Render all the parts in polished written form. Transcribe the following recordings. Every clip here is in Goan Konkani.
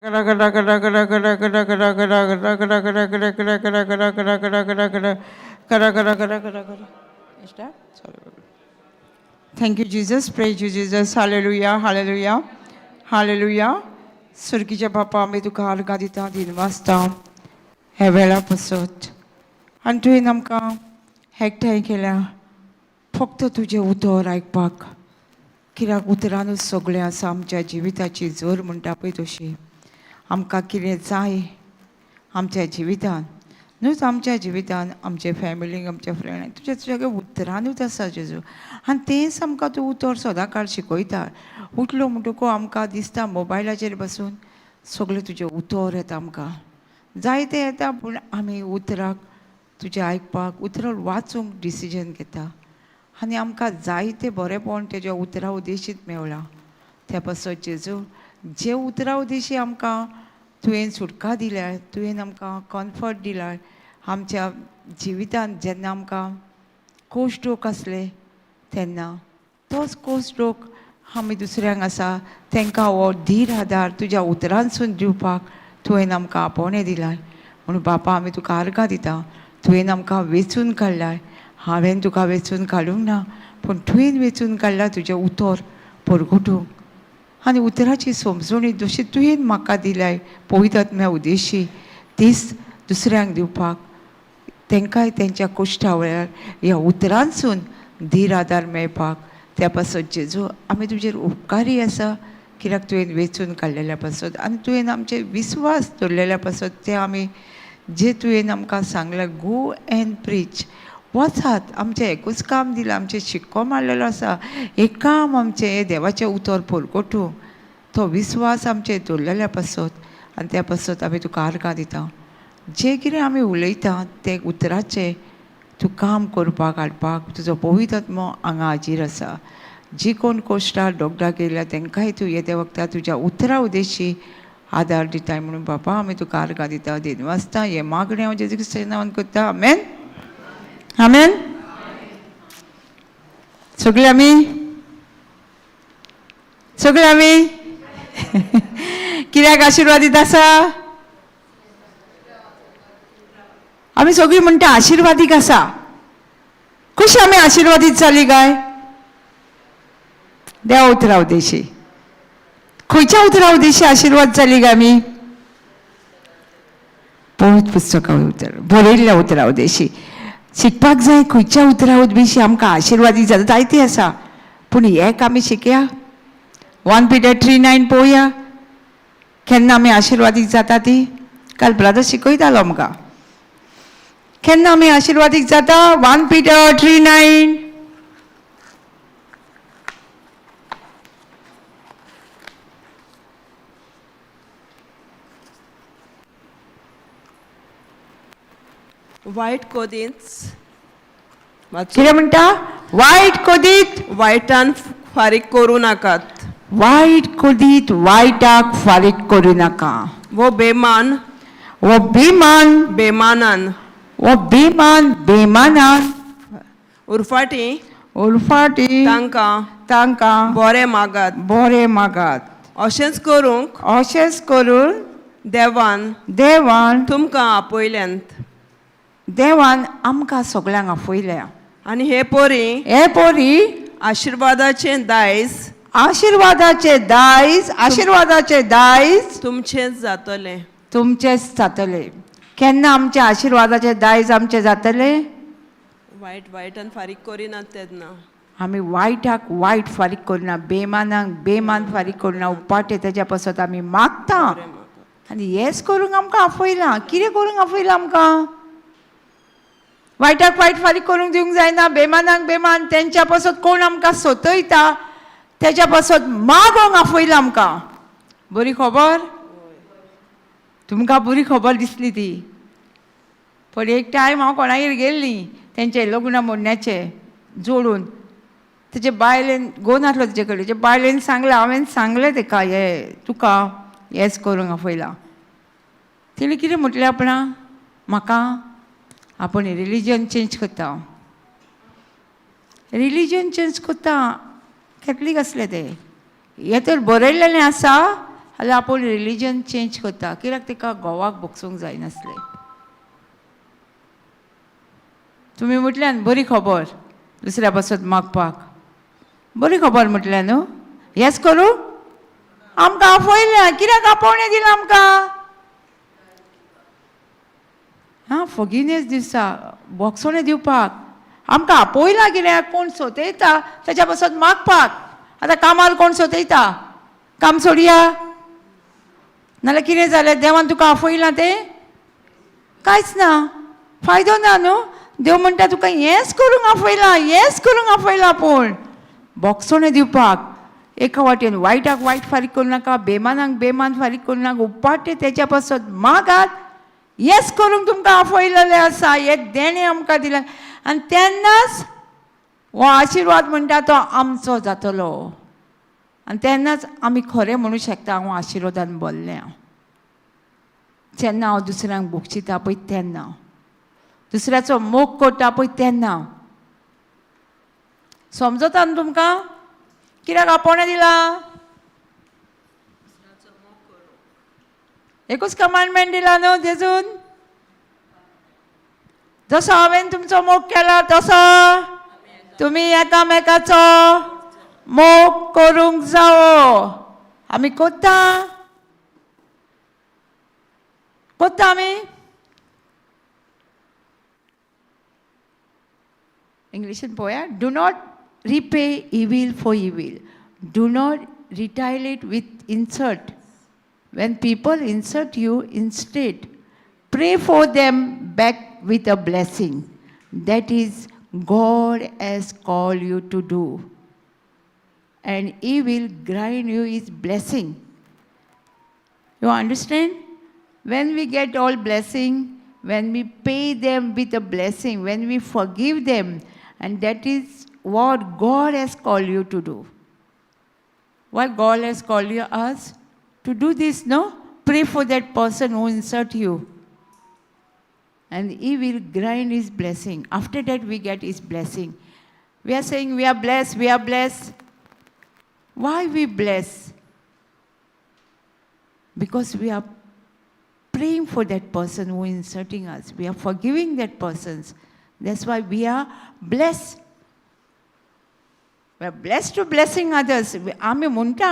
Thank you Jesus, praise you Jesus, hallelujah, hallelujah, hallelujah. सुर्गीच्या बापा, आमी तुका आर्गां दिता, दिनवासता ह्या वेळा पासत आनी तुवें आमकां एकठांय केल्या फक्त तुजें उतर आयकपाक, कित्याक उतरानूच सगळें आसा. आमच्या जिविताची जोर म्हणटा पळय तशी आमकां कितें जाय आमच्या जिवितान, न्हूच आमच्या जिवितान, आमच्या फॅमिलीक, आमच्या फ्रेंडाक, तुज्या सगळ्या उतरानूच आसा जेजू. आनी तेंच आमकां तूं उतर सदां काळ शिकयता. उठलो म्हणटकूच आमकां दिसता मोबायलाचेर बसून सगळें तुजें उतर येता, आमकां जायतें येता, पूण आमी उतराक तुजें आयकपाक, उतराक वाचूंक डिसिजन घेता आनी आमकां जायतें बरेंपण तेज्या उतरा उद्देशीत मेवलां. त्या पासत जेजू, जे उतरा उद्देशी आमकां तुवें सुटका दिल्या, तुवें आमकां कम्फर्ट दिला आमच्या जिवितांत. जेन्ना आमकां कोश्ट आसले तेन्ना तोच कोश्ट आमी दुसऱ्यांक आसा तांकां हो धीर आदार तुज्या उतरांसून दिवपाक तुवें आमकां आपोवणें दिलां. म्हणून बापा आमी तुका आर्गां दिता. तुवें आमकां वेंचून काडलाय, हांवें तुका वेंचून काडूंक ना, पूण तुवें वेंचून काडलां तुजें उतर परगटूंक आनी उतराची समजणी जशी तुवें म्हाका दिल्याय पवित्र आत्म्या उद्देशी तीच दुसऱ्यांक दिवपाक, तांकांय तेंच्या कोश्टा वेळार ह्या उतरांसून धीर आदार मेळपाक. त्या पासत जेजू आमी तुजेर उपकारी आसा, कित्याक तुवें वेंचून काडलेल्या पासत आनी तुवें आमचे विस्वास दवरलेल्या पासत. ते आमी जे तुवें आमकां सांगलें गो एंड प्रीच, वचात, आमचें एकूच काम दिलां, आमचें शिक्को मारलेलो आसा, एक काम आमचें देवाचें उतर परगटूंक, तो विस्वास आमचेर दवरलेल्या पासत आनी त्या पासत आमी तुका आर्गां दिता. जें कितें आमी उलयता तें उतराचें तूं काम करपाक हाडपाक तुजो पवित्र आत्मो हांगा हाजीर आसा. जी कोण कोश्टार डॉक्टराक गेल्या तांकांय तूं येद्या वखदार तुज्या उतरा उद्देशी आदार दिताय. म्हणून बापा आमी तुका आर्गां दिता, दिनवासता. हें मागणें हांव जेजू क्रिस्ताच्या नांवान करता, आमेन, आमेन. सगळे आमी, सगळे आमी कित्याक आशिर्वादीत आसा? आमी सगळीं म्हणटा आशिर्वादीक आसा. कशी आमी आशिर्वादीत जाली काय? देवा उतरा उद्देशी. खंयच्या उतरा उद्देशी आशिर्वाद जाली काय आमी? पवित्र पुस्तका उतर बरयल्ल्या उतरा उद्देशी शिकपाक जाय. खंयच्या उतरा उद्देशी आमकां आशिर्वादीत जाता? जायती आसा, पूण एक आमी शिकया. 1 Peter 3:9 पळोवया केन्ना आमी आशिर्वादीत जाता ती. काल ब्रदर शिकयतालो आमकां केन्ना आमी आशिर्वादीत जाता. 1 Peter 3:9. वायट कदींच कितें म्हणटा? वायट कदीत वायटान फारीक करूं नाकात. वायट कदीत वायटाक फारीक करूं नाका. वो बेमान वो बेमान बेमानान वो बेमान बेमानान उरफाटी उरफाटी तांकां तांकां बरें मागात. बरें मागात. अशेंच करूंक अशेंच करून देवान देवान तुमकां आपयल्यांत. देवान आमकां सगळ्यांक आपयल्या. आनी हे परी हे पोरी आशिर्वादाचें दायज आशिर्वादाचे दायज, आशिर्वादाचे दायज तुमचेंच जातलें. तुमचेंच जातलें. केन्ना आमच्या आशिर्वादाचे दायज आमचें जातलें? वायट वायटान फारीक करिनात तेन्ना. आमी वायटाक वायट फारीक करना, बेमानाक बेमान फारीक करना, उपाटे तेज्या पासत आमी मागता. आनी हेंच करूंक आमकां आपयलां. कितें करूंक आपयलां आमकां? वायटाक वायट फारीक करूंक दिवंक जायना, बेमानाक बेमान, तेंच्या पासत कोण आमकां सोतयता तेज्या पासत मागोंक आपयलां आमकां. बरी खबर तुमकां, बरी खबर दिसली ती. पण एक टायम हांव कोणागेर गेल्ली तेंचे लग्न मोडण्याचे जोडून, तेजे बायलेन घोव नासलो तेजे कडेन, तेजे बायलेन सांगलें, हांवें सांगलें तेका हे तुका हेंच करूंक आपयलां. तिणें कितें म्हटलें आपणा म्हाका, आपूण रिलीजन चेंज करता, रिलीजन चेंज करता. कॅथलीक आसलें तें. हें तर बरयलेलें आसा, जाल्यार आपूण रिलीजन चेंज करता. कित्याक ताका घोवाक भोगसूंक जायनासलें. तुमी म्हटल्यान बरी खबर दुसऱ्या पासत मागपाक, बरी खबर म्हटल्या न्हू. येस करूं आमकां आफयलें, कित्याक आपोवणें दिलां आमकां? आं, फॉर्गिवनेस दिसा भोगसणें दिवपाक आमकां आपोयलां. कित्याक? कोण सोदयता ताच्या पासत मागपाक. आतां कामार कोण सोदयता, काम सोडया नाल्यार कितें जालें? देवान तुका आफयलां तें कांयच ना, फायदो ना न्हू. देव म्हणटा तुका हेंच करूंक आफयलां, हेंच करूंक आफयलां, पूण भोगसणें दिवपाक. एका वाटेन वायटाक वायट फारीक करूं नाका, बेमानाक बेमान फारीक करूं नाका, उपाटे तेच्या पासत मागात. येस करूंक तुमकां आफयलेलें आसा, हें देणें आमकां दिलां. आनी तेन्नाच हो आशिर्वाद म्हणटा तो आमचो जातलो. आनी तेन्नाच आमी खरें म्हणूं शकता, हांव आशिर्वादान भरलें. जेन्ना हांव दुसऱ्यांक भोगशिता पळय तेन्ना, दुसऱ्याचो मोग करता पळय तेन्ना. समजता न्हू तुमकां कित्याक आपोवणें दिलां? एकूच कमांडमेंट दिला न्हू जेजून, जसो हांवें तुमचो मोग केला तसो तुमी एकामेकाचो मोग करूंक जावो. आमी कोत्ता कोत्ता आमी. इंग्लिशीन पळोवया. Do not repay evil for evil, do not retaliate with insult. When people insult you, instead pray for them back with a blessing. That is God has called you to do, and He will grant you His blessing. You understand? When we get all blessing, when we pay them with a blessing, when we forgive them, and that is what God has called you to do. What God has called you us to do this, no? Pray for that person who insult you, and He will grant His blessing. After that, we get His blessing. We are saying we are blessed, we are blessed. Why we bless? Because we are praying for that person who is insulting us. We are forgiving that person. That's why we are blessed. We are blessed to blessing others. आमी म्हणटा,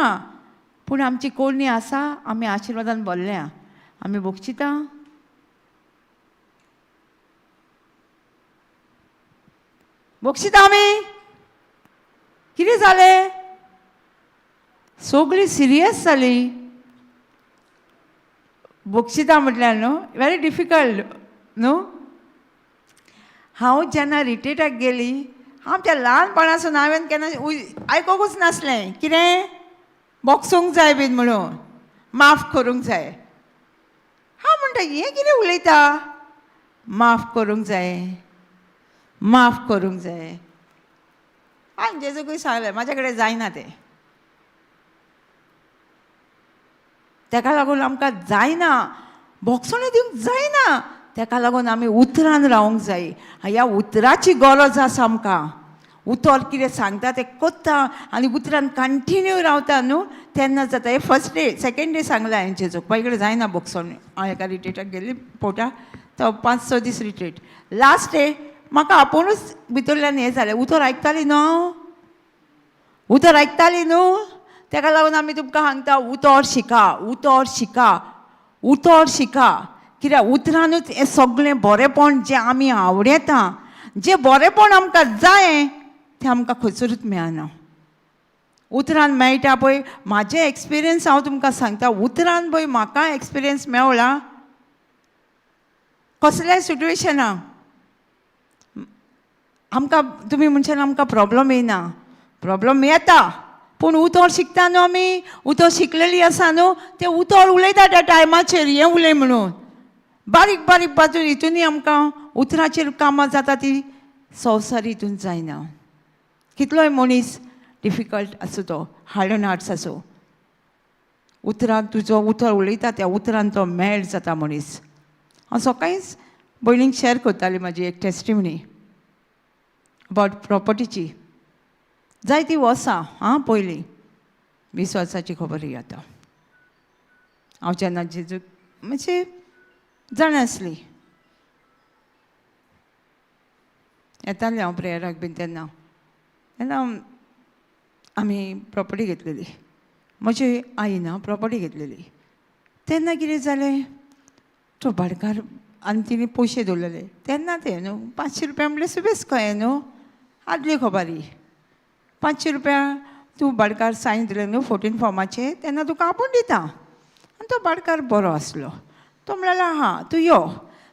पूण आमची कोणी आसा, आमी आशिर्वादान भरल्या, आमी भोगशिता. भोगशिता आमी. कितें जालें? सगळीं सिरियस जाली. भोगशिता म्हटल्यार न्हू व्हेरी डिफिकल्ट न्हू. हांव जेन्ना रिट्रीटाक गेली, आमच्या ल्हानपणासून हांवें केन्ना आयकोकूच नासलें कितें भोगसूंक जाय बीन म्हणून, माफ करूंक जाय. हांव म्हणटा हें कितें उलयता, माफ करूंक जाय, माफ करूंक जाय. हांवें जेजूकूय सांगलें म्हाज्या कडेन जायना तें. तेका लागून आमकां जायना, भोगसणें दिवंक जायना. तेका लागून आमी उतरान रावंक जाय. ह्या उतराची गरज आसा आमकां. उतर कितें सांगता तें कोत्ता आनी उतरान कंटिन्यू रावता न्हू, तेन्ना जाता. हें फर्स्ट डे सेकेंड डे सांगलें हांवें जेजूक, पयकडे जायना भोगसण. हांव एका रिट्रीटाक गेल्ली पोटा, तो 5-6 दीस रिट्रीट. लास्ट डे म्हाका आपुणूच भितरल्यान हें जालें. उतर आयकताली न्हू हांव, उतर आयकताली न्हू. तेका लागून आमी तुमकां सांगता, उतर शिका, उतर शिका, उतर शिका. कित्याक उतरानूच हें सगळें बरेंपण जें आमी आवडयता, जें बरेंपण आमकां जाय तें आमकां खंयसरूच मेळना. उतरान मेळटा पळय. म्हाजें एक्सपिरियन्स हांव तुमकां सांगता, उतरान पळय म्हाका एक्सपिरियन्स मेवला. कसल्याय सिट्युएशनाक आमकां तुमी म्हणशान आमकां प्रॉब्लम येयना, प्रॉब्लम येता, पूण उतर शिकता न्हू आमी, उतर शिकलेली आसा न्हू, तें उतर उलयता त्या टायमाचेर हें उलय म्हणून. बारीक बारीक बाजू हितूनय आमकां उतराचेर कामां जाता, ती संवसार हितून जायना. कितलोय मनीस डिफिकल्ट आसूं, तो हार्ड हार्ट्स आसूं, उतरान तुजो उतर उलयता त्या उतरान तो मेल्ट जाता मनीस. हांव सकाळींच भयणीक शेअर करताली म्हाजी एक टेस्टिमनी अबावट प्रॉपर्टीची. जायतीं वर्सां, आं, पयलीं 20 वर्सांची खबर ही आतां. हांव जेन्ना जेजूक म्हणजे जाणा आसली, येतालें हांव प्रेयराक बीन तेन्ना. तेन्ना आमी प्रॉपर्टी घेतलेली, म्हजी आईन प्रॉपर्टी घेतलेली. तेन्ना कितें जालें, तो भाटकार आनी तिणें पयशे दवरलेले तेन्ना ते न्हू 500 रुपया म्हणल्यार सुबेज कळ्ळें न्हू, आदली खबरी. 500 रुपया तूं भाटकार सायन दिले न्हू 14 फॉर्माचे, तेन्ना तुका आपूण दिता. आनी तो भाटकार बरो आसलो, तो म्हणल्यार हां तूं यो.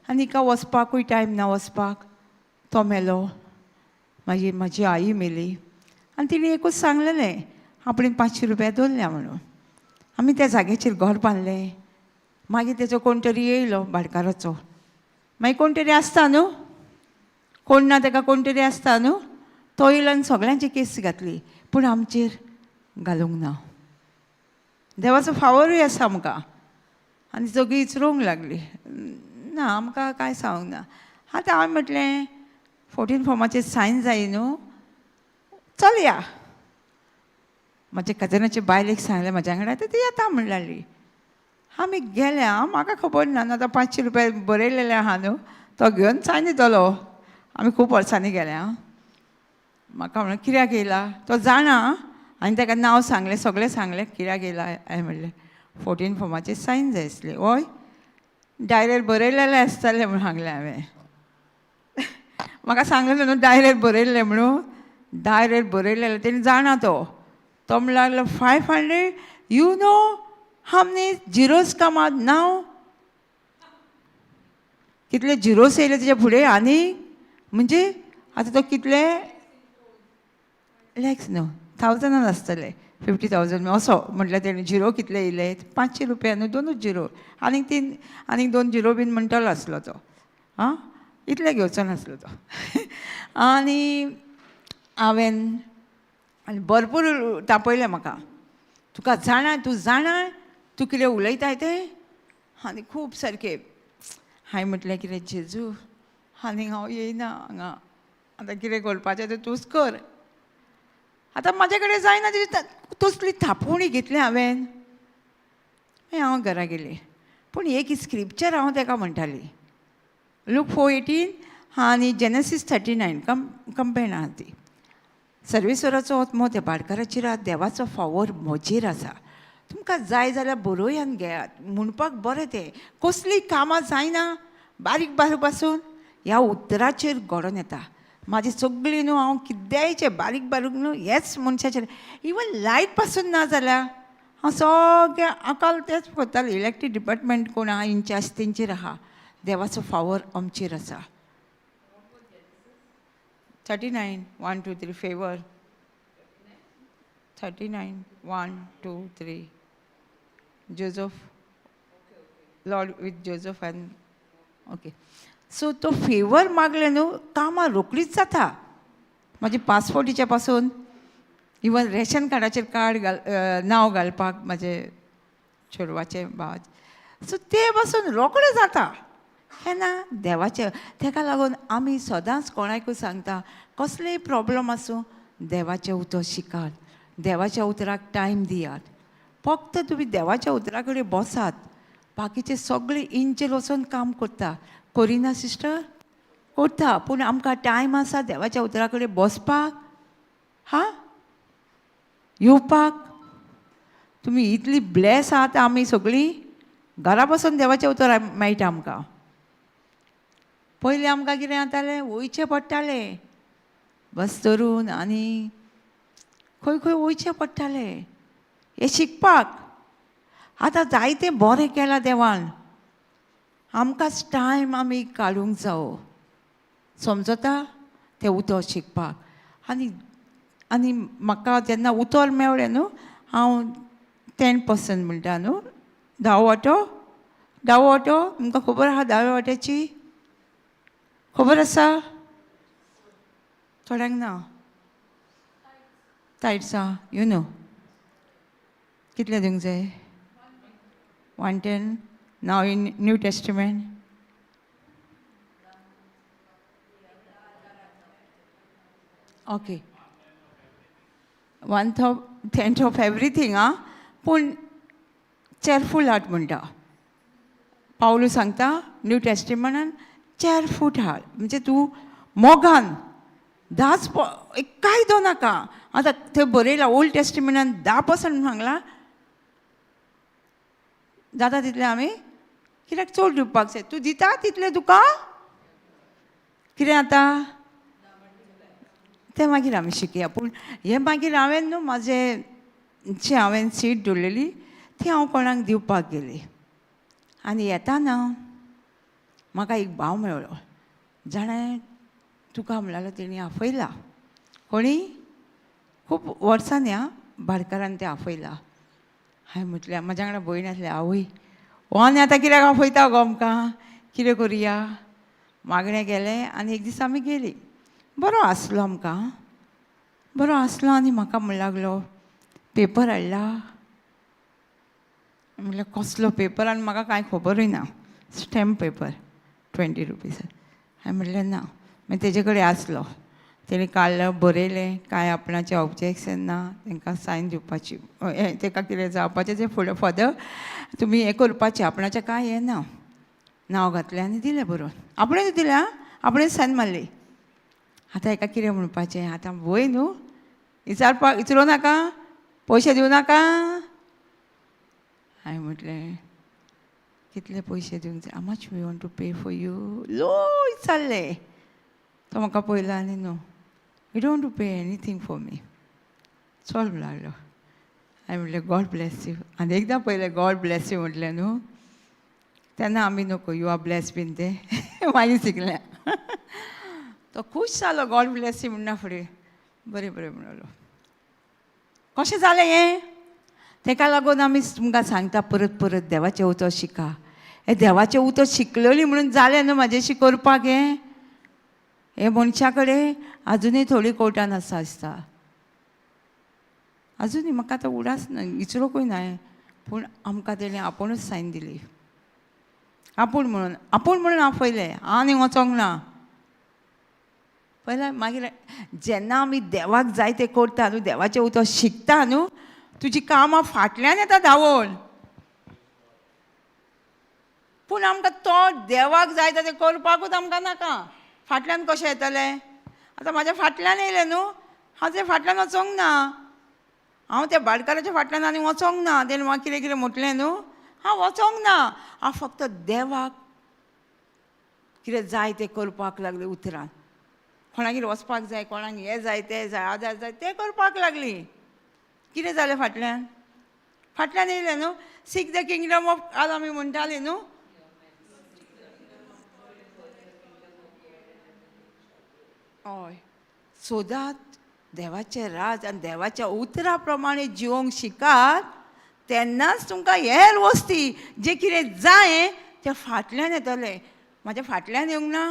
आनी हिका वचपाकूय टायम ना वचपाक. तो मेलो, मागीर म्हजी आई मेली. आनी तिणें एकूच सांगलेलें, आपणें 500 रुपया दवरल्या म्हणून. आमी त्या जाग्याचेर घर बांदलें. मागीर तेचो कोण तरी येयलो भाटकाराचो, मागीर कोण तरी आसता न्हू, कोण ना तेका कोण तरी आसता न्हू, तो येयलो आनी सगळ्यांची केस घातली, पूण आमचेर घालूंक ना. देवाचो फावरूय आसा आमकां. आनी सगळीं विचरूंक लागली, ना आमकां कांय सांगूंक ना. आतां हांवें म्हटलें 14 फॉर्माचेर सायन जाय न्हू, चलया. म्हज्या कजनाचे बायलेक सांगलें म्हज्या वांगडा, आतां ती येता म्हण लागली. आमी गेल्या, म्हाका खबर ना, आतां 500 रुपया बरयलेले आहा न्हू, तो घेवन सायन दितलो. आमी खूब वर्सांनी गेल्या. म्हाका म्हणून कित्याक येयला तो जाणा, आनी ताका नांव सांगलें, सगळें सांगलें कित्याक येयला. हांवें म्हणलें 14 फॉर्माचेर सायन जाय आसले, हय डायरेर बरयलेलें आसतलें म्हणून सांगलें हांवें. म्हाका सांगलें न्हू डायरेर बरयल्लें म्हणून, डायरेर बरयलेलें तेणी जाणा. तो तो म्हणूंक लागलो 500 you know हमने झिरोज कामात नाव कितले झिरोस येयले तेच्या फुडें. आनी म्हणजे आतां तो कितले लॅक्स न्हू थावजंडान आसतले, 50,000 असो म्हटल्यार तेणें झिरो कितले येयले, 500 रुपया न्हू, दोनूच झिरो, आनीक तीन आनीक 2 झिरो बीन म्हणटलो आसलो तो. आं इतले घेवचो नासलो तो. आनी हांवें आनी भरपूर तापयलें म्हाका, तुका जाणा, तूं जाणा तूं कितें उलयताय तें. आनी खूब सारकें हांवें म्हटलें कितें जेजू आनी हांव येयना हांगा, आतां कितें करपाचें तें तूंच कर. आतां म्हाजे कडेन जायना तेजी तसली थापोवणी घेतली हांवें. मागीर हांव घरा गेलें. पूण एक स्क्रिप्चर हांव ताका म्हणटाली, लूक 4:18 आनी जेनसीस 39 कंपेर आहा ती. सर्वेस्वराचो आत्मो त्या भाटकाराचेर आहा, देवाचो फावोर म्हजेर आसा. तुमकां जाय जाल्यार बरोयान घेयात, म्हणपाक बरें तें. कसलीं कामां जायना बारीक बारीक पासून ह्या उतराचेर घडोवन येता. म्हाजी सगळीं न्हू हांव किद्यायचें बारीक बारीक न्हू हेच मनशाचेर, इवन लायट पासून ना जाल्यार हांव सगळें अकाल तेंच करतालें. इलेक्ट्रीक डिपार्टमेंट कोण आहा इनचार्ज तेंचेर आहा, देवाचो फावर आमचेर आसा. 39 1 2 3 favour 39 1 2 3 Joseph Lord with Joseph and okay. So तो फेवर मागले न्हू, कामां रोकडीच जाता. म्हाजे पासपोर्टीच्या पासून इवन रेशन कार्डाचेर कार्ड घाल नांव घालपाक म्हाजे चेडवाचें भावाचें, सो ते पासून रोकडें जाता. केन्ना देवाचें. तेका लागून आमी सदांच कोणाकूय सांगता, कसलेय प्रॉब्लम आसूं देवाचें उतर शिकात, देवाच्या उतराक टायम दियात. फक्त तुमी देवाच्या उतरा कडेन बसात, बाकीचे सगळे इंचेर वचोन काम करता. करिना सिस्टर? करता, पूण आमकां टायम आसा देवाच्या उतरा कडेन बसपाक, हा येवपाक. तुमी इतली ब्लेस आहात, आमी सगळीं घरा बसून देवाचें उतर मेळटा आमकां. पयलीं आमकां कितें जातालें, वयचें पडटालें बस धरून आनी खंय खंय वयचें पडटालें हें शिकपाक. आतां जायतें बरें केलां देवान, आमकांच टायम आमी काडूंक जावो, समजता तें उतर शिकपाक. आनी आनी म्हाका जेन्ना उतर मेळ्ळें न्हू, हांव 10% म्हणटा न्हू, धावो वांटो, धावो वांटो तुमकां खबर आहा, धाव्या वांट्याची खबर आसा थोड्यांक ना. तायट्सां you know कितले दिवंक जाय? 110 now in New Testament. Okay, 1/10 of everything. आं, पूण चेअरफूल हार्ट म्हणटा. पावलू सांगता न्यू टेस्टिमेंटान, चेअरफूल हार्ट म्हणजे तूं मोगान 10 कांय दो नाका. आतां थंय बरयलां ओल्ड टेस्टिमेंटान 10% सांगलां, जाता तितलें आमी कित्याक चड दिवपाक जाय. तूं दिता तितलें तुका कितें जाता तें मागीर आमी शिकया. पूण हें मागीर हांवें न्हू म्हाजें जी हांवें सीट दवरलेली ती हांव कोणाक दिवपाक गेली आनी येताना म्हाका एक भाव मेळ्ळो जाणें तुका म्हणल्यार तेणी आपयला कोणी खूब वर्सांनी आं भाटकारान तें आपयला. हांवें म्हटलें म्हाज्या वांगडा भयण आसलें, आवय हो आनी आतां कित्याक आपयता गो आमकां, कितें करुया. मागणें केलें आनी एक दीस आमी गेलीं. बरो आसलो आमकां, बरो आसलो आनी म्हाका म्हण लागलो पेपर हाडला. म्हणल्यार कसलो पेपर आनी म्हाका कांय खबरूय ना. Stamp paper 20 rupees. हांवें म्हणलें ना. मागीर तेजे कडेन आसलो, तेणी काडलो बरयलें कांय आपणाचें ऑब्जेक्शन ना, तांकां सायन दिवपाची, हें तेका कितें जावपाचें तें फुडें फर्दर तुमी हें करपाचें, आपणाचें कांय हें ना. नांव घातलें आनी दिलें बरोवन, आपणेच दिलें आं, आपणेच सायन मारली. आतां हेका कितें म्हणपाचें, आतां वय न्हू विचारपाक, विचारूं नाका, पयशे दिवं नाका. हांवें म्हटलें कितले पयशे दिवंक जाय, how much we want to pay for you, लो विचारलें. तो म्हाका पळयलो आनी no, you don't to pay anything for me, चल लागलो. हांवें म्हटलें गॉड ब्लेस you. आनी एकदां पळयलें गॉड ब्लेस you म्हटलें न्हू, तेन्ना आमी नको you are bless बीन तें मागीर शिकलें. तो खूश जालो गॉड ब्लेस you म्हणना फुडें बरें बरें म्हणलो. कशें जालें हें, तेका लागून आमी तुमकां सांगता परत परत देवाचें उतर शिका. हें देवाचें उतर शिकलेली म्हणून जालें न्हू म्हाजेशी करपाक. हें हे मनशा कडेन आजुनूय थोडी कोर्टान आसा आसता, आजुनूय म्हाका आतां उडास ना, विचारूंकूय ना. पूण आमकां तेणें आपुणूच सायन दिली, आपूण म्हणून, आपूण म्हणून आपयलें आनी वचोंक ना. पयलें मागीर जेन्ना आमी देवाक जाय तें करता न्हू, देवाचें उतर शिकता न्हू, तुजी कामां फाटल्यान येता धांवून. पूण आमकां तो देवाक जाय तें करपाकूच आमकां नाका, फाटल्यान कशें येतलें. आतां म्हाज्या फाटल्यान येयलें न्हू, हांव ते फाटल्यान वचोंक ना, हांव त्या भाटकाराच्या फाटल्यान आनी वचोंक ना. तेणें म्हाका कितें कितें म्हटलें न्हू, हांव वचोंक ना. हांव फक्त देवाक कितें जाय तें करपाक लागलें उतरान. कोणागेर वचपाक जाय, कोणाक हें जाय तें जाय आदार जाय तें करपाक लागली. कितें जालें फाटल्यान, फाटल्यान येयलें न्हू सीक the kingdom of काल आमी म्हणटाली न्हू. हय, सोदात देवाचें राज आनी देवाच्या उतरा प्रमाणे जिवोंक शिकात, तेन्नाच तुमकां हेर वस्ती जें कितें जाय तें फाटल्यान येतलें. म्हाज्या फाटल्यान येवंक ना,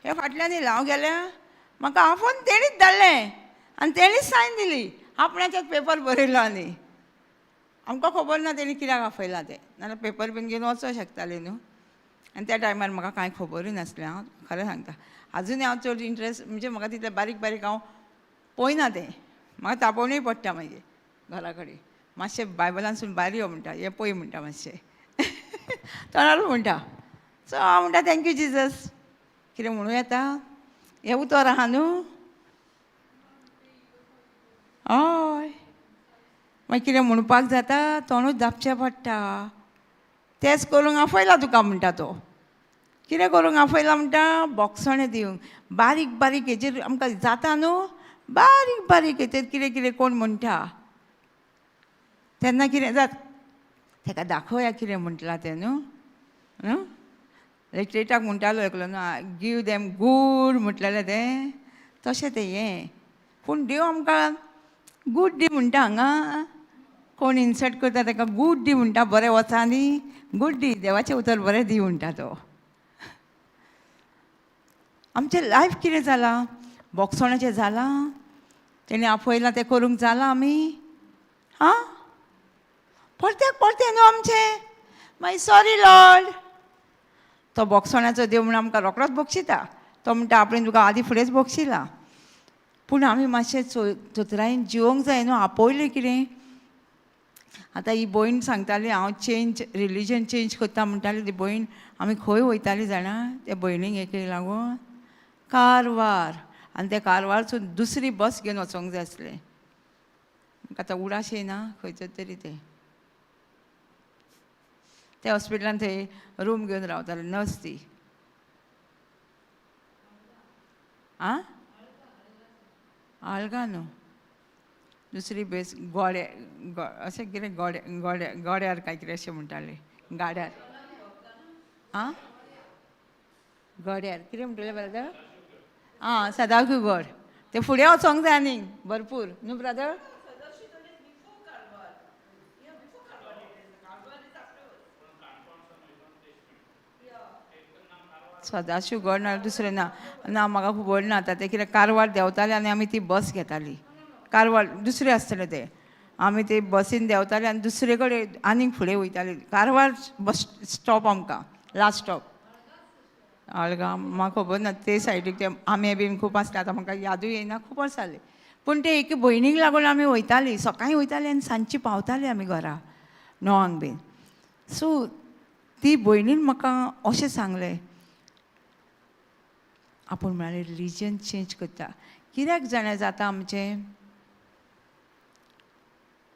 हे फाटल्यान येयलें. हांव गेल्या म्हाका आफोवन तेणीच धाडलें आनी तेणीच सायन दिली, आपणाचेच पेपर बरयलो. आनी आमकां खबर ना तेणी कित्याक आपयलां तें, नाल्यार पेपर बीन घेवन वचोंक शकतालीं न्हू. आनी त्या टायमार म्हाका कांय खबरूय नासलें. हांव खरें सांगता, आजुनूय हांव चड इंट्रस्ट म्हणजे म्हाका तितलें बारीक बारीक हांव पळयना तें, म्हाका तापोवणूय पडटा मागीर घरा कडेन. मातशें बायबलांसून भायर यो म्हणटा, हें पळय म्हणटा, मातशें तोंडार म्हणटा. सो हांव म्हणटा thank you Jesus. कितें म्हणूं येता, हें उतर आहा न्हू. हय, मागीर कितें म्हणपाक जाता, तोंडूच धापचें पडटा. तेंच करूंक आपयला तुका म्हणटा तो, कितें करूंक आपयला म्हणटा, बोगसणें दिवंक. बारीक बारीक हेजेर आमकां जाता न्हू, बारीक बारीक हेजेर कितें कितें कोण म्हणटा तेन्ना कितें जाता तेका दाखोवया कितें म्हटलां तें न्हू. न्हू रिट्रीटाक म्हणटालो एकलो न्हू, गिव देम गूड म्हटलेलें तें, तशें तें हें. पूण देव आमकां गूड दी म्हणटा. हांगा कोण इन्सल्ट करता ताका गूड दी म्हणटा, बरें वचा न्ही, गूड दी, देवाचें उतर बरें दी म्हणटा तो. आमचें लायफ कितें जालां, बोगसोणाचें जालां, तेणें आपयलां तें करूंक जालां आमी. आं परत्याक परतें न्हू आमचें, मागीर सॉरी लॉर्ड. तो बोगसोणाचो देव म्हणून आमकां रोकडोच बक्षिता, तो म्हणटा आपणें तुका आदीं फुडेंच बक्षिलां. पूण आमी मातशें चतुरायेन जिवोंक जाय न्हू. आपयलें कितें आतां ही भयण सांगताली हांव चेंज रिलीजन चेंज करता म्हणटाली ती भयण. आमी खंय वयताली जाणा त्या भयणीक एक लागून कारवार. आनी त्या कारवारसून दुसरी बस घेवन वचोंक जाय आसलें. म्हाका आतां उडास येना खंयचो तरी तें. त्या हॉस्पिटलान थंय रूम घेवन रावताले नर्स ती. आं आल्गा न्हू, दुसरी बेस गोडे अशें कितें गोडे गोडे गोड्यार काय कितें अशें म्हणटाले गाड्यार. आं गोड्यार कितें म्हणटाले ब्रदर? आं सदाशिव गड. ते फुडें वचोंक जाय आनी भरपूर न्हू ब्रदर? सदाशिव गड ना दुसरें ना ना म्हाका खबर ना आतां तें कितें कारवार देंवताले आनी आमी ती बस घेताली. कारवार दुसरें आसतलें तें. आमी ते बसीन देंवताले आनी दुसरे कडेन आनीक फुडें वयताले. कारवार बस स्टॉप आमकां लास्ट स्टॉप. आळगांव म्हाका खबर ना ते सायडीक ते आमे बीन खूब आसले. आतां म्हाका यादूय येना, खूब वर्सां जालीं. पूण ते एके भयणीक लागून आमी वयतालीं, सकाळीं वयतालीं आनी सांजची पावतालीं आमी घरा 9क बीन. सो ती भयणीन म्हाका अशें सांगलें, आपूण म्हळ्यार रिलीजन चेंज करता. कित्याक जाणा जाता आमचें,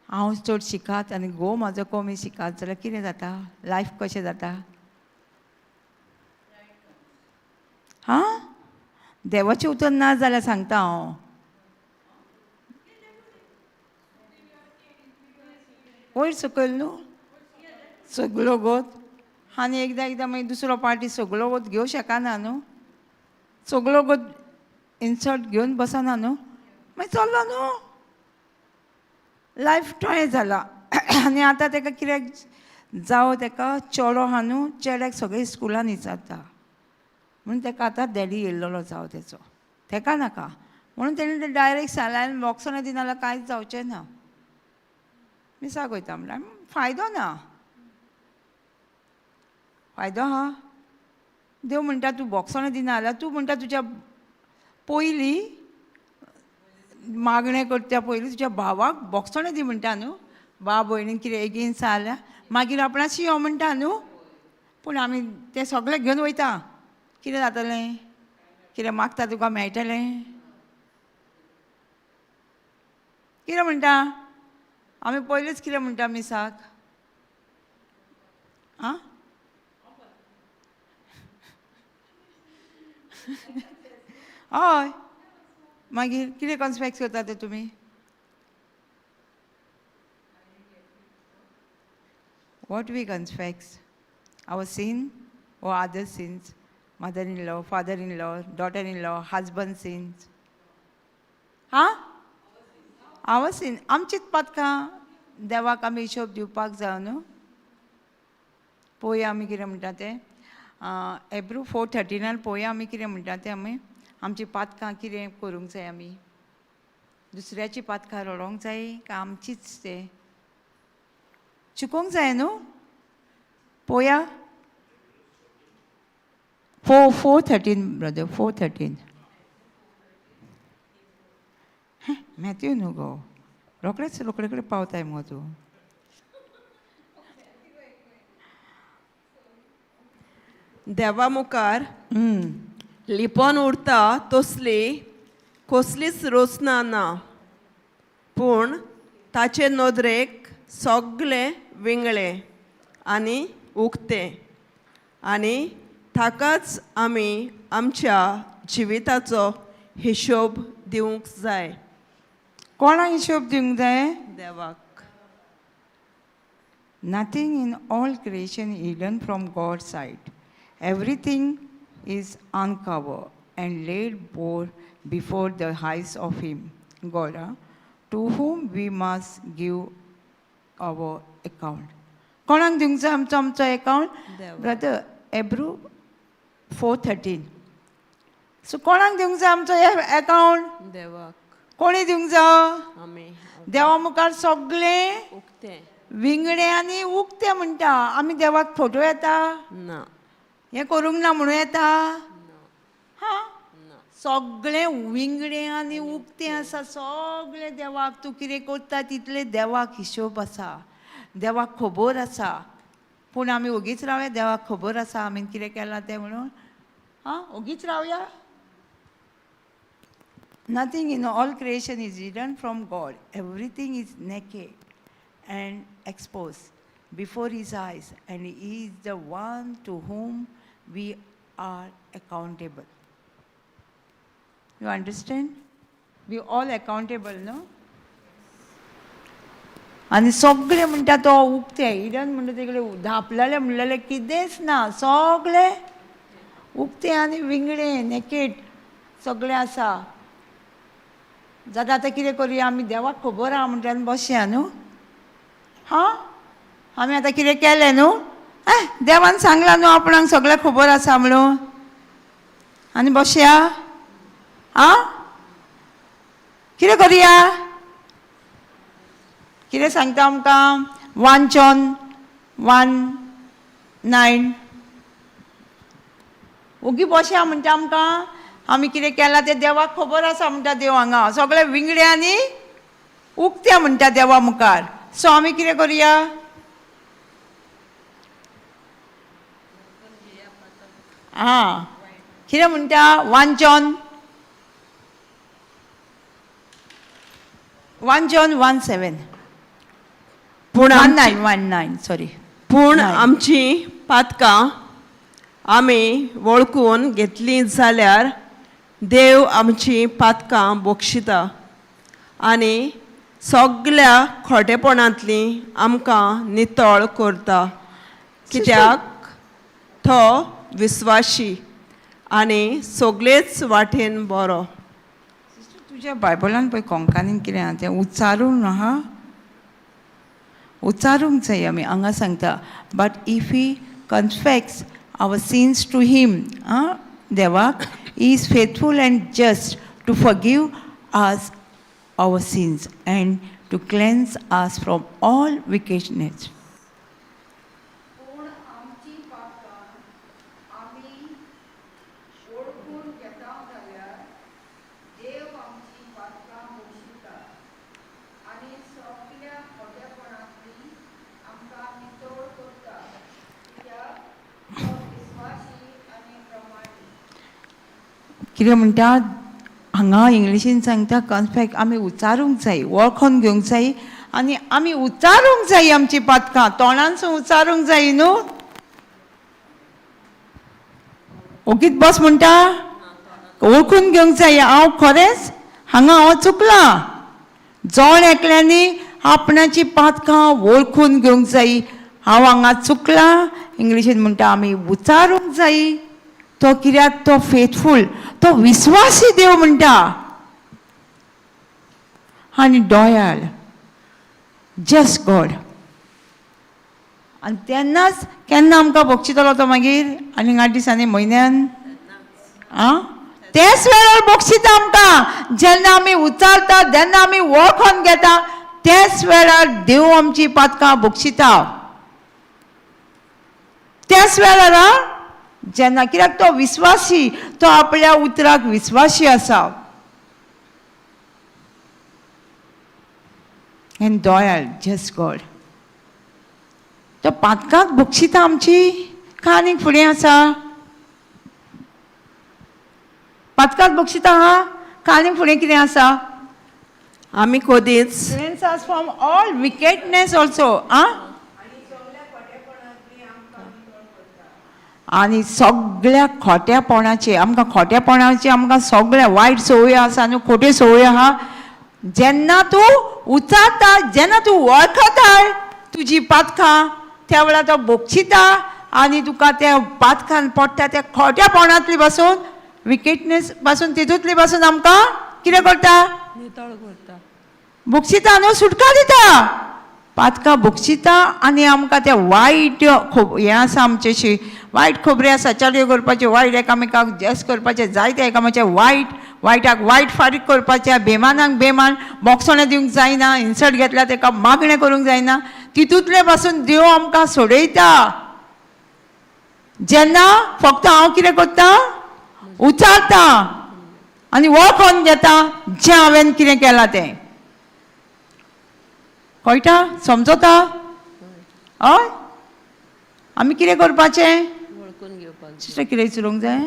हांव चड शिकात आनी घोव म्हाजो कमी शिकात जाल्यार कितें जाता, लायफ कशें जाता? हां देवाचें उतर ना जाल्यार सांगता हांव. वयर सकयल न्हू सगलो गोत. आनी एकदां एकदां मागीर दुसरो पार्टी सगलो गोत घेवं शकना न्हू, सगलो गोत इन्सर्ट घेवन बसना न्हू, मागीर चल्लो न्हू लायफ टोळें जाला. आनी आतां ताका कित्याक जावं, ताका चेडो आहा न्हू, चेड्याक सगळे स्कुलान विचारता म्हणून ताका आतां डॅडी येयल्लो जावं तेचो, ताका नाका म्हणून तेणें ते डायरेक्ट सालायन बॉक्सां दिना जाल्यार कांयच जावचें ना. मिसाक वयता म्हणल्यार फायदो ना, फायदो आहा. देव म्हणटा तूं बॉक्सां दिना जाल्यार तूं म्हणटा तुज्या पयलीं मागणें करता पयलीं तुज्या भावाक बॉक्सां दी म्हणटा न्हू, भाव भयणीन कितें एगेन्स्ट जाल्यार मागीर आपणाशी यो म्हणटा न्हू. पूण आमी तें सगळें घेवन वयता, कितें जातलें, कितें मागता तुका मेळटलें? कितें म्हणटा आमी पयलींच कितें म्हणटा मिसाक? आं हय मागीर कितें कन्फेस करता ते तुमी? What we confess? Our sin or other sins? Mother-in-law, father-in-law, daughter-in-law, husband sins. हां our sin. आमचीच पातकां देवाक आमी हिशोब दिवपाक जाय न्हू. पळोवया आमी कितें म्हणटा तें. एब्रू 4:13 पळोवया आमी कितें म्हणटा तें. आमी आमची पातकां कितें करूंक जाय, आमी दुसऱ्याची पातकां रडोंक जाय काय आमचीच तें चुकोंक जाय न्हू. पळोवया 4:13 ब्रदर, 4:13. मॅथ्यू न्हू गो, रोखडेच रोखडे कडेन पावताय मुगो तूं. देवा मुखार लिपोन उरता तसली कसलीच रचना ना, पूण ताचे नदरेक सगळें विंगळें आनी उक्तें, आनी ताकाच आमी आमच्या जिविताचो हिशोब दिवंक जाय. कोणाक हिशोब दिवंक जाय? देवाक. Nothing in all creation hidden from God's sight. Everything is uncovered and laid bare before the eyes of Him, God, to whom we must give our account. कोणाक दिवंक जाय आमचो आमचो अकाउंट? देवाक. ब्रदर, एब्रू 4:13. सो कोणाक दिवंक जाय आमचो अकाउंट? देवाक. कोणी दिवंक जाय? आमी देवा मुखार सगळें उक्तें विंगडे आनी उक्ते म्हणटा. आमी देवाक फोटो येता ना, हें करूंक ना म्हणूं येता? हां सगळें विंगडे आनी उक्तें आसा सगळें देवाक. तूं कितें करता तितलें देवाक हिशोब आसा. देवाक खबर आसा, पूण आमी ओगीच रावया? देवाक खबर आसा आमी कितें केलां तें म्हणून. आं, ओगीच रावया? Nothing in all creation is hidden from God. Everything is naked and exposed before His eyes, and He is the one to whom we are accountable. You understand? We all accountable, no? आनी सगळे म्हणटा तो उक्ते, हिडन म्हणटा तेकडे धांपलेलें म्हणलेलें कितेंच ना, सगळे उक्ते आनी विंगडे, नेकेट सगळें आसा. जाता आतां कितें करुया आमी? देवाक खबर आहा म्हणटा आनी बसया न्हू. हां, आमी आतां कितें केलें न्हू, ए देवान सांगलां न्हू आपणाक सगळें खबर आसा म्हणून, आनी बसया. आं, कितें करुया? कितें सांगता आमकां 1 John 1:9? ओगी बसया म्हणटा आमकां? आमी कितें केलां तें देवाक खबर आसा म्हणटा देव. हांगा सगळे विंगडे आनी उक्ते म्हणटा देवा मुखार. सो आमी कितें करुया? आं, कितें म्हणटा 1 John 1:7? पूण वन आमची 9, 1:9, सॉरी. पूण 9. आमची पातकां आमी वळखून घेतलीं जाल्यार देव आमची पातकां बक्षिता आनी सगल्या खोटेपणांतलीं आमकां नितळ करता, कित्याक तो विस्वाशी आनी सगळेच वाटेन बरो. तुज्या बायबलान पळय कोंकणीन कितें आहा तें उच्चारूंक आहा. उच्चारूंक जाय आमी. हांगा सांगता, "But if we confess our sins to Him," आं, देवाक, "is faithful and just to forgive us our sins and to cleanse us from all wickedness." पूण आमची पातकां आमी वळखून घेता जाल्यार देव आमची पातकां बक्षिता आनी सगल्या खोटेपणांतली आमकां नितळ करता, कित्याक तो विस्वासी आनी प्रमाणी. कितें म्हणटा हांगा इंग्लिशीन सांगता, कन्फेस, आमी उच्चारूंक जाय, वळखोन घेवंक जाय आनी आमी उच्चारूंक जाय आमची पातकां, तोंडानसून उच्चारूंक जाय न्हू. ओगीच बस म्हणटा? वळखून घेवंक जाय, हांव खरेंच हांगा हांव चुकलां. जण एकल्यांनी आपणाची पातकां वळखून घेवंक जाय, हांव हांगा चुकलां. इंग्लिशीन म्हणटा, आमी उच्चारूंक जाय. तो कित्याक तो फेथफूल, तो विस्वासी देव म्हणटा आनी दयाळ, जस्ट गॉड. आनी तेन्नाच केन्ना आमकां बक्षितलो तो मागीर? आनी 8 दिसांनी, म्हयन्यान? आं, तेच वेळार बक्षिता आमकां. जेन्ना आमी उच्चारता, जेन्ना आमी वळखोन घेता, त्याच वेळार देव आमची पातकां बक्षिता, त्याच वेळार. आं, जेन्ना, कित्याक तो विस्वासी, तो आपल्या उतराक विस्वासी आसा एंड दयाळ, जस्ट गॉड. तो पातकाक बक्षिता आमची का आनीक फुडें आसा? पातकाक बक्षिता हा का आनीक फुडें कितें आसा? आमी कदींच Cleanse us from all wickedness also. आ, आनी सगळ्या खोट्यापणाचे आमकां, खोट्यापणाचे आमकां सगळ्या वायट संवय आसा न्हू, खोट्यो संवय आहा. जेन्ना तूं उचारता, जेन्ना तूं वळखता तुजी पातकां, त्या वेळार तो बक्षिता आनी तुका त्या पातकान पडटा त्या खोट्यापणांतली पासून, विकेटनेस पासून, तितूंतली पासून आमकां कितें करता? नितळ करता. बक्षिता न्हू, सुटका दिता. पातकां बक्षिता आनी आमकां ते वायट खोब हें आसा आमचेशी, वायट खबरी आसा, चलयो करपाच्यो, वायट एकामेकाक जेस करपाचें, जायते एकामेकाचे वायट, वायटाक वायट फारीक करपाचें, बेमानाक बेमान, बोगसणें दिवंक जायना, इन्सल्ट घेतल्यार तेका मागणें करूंक जायना. तितूंतले पासून देव आमकां सोडयता, जेन्ना फक्त हांव कितें करता, उचारता आनी वळखोन घेता जें हांवें कितें केलां तें. कळटा? समजता? हय, आमी कितें करपाचें? वळखून घेवपाक. सिस्टर कितें चलोवंक जाय?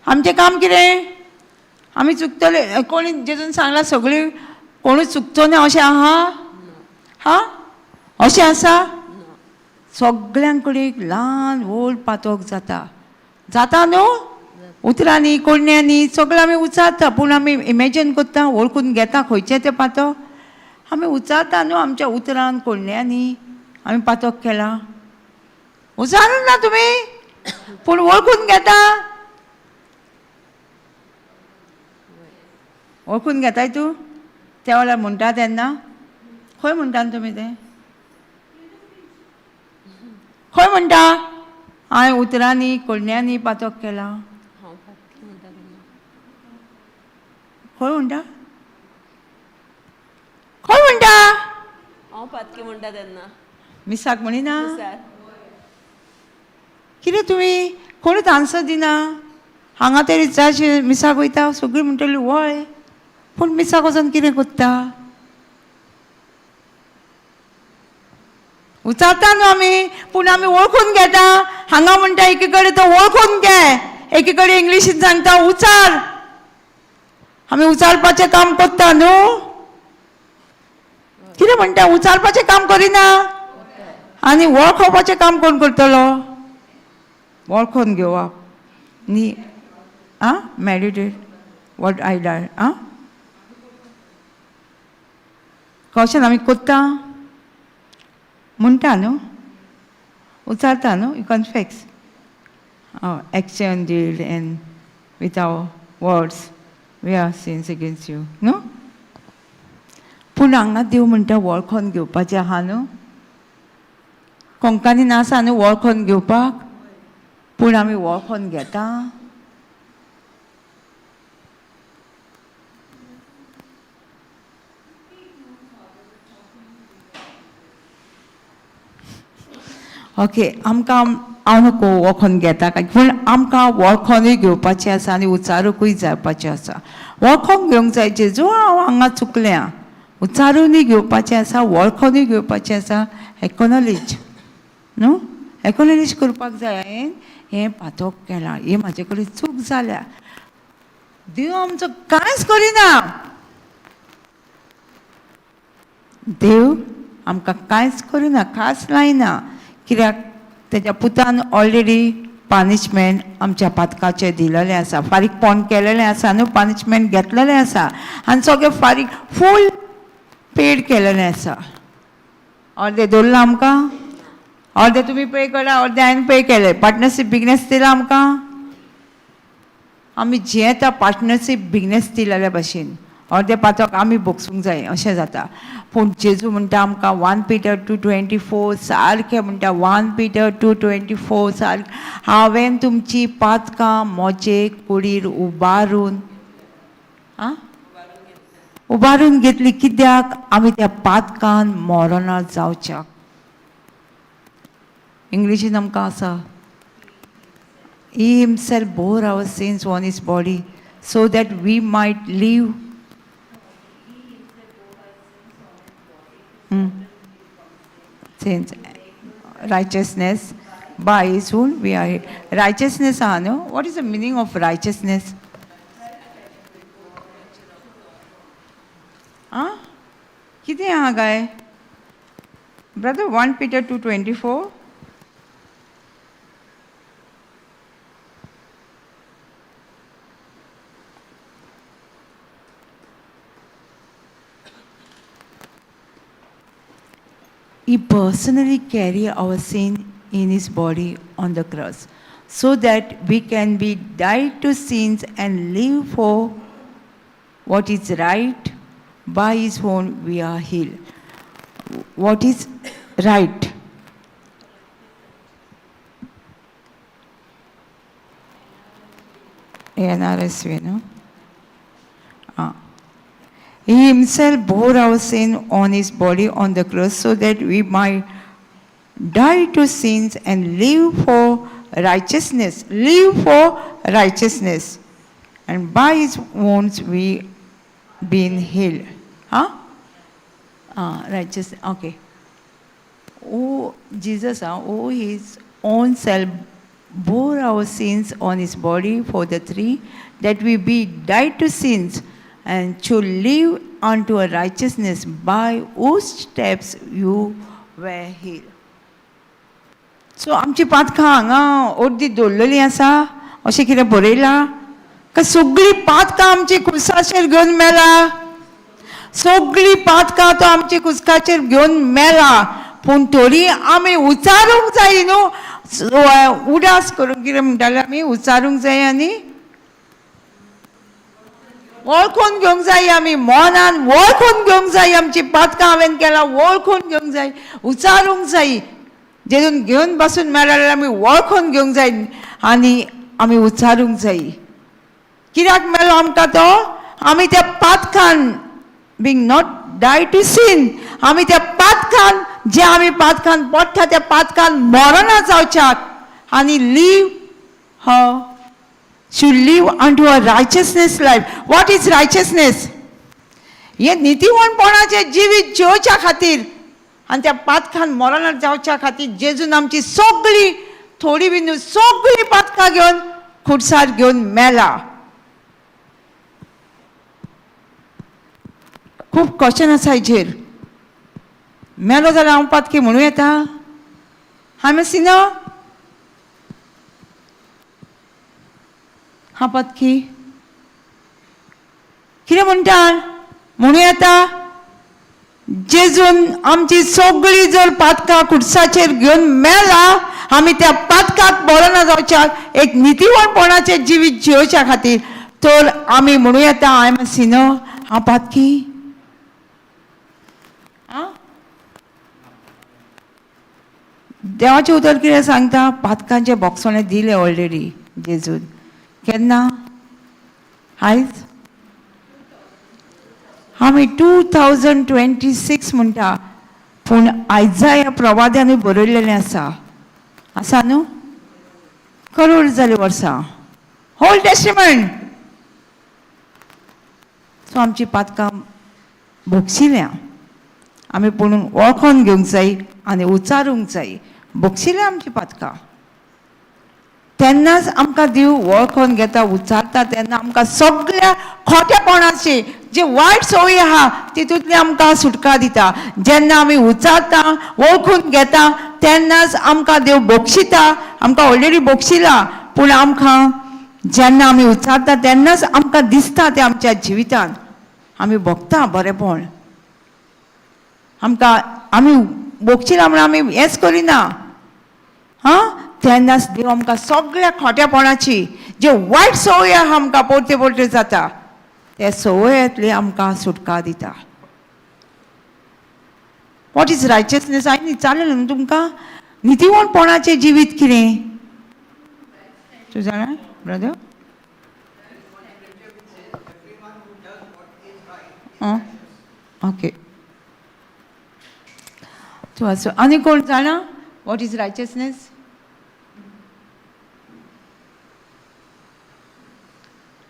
आमचें काम कितें? आमी चुकतले कोणी जेजून सांगलां सगळीं कोणूच चुकचो ना अशें आहा? हा, अशें आसा? सगळ्यां कडेन एक ल्हान व्हड पातोक जाता, जाता न्हू? उतरांनी कोडण्यांनी सगळें आमी उचारता, पूण आमी इमेजीन करता, वळखून घेता खंयचें तें पातक आमी उचारता न्हू. आमच्या उतरान कोडण्यांनी आमी पातक केलां, उचारून ना तुमी, पूण वळखून घेता. वळखून घेताय तूं त्या वेळार म्हणटा तेन्ना खंय म्हणटा तुमी तें? खंय म्हणटा हांवें उतरांनी कोडण्यांनी पातक केलां? हांव पातकी म्हणटा तेन्ना. खंय म्हणटा? खंय म्हणटा? हांव पातकी म्हणटा तेन्ना. मिसाक म्हणिना? सर. कितें तुमी कोणूच आन्सर दिना? हांगा तरी चडशे मिसाक वयता सगळीं म्हणटली वय, पूण मिसाक वचोन कितें करता? उचारता न्हू आमी, पूण आमी वळखून घेता. हांगा म्हणटा एकी कडेन तो वळखून घे, एकी कडेन इंग्लिशीन सांगता उचार. आमी उचारपाचें काम करता न्हू. कितें म्हणटा? उचारपाचें काम करिना आनी वळखोवपाचें काम कोण करतलो? वळखोन घेवप न्ही. आं, मेडिटेट what I डाय. आं, कशें आमी करता म्हणटा न्हू, उचारता न्हू. You confess action deed and with our words we are sins against you न्हू. पूण हांगा देव म्हणटा वळखोन घेवपाचें आहा न्हू. कोंकणीन आसा न्हू वळखोन घेवपाक, पूण आमी वळखोन घेता? ओके, आमकां हांव नको वळखोन घेता काय, पूण आमकां वळखोनूय घेवपाचें आसा आनी उचारूकूय जावपाचें आसा. वळखोन घेवंक जाय जेजू हांव हांगा चुकलें आं. उचारूनय घेवपाचें आसा, वळखोनूय घेवपाचें आसा. एक्नॉलेज न्हू, एक्नॉलेज करपाक जाय हांवें हें पातोक केलां, हें म्हाजे कडेन चूक जाल्या. देव आमचो कांयच करिना, देव आमकां कांयच करिना, खास लायना, कित्याक तेज्या पुतान ऑलरेडी पनिशमेंट आमच्या पातकाचें दिलेलें आसा, फारीकपण केलेलें आसा न्हू, पनिशमेंट घेतलेलें आसा आनी सगळें फारीक फूल पेड केलेलें आसा. अर्दें दवरलां आमकां, अर्दें तुमी पे करा, अर्दें हांवें पे केलें. पार्टनरशीप बिगनेस दिला आमकां, आमी जियेता पार्टनरशीप बिगनेस दिलेल्या भशेन. अर्दें पातक आमी भोगसूंक जाय अशें जाता. पूण जेजू म्हणटा आमकां 1 Peter 2:24 सारकें म्हणटा, 1 Peter 2:24 सारकें, हांवें तुमची पातकां म्हजे कुडीर उबारून, आं, उबारून घेतली. कित्याक? आमी त्या पातकान मरना जावच्याक. इंग्लिशीन आमकां आसा, He himself bore our sins on his body so that we might live. Sins, righteousness, by his wound we are healed. Righteousness, no? What is the meaning of righteousness? कितें आहा काय? Brother, 1 Peter 2:24. He personally carried our sin in his body on the cross, so that we can be died to sins and live for what is right. By his wound we are healed. What is right? NRSV, no? He himself bore our sin on his body on the cross so that we might die to sins and live for righteousness. Live for righteousness. And by his wounds we been healed. Huh? Righteous, okay. O Jesus, O his own self bore our sins on his body for the tree, that we be died to sins and should live unto a righteousness, by whose steps you were healed. So आमची पातकां हांगा अर्दी दवरलेली आसा अशें कितें बरयलां काय सगळीं पातकां आमची कुसाचेर घेवन मेला? सगळीं पातकां तो आमची कुसकाचेर घेवन मेला, पूण तरी आमी उचारूंक जाय न्हू, उडास करूंक कितें म्हणटाले आमी, उचारूंक जाय आनी वळखून घेवंक जाय, आमी मनान वळखून घेवंक जाय आमची पातकां हांवें केलां, वळखून घेवंक जाय, उचारूंक जाय. जेजून घेवन बसून मेळ्ळा जाल्यार आमी वळखून घेवंक जाय आनी आमी उचारूंक जाय. कित्याक मेलो आमकां तो? आमी त्या पातकान, being not die to sin, आमी त्या पातकान, जे आमी पातकान पडटा त्या पातकान मरना जावच्याक आनी live uh should live unto a righteousness life. What is righteousness? हें नितीवणपणाचें जिवीत जिवच्या खातीर आनी त्या पातकान मरना जावच्या खातीर जेजून आमची सगळी थोडी बी न्हू सगळी पातकां घेवन खुर्सार घेवन मेला. खूब क्वेश्चन आसा हेजेर. मेलो जाल्यार हांव पातकी म्हणूं येता? हांवें सिना हांव पातकी कितें म्हणटा म्हणूं येता? जेजून आमची सगळी जर पातकां कुडसाचेर घेवन मेला, आमी त्या पातकाक बरो ना जावच्याक एक नितीवणपणाचें जिवीत जियोवच्या खातीर तर आमी म्हणूं येता I am सिनो, हांव पातकी. देवाचें उतर कितें सांगता? पातकांचें बोगसणें दिलें ऑलरेडी जेजून. केन्ना? आयज आमी 2026 म्हणटा, पूण आयजा ह्या प्रवाद्यानूय बरयलेलें आसा, आसा न्हू? करोड जालीं वर्सां, ओल्ड टेस्टिमेंट. सो आमची पातकां भोगशिल्या आमी, पुणून वळखोन घेवंक जाय आनी उचारूंक जाय. भोगशिल्या आमची पातकां, तेन्नाच आमकां देव वळखोन घेता, उचारता, तेन्ना आमकां सगळ्या खोटेपणाची जे वायट संवय आहा तितूंतली आमकां सुटका दिता. जेन्ना आमी उचारता, वळखून घेता, तेन्नाच आमकां देव बक्षिता. आमकां ऑलरेडी बक्षिला, पूण आमकां जेन्ना आमी उचारता तेन्नाच आमकां दिसता तें आमच्या जिवितान आमी भोगता बरेंपण. आमकां आमी बक्षिला म्हणून आमी हेंच करिना, हां. तेन्नाच देव आमकां सगळ्या खोटेपणाची जे वायट संवय आहा आमकां परते परते जाता त्या संवयांतली आमकां सुटका दिता. What is righteousness? हांवें विचारलें न्हू तुमकां, नितीवणपणाचें जिवीत कितें? तूं जाणा ब्रदर? आं ओके, तूं आसूं. आनी कोण जाणा what is righteousness?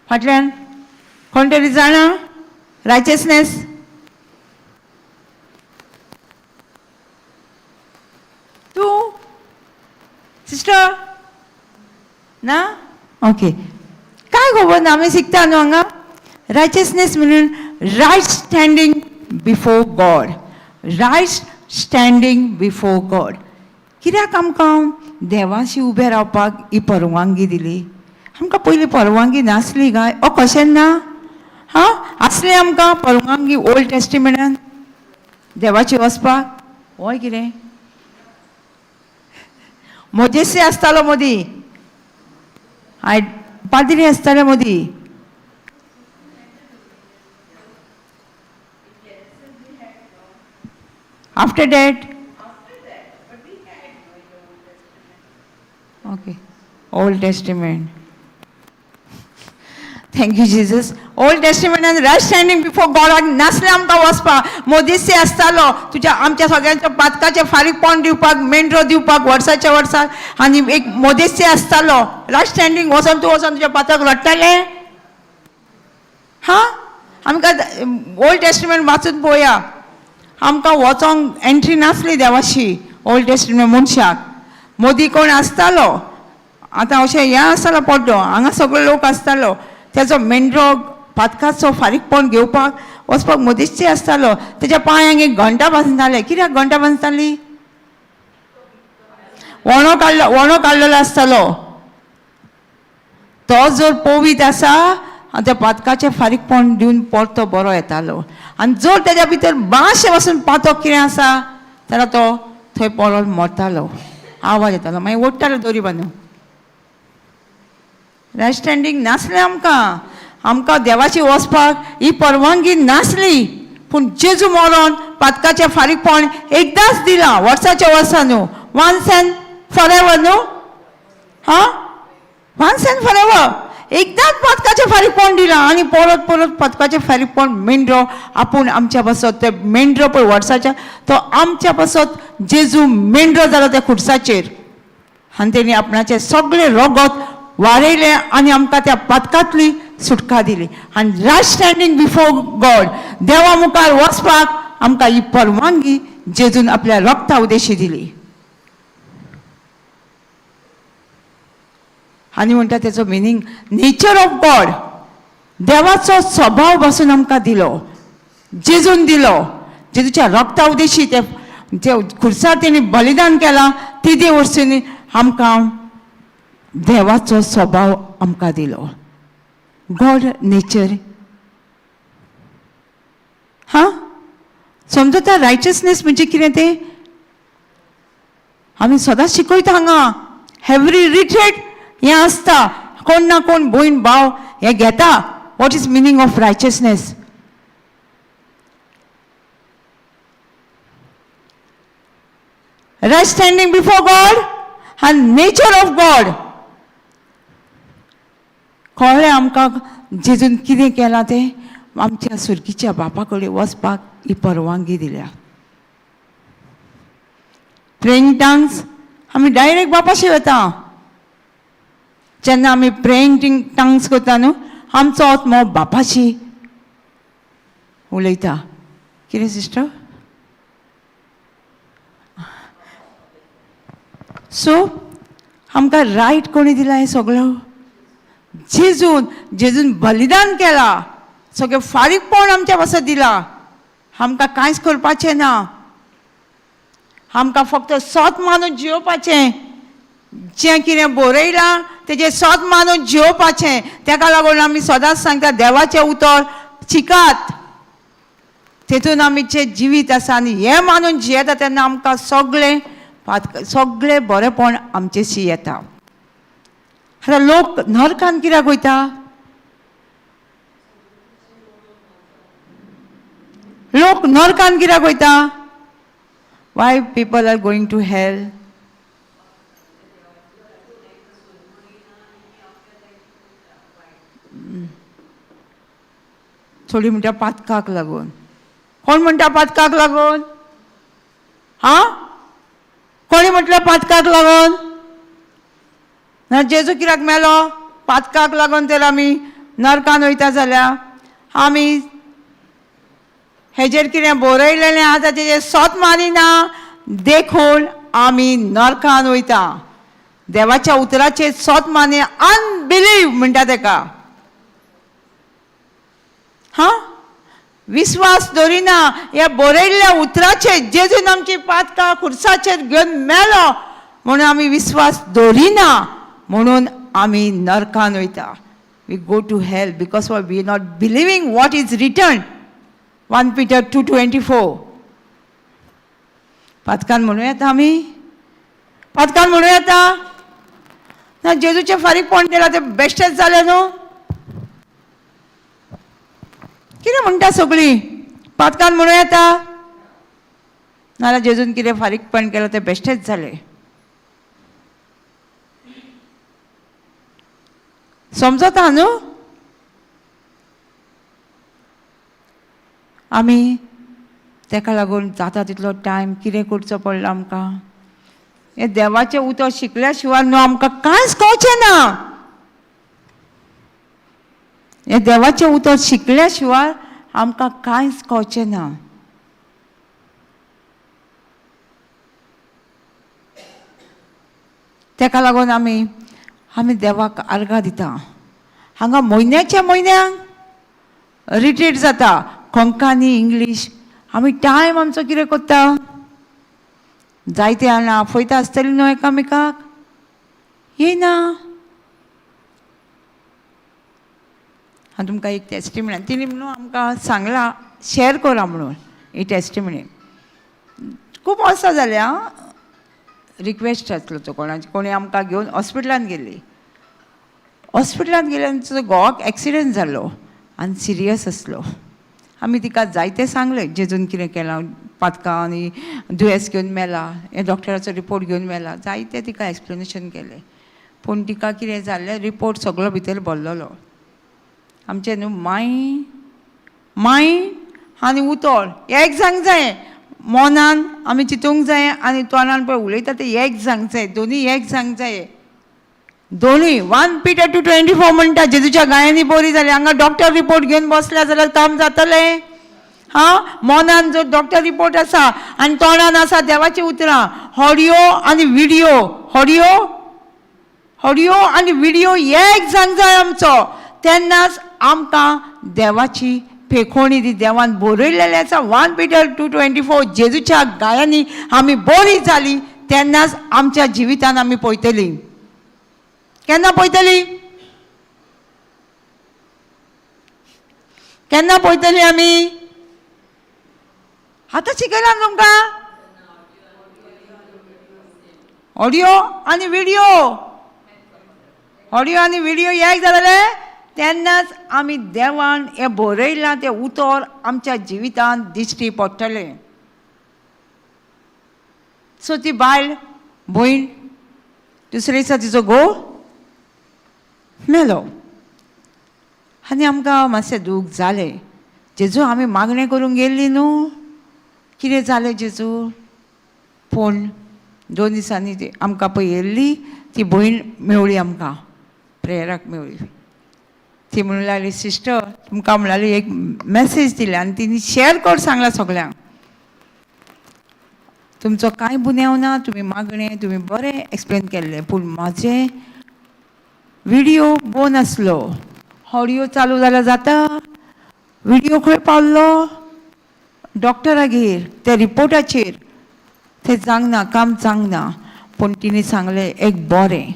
फाटल्यान कोण तरी जाणा रायचसनेस? तूं सिस्टर ना? ओके, काय खबर ना, आमी शिकता न्हू हांगा. रायचसनेस म्हणून right standing before God, right standing before God. कित्याक आमकां देवाशी उबें रावपाक ही परवानगी दिली? आमकां पयलीं परवानगी नासली काय? ओ कशें ना? हां, आसली आमकां परवानगी ओल्ड टेस्टिमेंटान देवाची वचपाक? हय कितें मोजेसी आसतालो मदीं, I पाद्री आसताले मदीं. After that? Okay, Old Testament. Thank you Jesus. Old Testament आनी रायट स्टँडींग बिफोर गॉडाक नासलें आमकां वचपाक. मोदेसी आसतालो तुज्या आमच्या सगळ्यांच्या पातकाचें फारीकपण दिवपाक, मेंढरो दिवपाक वर्साच्या वर्साक, आनी एक मोदेसी आसतालो रायट स्टँडींग. वचोन तूं वचोन तुज्या पातक रडटालें. हां, आमकां ओल्ड टेस्टिमेंट वाचून पळोवया, आमकां वचोंक एंट्री नासली देवाशी. ओल्ड टेस्टमेंट मनशाक मोदी कोण आसतालो आतां अशें हें आसतालो पड्डो हांगा सगळे लोक आसतालो तेजो मेंढरो पातकाचो फारीकपण घेवपाक वचपाक मदींच आसतालो तेज्या पांयांक एक घंटा बांदताले. कित्याक घंटा बांदताली? वणो काडलो, वणो काडलेलो आसतालो. तो जर पवीत आसा आनी त्या पातकाचें फारीकपण दिवन परतो बरो येतालो. आनी जर तेज्या भितर बाशे पासून पातक कितें आसा जाल्यार तो थंय पडोन मरतालो, आवाज येतालो, मागीर ओडटालो दोरी बांदून. रायट स्टँडींग नासलें आमकां, आमकां देवाची वचपाक ही परवानगी नासली. पूण जेजू मरोन पातकाचें फारीकपण एकदांच दिलां, वर्साच्या वर्सा न्हू, वन्स एंड फॉर एवर न्हू, हां, वन्स एंड फॉर एवर एकदांच पातकाचें फारीकपण दिलां. आनी परत परत पातकाचें फारीकपण मेंढरो आपूण आमच्या पासत, ते मेंढरो पळय वर्साच्या तो आमच्या पासत जेजू मेंढरो जालो त्या खुर्साचेर. आनी तेणी आपणाचें सगळें रगत वाडयलें आनी आमकां त्या पातकांतली सुटका दिली. आनी रायट स्टँडींग बिफोर गॉड, देवा मुखार वचपाक आमकां ही परवानगी जेजून आपल्या रगता उदेशी दिली. आनी म्हणटा तेचो मिनींग नेचर ऑफ गॉड, देवाचो स्वभाव पासून आमकां दिलो, जेजून दिलो. जेजूच्या रगता उदेशी ते खुर्सार तेणी बलिदान केलां, तिजे वरसून आमकां देवाचो स्वभाव आमकां दिलो, गॉड नेचर. हां, समजता रायचसनेस म्हणजे कितें तें आमी सदांच शिकयता हांगा. एवरी रिट्रेट हें आसता, कोण ना कोण भयण भाव हें घेता. What is meaning of righteousness? Right standing before God आनी नेचर ऑफ गॉड. कळ्ळें आमकां जेजून कितें केलां तें? आमच्या सुर्गीच्या बापा कडेन वचपाक ही परवानगी दिल्या. प्रेयींग टंग्स आमी डायरेक्ट बापाशी वता. जेन्ना आमी प्रेयींग टंग्स करता न्हू, आमचो आत्मो बापाशी उलयता. कितें सिस्टर? सो आमकां रायट कोणी दिला हें सगळो? जेजून, जेजून बलिदान केलां, सगळें फारीकपण आमच्या पासत दिलां. आमकां कांयच करपाचें ना, आमकां फक्त सोत मानून जियोवपाचें. जें कितें बरयलां तेजें सोत मानून जियोवपाचें. तेका लागून आमी सदांच सांगता देवाचें उतर शिकात, तेतून आमचें जिवीत आसा. आनी हें मानून जियेता तेन्ना आमकां सगळें सगळें बरेंपण आमचेशी येता. आतां लोक नरकान कित्याक वयता? लोक नरकान कित्याक वयता? Why people are going to hell? थोडी म्हणटा पातकाक लागून. कोण म्हणटा पातकाक लागून? हां, कोणी म्हटलें पातकाक लागून? ना जेजू कित्याक मेलो? पातकाक लागून. तर आमी नरकान वयता जाल्यार आमी हेजेर कितें बरयलेलें आसा तेजेर सोत मानिना, देखून आमी नरकान वयता. देवाच्या उतराचेर सोत मानी, अनबिलीव म्हणटा तेका. हां, विस्वास दवरिना ह्या बरयल्ल्या उतराचेर. जेजून आमची पातकां खुर्साचेर घेवन मेलो म्हणून आमी विस्वास दवरिना, म्हणून आमी नरकान वयता. We go to hell because we are not believing what is written. 1 Peter 2:24. पातकान म्हणूं येता आमी? पातकान म्हणूं येता? ना, जेजूचें फारीकपण दिलां तें बेश्टेंच जालें न्हू? कितें म्हणटा सगळीं? पातकान म्हणूं येता? नाजाल्यार जेजून कितें फारीकपण केलां तें बेश्टेंच जालें. समजता न्हू? आमी तेका लागून जाता तितलो टायम कितें करचो पडलो आमकां? हें देवाचें उतर शिकल्या शिवाय न्हू आमकां कांयच कळचें ना. हें देवाचें उतर शिकल्या शिवाय आमकां कांयच कळचें ना. तेका लागून आमी आमी देवाक आर्गां दिता. हांगा म्हयन्याच्या म्हयन्यांक रिट्रीट जाता कोंकणी इंग्लीश. आमी टायम आमचो कितें करता, जायते जाणां आफयता आसतली न्हू एकामेकाक, येयना. हांव तुमकां एक टेस्टिमनी तिणें म्हणून आमकां सांगलां शेअर करा म्हणून. ही टेस्टिमनी खूब वर्सां जालीं आं. रिक्वेस्ट आसलो तो कोणाची, कोणी आमकां घेवन हॉस्पिटलान गेल्ली. हॉस्पिटलान गेल्यान तिचो घोवाक एक्सिडंट जाल्लो आनी सिरियस आसलो. आमी तिका जायतें सांगलें, जेजून कितें केलां, पातकां आनी दुयेंस घेवन मेला, हें डॉक्टराचो रिपोर्ट घेवन मेला, जायतें तिका एक्सप्लेनेशन केलें. पूण तिका कितें जाल्लें, रिपोर्ट सगलो भितर भरलेलो. आमचें न्हू माय माय आनी उतोर एक जावंक जाय, मोनान आमी चिंतूंक जाय आनी तोंडान पळय उलयता तें एक जावंक जाय, दोनूय एक जावंक जाय. दोनूय 1 Peter 2:24 म्हणटा, जेजूच्या गायांनी बरी जाली. हांगा डॉक्टर रिपोर्ट घेवन बसल्या जाल्यार काम जातलें? हां, मोनान जो डॉक्टर रिपोर्ट आसा आनी तोंडान आसा देवाचीं उतरां, ऑडियो आनी विडियो, ऑडियो ऑडियो आनी विडियो एक जावंक जाय आमचो, तेन्नाच आमकां देवाची फेकोणी ती देवान बरयलेलें आसा. 1 Peter 2:24 जेजूच्या गायांनी आमी बरी जाली, तेन्नाच आमच्या जिवितान आमी पळयतली. केन्ना पळयतली? केन्ना पळयतली आमी? आतां शिकयला तुमकां ऑडियो आनी विडियो, ऑडियो आनी विडियो एक जालें तेन्नाच आमी देवान हें बरयलां तें उतर आमच्या जिवितान दिश्टी पडटलें. सो ती बायल भयण दुसरे दिसा तिचो घोव मेलो आनी आमकां मातशें दूख जालें. जेजू आमी मागणें करूंक गेल्ली न्हू, कितें जालें जेजू? पूण 2 दिसांनी ती आमकां पळय येयल्ली ती भयण मेवळी, आमकां प्रेयराक मेवळी. ती म्हणूंक लागली, सिस्टर तुमकां म्हणल्यार एक मॅसेज दिल्या आनी तिणी शेअर कर सांगला सगळ्यांक, तुमचो कांय गुन्यांव ना, तुमी मागणें तुमी बरें एक्सप्लेन केल्लें, पूण म्हाजें विडियो बंद आसलो, ऑडियो चालू जाल्यार जाता, विडियो खंय पावलो डॉक्टरागेर, त्या रिपोर्टाचेर, तें जावंक ना, काम जावंक ना. पूण तिणें सांगलें एक बरें,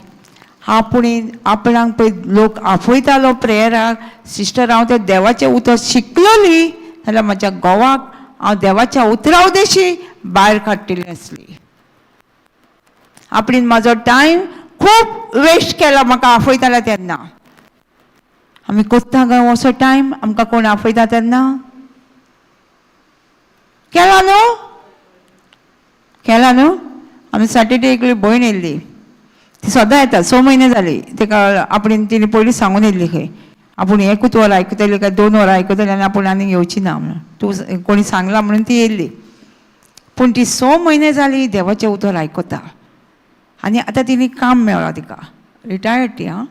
आपूण आपणाक पळय लोक आफयतालो प्रेयराक, सिस्टर हांव तें देवाचें उतर शिकलोली जाल्यार म्हज्या घोवाक हांव देवाच्या उतरा उदेशी भायर काडटली आसली. आपणेन म्हाजो टायम खूब वेस्ट केला म्हाका आफयताले तेन्ना. आमी कोत्ता गाय असो टायम आमकां कोण आफयता तेन्ना? केला न्हू, केला न्हू. आमी सॅटर्डे एकली भयण येयल्ली, ती सदां येता, 6 म्हयने जाली तेका. आपणेन तिणें पयलीं सांगून येयल्ली खंय आपूण एकूच वर आयकतली काय 2 वरां आयकतली आनी आपूण आनीक येवची ना म्हणून, तूं कोणी सांगलां म्हणून ती येयल्ली. पूण ती 6 म्हयने जाली देवाचें उतर आयकता आनी आतां तिणें काम मेवलां, तिका रिटायर्ड ती, आं,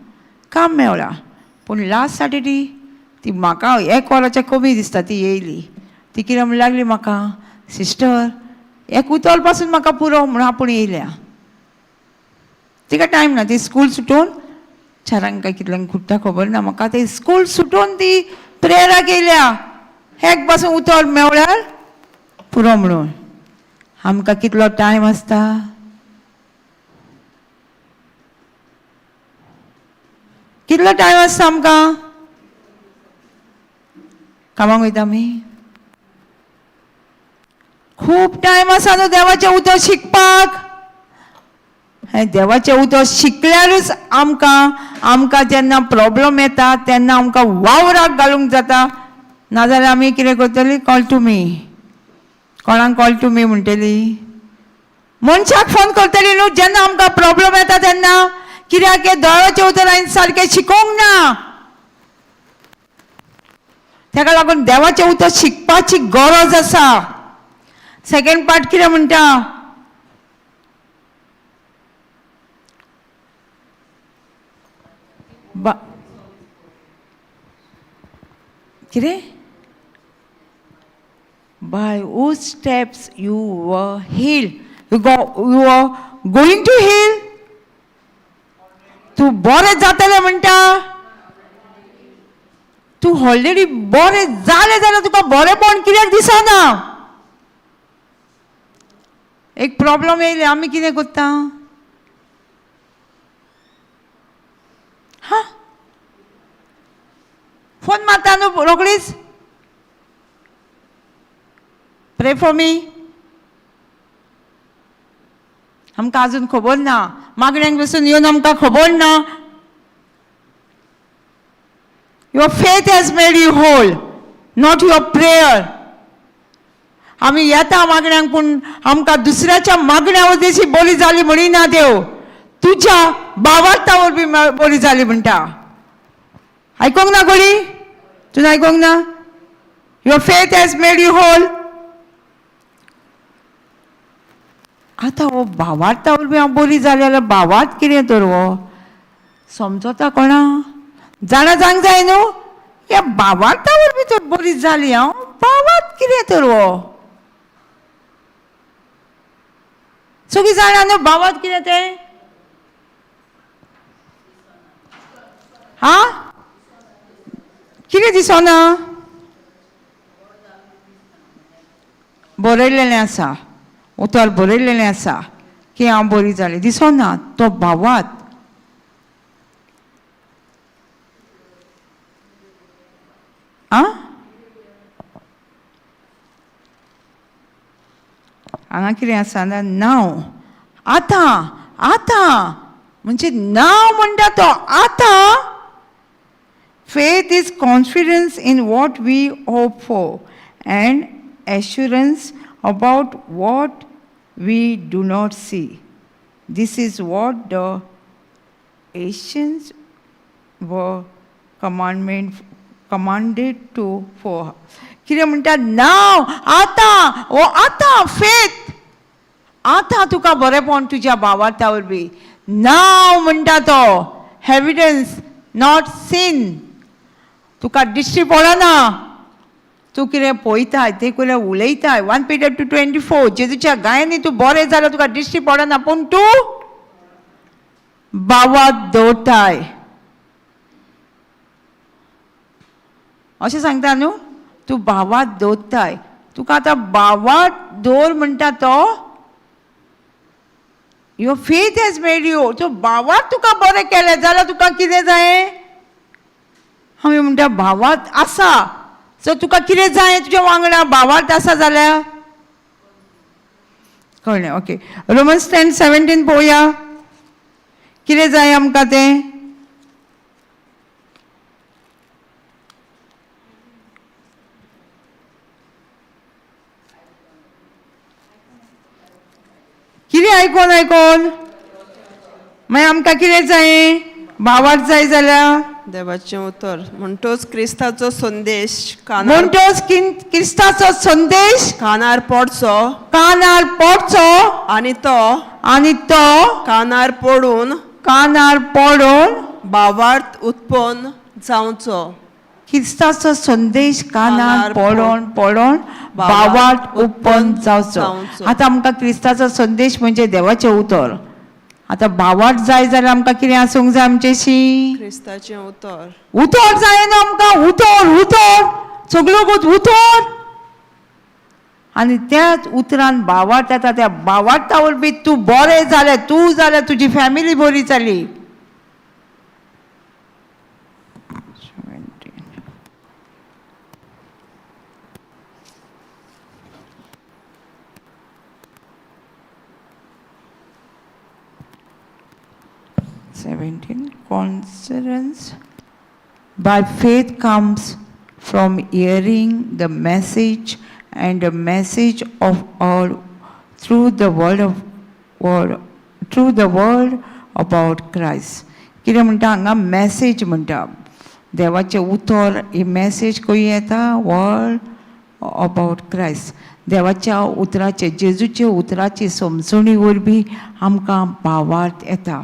काम मेवलां. पूण लास्ट सॅटर्डे ती म्हाका 1 वराच्या कमी दिसता ती येयली. ती कितें म्हणूंक लागली म्हाका, सिस्टर एक उतर पासून म्हाका पुरो म्हणून आपूण येयल्या. तिका टायम ना, ती स्कूल सुटून 4 काय कितल्यांक खुट्टा खबर ना म्हाका, ती स्कूल सुटून ती प्रेयराक येयल्या, एक पासून उतर मेवल्यार पुरो म्हणून. आमकां कितलो टायम आसता? कितलो टायम आसता आमकां? कामाक वयता आमी, खूब टायम आसा न्हू देवाचें उतर शिकपाक. हें देवाचें उतर शिकल्यारूच आमकां आमकां जेन्ना प्रॉब्लम येता तेन्ना आमकां वावराक घालूंक जाता, नाजाल्यार आमी कितें करतली, कॉल टू मी, कोणाक कॉल टू मी म्हणटली, मनशाक फोन करतली न्हू जेन्ना आमकां प्रॉब्लम येता तेन्ना. कित्याक हें देवाचें उतर हांवें सारकें शिकोवंक ना, तेका लागून देवाचें उतर शिकपाची गरज आसा. सेकंड पार्ट कितें म्हणटा? कितें? By whose steps you were healed. You are going to heal. तूं बरें जातलें म्हणटा, तूं ऑलरेडी बरें जालें जाल्यार तुका बरेंपण कित्याक दिसना? एक प्रॉब्लम येयले आमी कितें करता? हा, फोन मारता न्हू रोखडीच, प्रे फॉर मी. आमकां आजून खबर ना, मागण्यांक बसून येवन आमकां खबर ना. Your faith has made you whole, not your prayer. आमी येता मागण्यांक, पूण आमकां दुसऱ्याच्या मागण्या वरवीं बरी जाली म्हणिना देव, तुज्या भावार्था वरवीं बरी जाली म्हणटा. आयकोंक ना गोळी? तुवें आयकोंक ना? Your faith has made you whole. आतां हो भावार्था वरवीं हांव बरी जाली जाल्यार भावार्थ कितें तर हो समजता कोणा? जाणा जावंक जाय न्हू, ह्या भावार्था वरवीं तर बरी जाली हांव, भावार्थ कितें तर हो? सगळीं जाणा न्हू भावार्थ कितें तें? हा, कितें दिसना? बरयलेलें आसा, उतर बरयलेलें आसा की हांव बरी जाली, दिसना तो भावार्थ. आं, हांगा कितें आसा ना? नांव आतां, आतां म्हणजे नांव म्हणटा तो आतां. Faith is confidence in what we hope for and assurance about what we do not see. This is what the ancients were commanded to for. कितें म्हणटा? नांव आतां, हो आतां फेथ, आतां तुका बरेंपण तुज्या भावार्था वरवीं. नांव म्हणटा तो एविडन्स not scene. तुका दिश्टी पडना, तूं कितें पळयताय तें कितें उलयताय. 1 Peter 2:24, जेजूच्या गायांनी तूं बरें जाल्यार तुका दिश्टी पडना, पूण तूं भावार्थ दवरताय अशें सांगता न्हू. तूं भावार्थ दवरताय, तुका आतां भावार्थ दवर म्हणटा तो. Your faith has made you. तो भावार्थ तुका बरें केलें जाल्यार तुका कितें जाय? आमी म्हणटा भावार्थ आसा, सो तुका कितें जाय तुज्या वांगडा भावार्थ आसा जाल्यार? कळ्ळें? ओके, रोमन्स 10:17 पळोवया कितें जाय आमकां तें. कितें आयकोन आयकोन मागीर आमकां कितें जाय? भावार्थ जाय जाल्यार देवाचें उतर. म्हणटोच क्रिस्ताचो संदेश कानार, म्हणटोच क्रिस्ताचो संदेश कानार पडचो, कानार पडचो, आनी तो, आनी तो कानार पडून, कानार पडून भावार्थ उत्पन्न जावचो. क्रिस्ताचो संदेश कानार कानार पडोन पडोन भावार्थ उत्पन्न जावचो. जावचो. आतां आमकां क्रिस्ताचो संदेश म्हणजे देवाचें उतर. आतां भावार्थ जाय जाल्यार आमकां कितें आसूंक जाय आमचेशी? क्रिस्ताचें उतर. उतर जाय न्हू आमकां, उतर, उतर, सगळ्यो गोत उतर. आनी त्याच उतरान भावार्थ येता. त्या भावार्था वरवीं तूं बरें जालें, तूं जालें, तुजी फॅमिली बरी जाली. 17, Conscience by faith comes from hearing the message, and the message of all through the word of word through the word about Christ. कितें म्हणटा हांगा? मॅसेज म्हणटा, देवाचें उतर. ही मॅसेज खंय येता? Word about Christ. देवाच्या उतराचे, जेजूच्या उतराची समजणी वरवीं आमकां भावार्थ येता.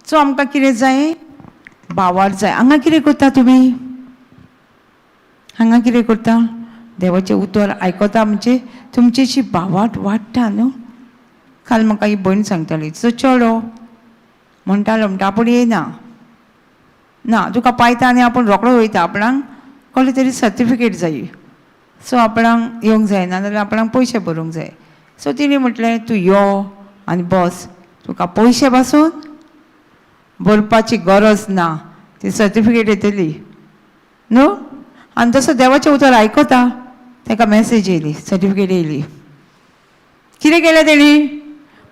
सो आमकां कितें जाय? भावार्थ जाय. हांगा कितें करता तुमी? हांगा कितें करता? देवाचें उतर आयकता म्हणजे तुमचेशी भावार्थ वाडटा न्हू. काल म्हाका ही भयण सांगताली, तिचो चेडो म्हणटालो म्हणटा आपूण येयना ना तुका पायता आनी आपूण रोकडो वयता, आपणाक कसली तरी सर्टिफिकेट जाय, सो आपणाक येवंक जायना जाल्यार आपणाक पयशे भरूंक जाय. सो तिणें म्हटलें तूं यो आनी बस, तुका पयशे पासून भरपाची गरज ना, ती सर्टिफिकेट येतली न्हू. आनी तसो देवाचें उतर आयकता ताका मॅसेज येयली, सर्टिफिकेट येयली. कितें केलें तेणी,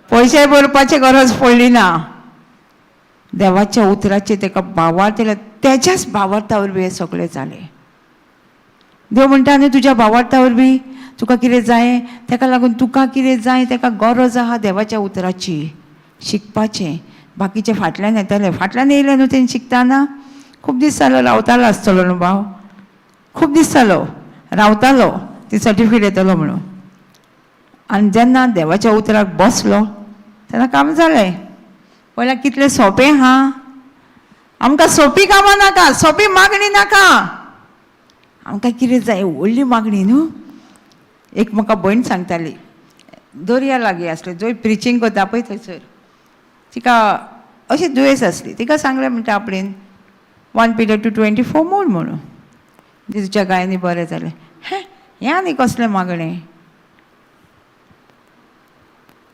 पयशे भरपाची गरज पडली ना. देवाच्या उतराचेर ताका भावार्थ येयलो, तेज्याच भावार्था वरवीं हें सगळें जालें. देव म्हणटा न्हू तुज्या भावार्था वरवीं तुका कितें जाय, ताका लागून तुका कितें जाय ताका गरज आहा देवाच्या उतराची शिकपाचें. बाकीचे फाटल्यान येताले, फाटल्यान येयले न्हू तेणी शिकताना खूब दीस जालो रावतालो आसतलो न्हू भाव, खूब दीस जालो रावतालो ती सर्टिफिकेट येतलो म्हणून. आनी जेन्ना देवाच्या उतराक बसलो तेन्ना काम जालें. पयल्या कितलें सोंपें हा, आमकां सोंपी कामां नाका, सोंपी मागणी नाका, आमकां कितें जाय व्हडली मागणी न्हू. एक म्हाका भयण सांगताली, दर्या लागीं आसले जंय प्रिचींग करता पळय थंयसर, तिका अशी दुयेंस आसली. तिका सांगलें म्हणटा आपणेन 1 Peter 2:24 मोड म्हणून, जेजूच्या गायांनी बरें जालें. हें हें आनी कसलें मागणें,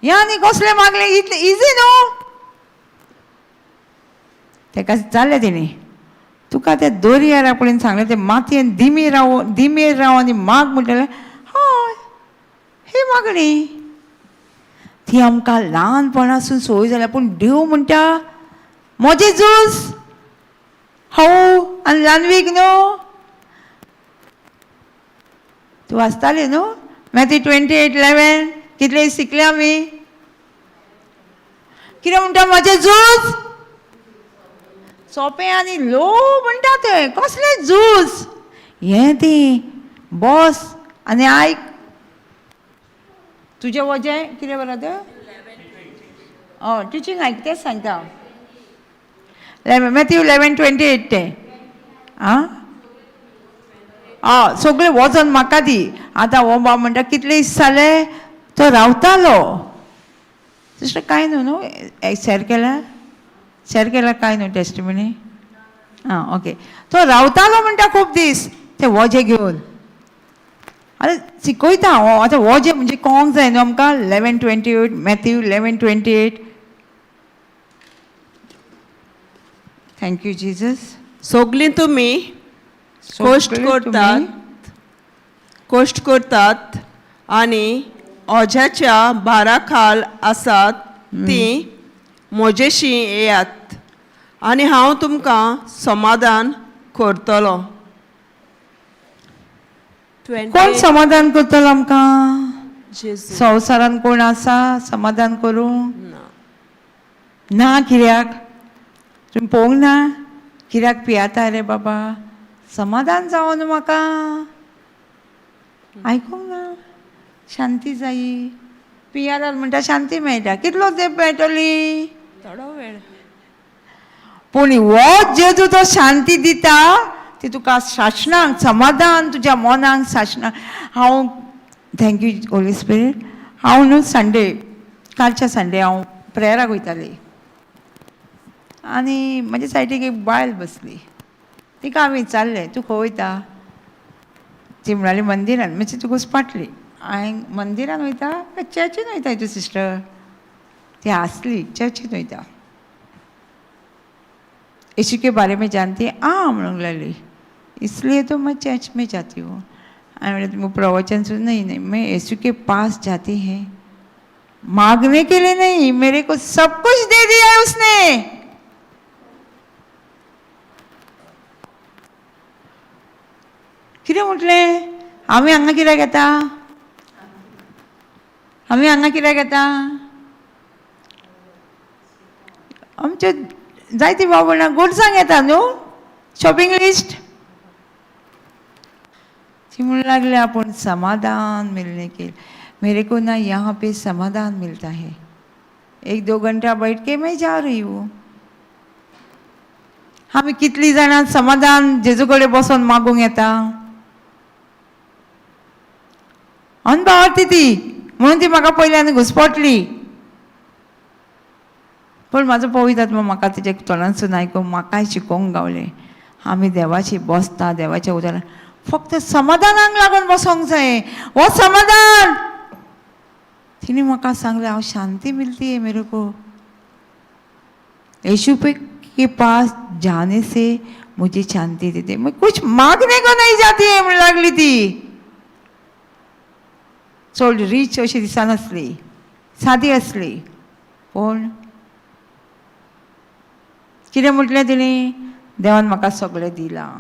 हें आनी कसलें मागणें, इतलें इजी न्हू. ताका जालें तेणी तुका त्या दर्यार आपणेन सांगलें ते मातयेन दिमी राव, दिमेर राव आनी माग म्हणटलें हय ही मागणी. ती आमकां ल्हानपणासून संवय जाल्या. पूण देव म्हणटा म्हजें झूज हांव आनी ल्हानवीक न्हू. तूं वाचताली न्हू मॅथ्यू 28:11, कितले शिकले आमी. कितें म्हणटा म्हजें झूज सोंपें आनी लो म्हणटा तें. कसलें झूज हें ती, बस आनी आयक. तुजें वजें कितें बरें तें हय टिचींग आयक तेंच सांगता. मॅथ्यू 11:28 तें आं आं सगळें वजन म्हाका दी. आतां हो बाब म्हणटा कितले दीस जाले तो रावतालो. सिस्टर कांय न्हू न्हू शेर केल्या, शेर केल्या कांय न्हू टेस्टिमनी. आं ओके. तो रावतालो म्हणटा खूब दीस ते वजें घेवन. आतां शिकयता हांव आतां वजें म्हणजे कोंक जाय न्हू आमकां. 11:28 मॅथ्यू 11:28. Thank you Jesus. सगलीं तुमी कश्ट करतात, कश्ट करतात आनी ओझ्याच्या भारा खाल आसात तीं म्हजेशी येयात आनी हांव तुमकां समाधान करतलो. कोण समाधान करतलो आमकां? संवसारान कोण आसा समाधान करूंक ना? कित्याक तुमी पळोवंक ना? कित्याक पियाता रे बाबा, समाधान जावं न्हू म्हाका, आयकूंक ना, शांती जायी. पियारार म्हणटा शांती मेळटा, कितलो तेंप मेळटली? थोडो वेळ. पूण हो जेजू तो शांती दिता ती तुका सासणाक समाधान, तुज्या मनाक सासणाक. हांव thank you Holi spirit. हांव न्हू संडे, कालच्या संडे हांव प्रेयराक वयताली आनी म्हज्या सायडीक एक बायल बसली. तिका हांवें विचारलें तूं खंय वयता? ती म्हणाली मंदिरान. म्हणजे तुका घुसपाटली. हांवें मंदिरान वयता काय चर्चीन वयता तूं सिस्टर? ती आसली चर्चीन वयता. यीशु के बारे में जानती है? हाँ म्हणूंक लागली. इसलिए तो मैं चर्च में जाती हूँ. हांवें म्हणलें तुमकां प्रवचन सुन? नहीं नहीं, मैं यीशु के पास जाती है मांगने के लिए नहीं, मेरे को सब कुछ दे दिया है उसने. कितें म्हटलें? आमी हांगा कित्याक येता? आमी हांगा कित्याक येता? आमचे जायती भाव भयणां गोडसांग येता न्हू, शॉपिंग लिस्ट. ती म्हणूंक लागली आपूण समाधान मिलने के, मेरे को ना यहाँ पे समाधान मिलता है. 1-2 घंटा बैठ के मैं जा रही हूँ. आमी कितली जाणां समाधान जेजू कडेन बसोन मागूंक येता? अनभावार्थी ती, म्हणून ती म्हाका पयल्यान घुसपटली. पूण म्हाजो पवित्र आत्मा म्हाका तेज्या तोंडांतसून आयकूंक म्हाकाय शिकोवंक गावलें. आमी देवाची बसता, देवाच्या उतरान फक्त समाधानाक लागून बसोंक जाय. हो समाधान तिणें म्हाका सांगलें, हांव शांती मिलती है मेरे को, यीशु पे के पास जाने से मुझे शांति देते, मैं कुछ मागने को नहीं जाती है म्हणून लागली ती. चड रीच अशी दिसनासली, सादी आसली, पूण कितें म्हटलें तिणें, देवान म्हाका सगळें दिलां,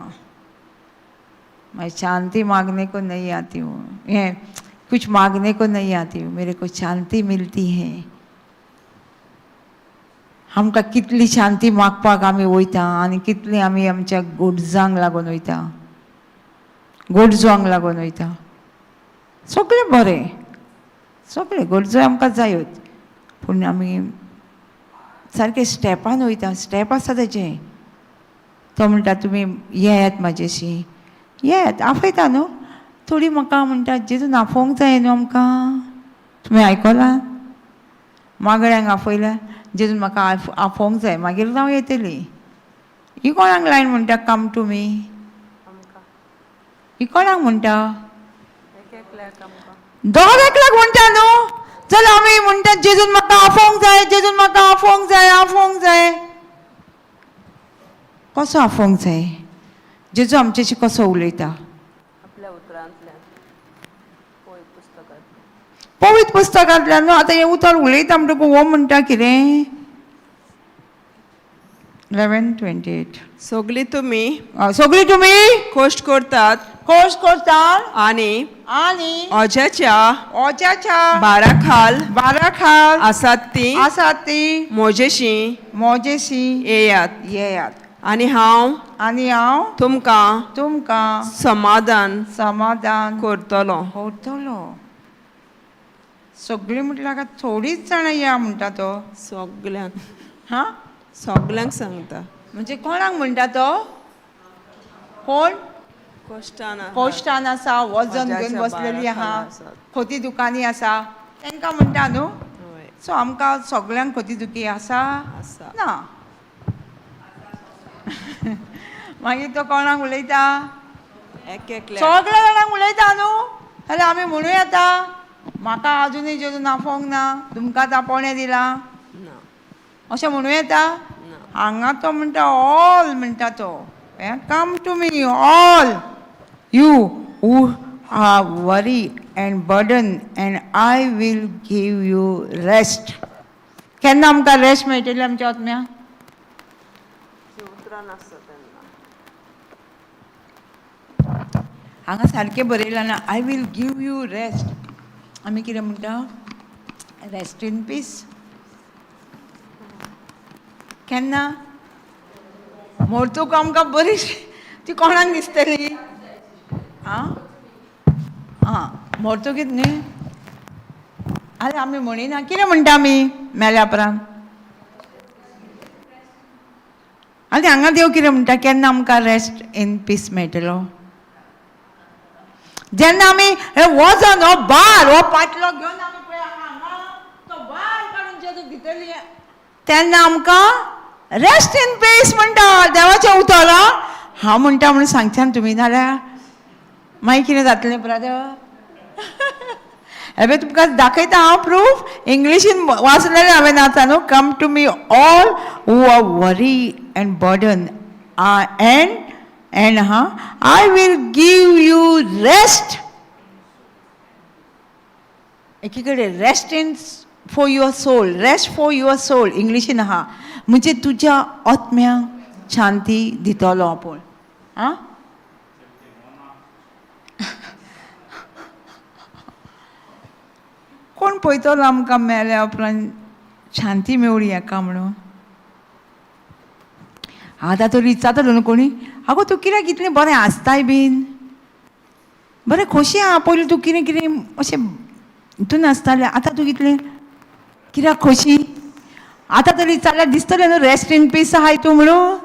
मैं शांति मांगने को नहीं आती हूँ, हें कुछ मागने को नहीं आती हूँ, मेरे को शांति मिलती है. आमकां कितली शांती मागपाक आमी वयता आनी कितली आमी आमच्या गरजांक लागून वयता, गरजोंक लागून वयता. सगळें बरें, सगळें गरजो आमकां जायूच, पूण आमी सारके स्टेपान वयता, स्टेप आसा तेजें. तो म्हणटा तुमी येयात म्हाजेशी, येयात, आफयता न्हू. थोडी म्हाका म्हणटा जेजून आफोवंक जाय न्हू आमकां. तुमी आयकलां, मागण्यांक आफयल्या, जेजून म्हाका आफोवंक जाय, मागीर हांव येतली. ही कोणाक लायन म्हणटा कम टू मी? ही कोणाक म्हणटा? दर एकल्याक म्हणटा न्हू. चल आमी म्हणटा जेजून म्हाका आफोवंक जाय, जेजून म्हाका आफोवंक जाय, आफोवंक जाय. कसो आफोवंक जाय? जेजू आमच्याशी कसो उलयता? आपल्या उतरांतल्यान, पवित्र पुस्तकांतल्यान. पवित्र पुस्तकांतल्यान न्हू. आतां हें उतर उलयता म्हणटकूच हो म्हणटा कितें, 11:28. सगळीं तुमी सगळीं तुमी कश्ट करतात कोश करतात आनी आनी ओज्याच्या ओज्याच्या भारा खाल बारा खाल आसात ती आसात ती म्हजेशी मोजेशी येयात येयात आनी हांव आनी हांव तुमकां तुमकां समाधान समाधान करतलो. करतलो. सगळीं म्हटल्यार काय थोडीच जाणां या म्हणटा तो? सगल्यांक. हा, सगल्यांक सांगता. म्हणजे कोणाक म्हणटा तो? कोण कश्टान आहात. कोश्टान आसा, वजन घेवन वज्याच्या बसलेली भारा आहा, खाला आसात. खोती दुकानी आसा, तांकां म्हणटा न्हू. हय. सो आमकां सगल्यांक खोती दुखी आसा? आसा. ना. मागीर तो कोणाक उलयता? एक एकल्याक. सगल्या जाणांक उलयता न्हू. जाल्यार आमी म्हणू येता म्हाका आजुनूय जेजून आफोवंक ना, तुमकांच आपोवणें दिलां, ना. अशें म्हणू येता? ना. हांगा तो म्हणटा ऑल म्हणटा तो, come to me all you who are worry and burden and I will give you rest. केन्ना आमकां रेस्ट मेळटली आमच्या आत्म्या? उतरां नासता तेन्ना. हांगा सारकें बरयलां ना, I will give you rest. आमी कितें म्हणटा? Rest in peace. केन्ना मोरतूक आमकां बरी ती कोणाक दिसतली? आं आं, मोरतुकीत न्ही. आरे आमी म्हणिना, कितें म्हणटा आमी मेल्या उपरांत? आनी हांगा देव कितें म्हणटा, केन्ना आमकां रेस्ट इन पीस मेळटलो? जेन्ना आमी हे वजन, हो भार, हो पाटलो घेवन आमी पळय हांगा तो भार काडून जेजूक दितली, तेन्ना आमकां रेस्ट इन पीस म्हणटा देवाचें उतर. हांव म्हणटा म्हणून सांगच्यान तुमी, नाल्यार मागीर कितें जातलें ब्रदर? हें पळय तुमकां दाखयता हांव प्रूफ, इंग्लिशीन वाचलेलें हांवें आतां न्हू. Come to me all who are worry and burden and हा I will give you rest. एकी कडेन rest in for your soul, rest for your soul इंग्लिशीन आहा, म्हणजे तुज्या आत्म्यांक शांती दितलो आपूण. आं, कोण पळयतलो आमकां मेल्या उपरांत शांती मेवली हाका म्हणून? आतां तर विचारतलो न्हू कोणी, आगो तूं कित्याक इतलें बरें आसताय बीन, बरें खोशी आहा, पयलीं तूं कितें कितें अशें हितून आसतालें, आतां तूं कितलें कित्याक खोशी? आतां तरी विचारल्यार दिसतलें न्हू रेस्ट इन पीस आहाय तूं म्हणून.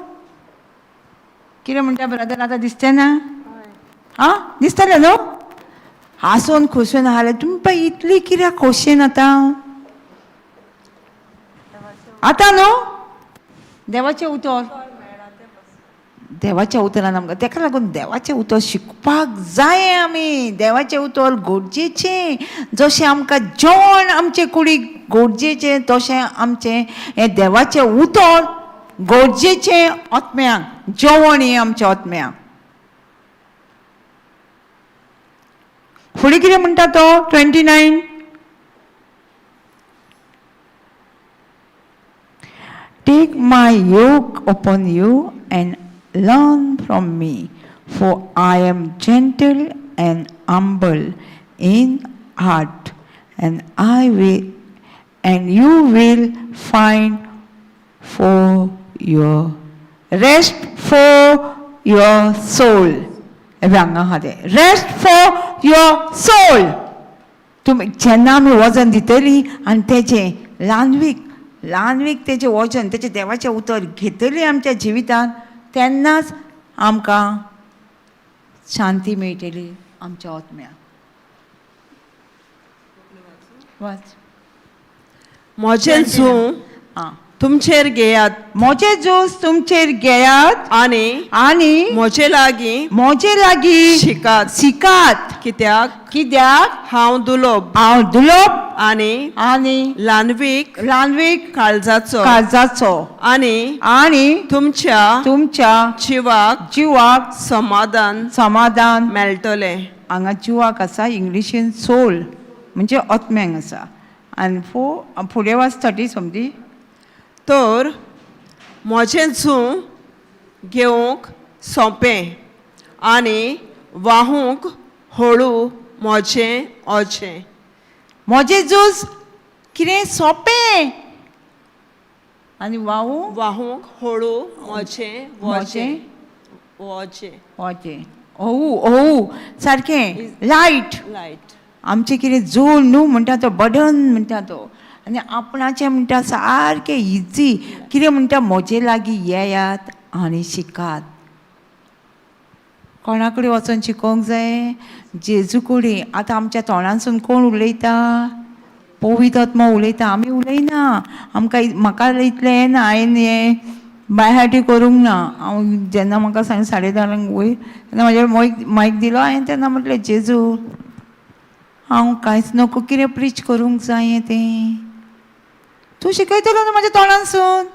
कितें म्हणटा ब्रदर, आतां दिसचें ना? आं, दिसतलें न्हू? हांसून खोशेन आसलें तुमी पळय, इतली कित्याक खोशयेन आतां? आतां न्हू देवाचें उतर, देवाच्या उतरान आमकां, तेका लागून देवाचें उतर शिकपाक जाय आमी. देवाचें उतर गरजेचें, जशें आमकां जेवण आमचे कुडीक गरजेचें तशें आमचें हें देवाचें उतर गरजेचें आत्म्यांक, जेवण हें आमच्या आत्म्यांक. फुडें कितें म्हणटा तो 29, Take my yoke upon you and learn from me, for I am gentle and humble in heart, and I will, and you will find for your rest for your soul. हें हांगा आहा तें रेस्ट फॉर your soul. तुमी जेन्ना आमी वजन दितली आनी तेजें ल्हानवीक ल्हानवीक तेजें वजन, तेजें देवाचें उतर घेतली आमच्या जिवितान, तेन्नाच आमकां शांती मेळटली आमच्या आत्म्याक. वाच. म्हजें जूं आं. तुमचेर घेयात, म्हजें जोस तुमचेर घेयात आनी आनी म्हजे लागीं म्हजे लागीं शिकात, शिकात, कित्याक कित्याक हांव दुलोब हांव दुलोब आनी आनी ल्हानवीक ल्हानवीक काळजाचो काळजाचो आनी आनी तुमच्या तुमच्या जिवाक जिवाक समाधान समाधान मेळटलें. हांगा जिवाक आसा, इंग्लिशीन सोल म्हणजे आत्म्यांक आसा. आनी फुडें वाच 30 समजी. तर म्हजें जूं घेवंक सोंपें आनी वाहूंक हळू म्हजें ओजें. म्हजें जूस कितें सोंपें आनी वाहूं वाहूंक हळू म्हजें म्हजें ओजें. ओजें ओहू ओहू सारकें लायट. लायट. आमचें कितें जोड न्हू म्हणटा तो, बडन म्हणटा तो, आनी आपणाचें म्हणटा सारकें इजी. कितें म्हणटा, म्हजे लागीं येयात आनी शिकात. कोणा कडेन वचोन शिकोवंक जाय? जेजू कडेन. आतां आमच्या तोंडांसून कोण उलयता? पवित्र आत्मो उलयता, आमी उलयना. आमकां म्हाका इतलें येना, हांवें हें बाय हार्टी करूंक ना. हांव जेन्ना म्हाका सांग 10:30 वयर तेन्ना म्हाज्या मायक दिलो, हांवें तेन्ना म्हटलें जेजू हांव कांयच नको, कितें प्रिच करूंक जाय तें तूं शिकयतलो न्हू म्हाज्या तोंडांसून.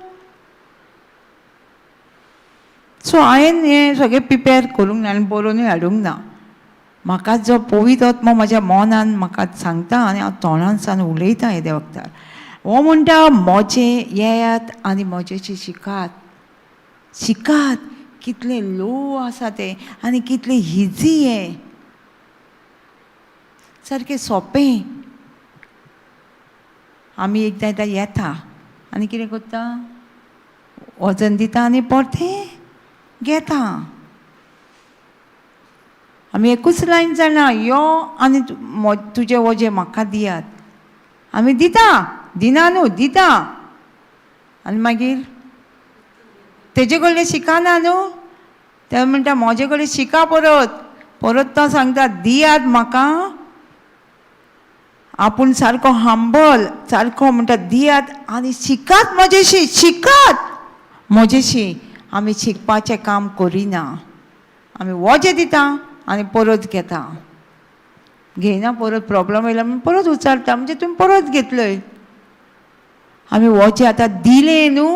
सो हांवें हें सगळें प्रिपेर करूंक ना आनी बरोवनूय हाडूंक ना. म्हाका जो पवित्र आत्मो म्हज्या मनान म्हाका सांगता आनी हांव तोंडांसान उलयतां येद्या वखदार. हो म्हणटा म्हजें येयात आनी म्हजेशी शिकात. शिकात कितलें लो आसा तें आनी कितलें इजी हें, सारकें सोंपें. आमी एकदां एकदां येता आनी कितें करता, वजन दिता आनी परतें घेता. आमी एकूच लायन जाणा, यो आनी तुजें वजें म्हाका दियात. आमी दिता, दिना न्हू, दिता. आनी मागीर तेजे कडलें शिकना न्हू, ते म्हणटा म्हजे कडेन शिका. परत परत तो सांगता दियात म्हाका. आपूण सारको हंबल, सारको म्हणटा दियात आनी शिकात म्हजेशी, शिकात म्हजेशी. आमी शिकपाचें काम करिना, आमी वजें दिता आनी परत घेता. घेयना, परत प्रॉब्लम येयला म्हूण परत विचारता, म्हणजे तुमी परत घेतलय. आमी वजें आतां दिलें न्हू,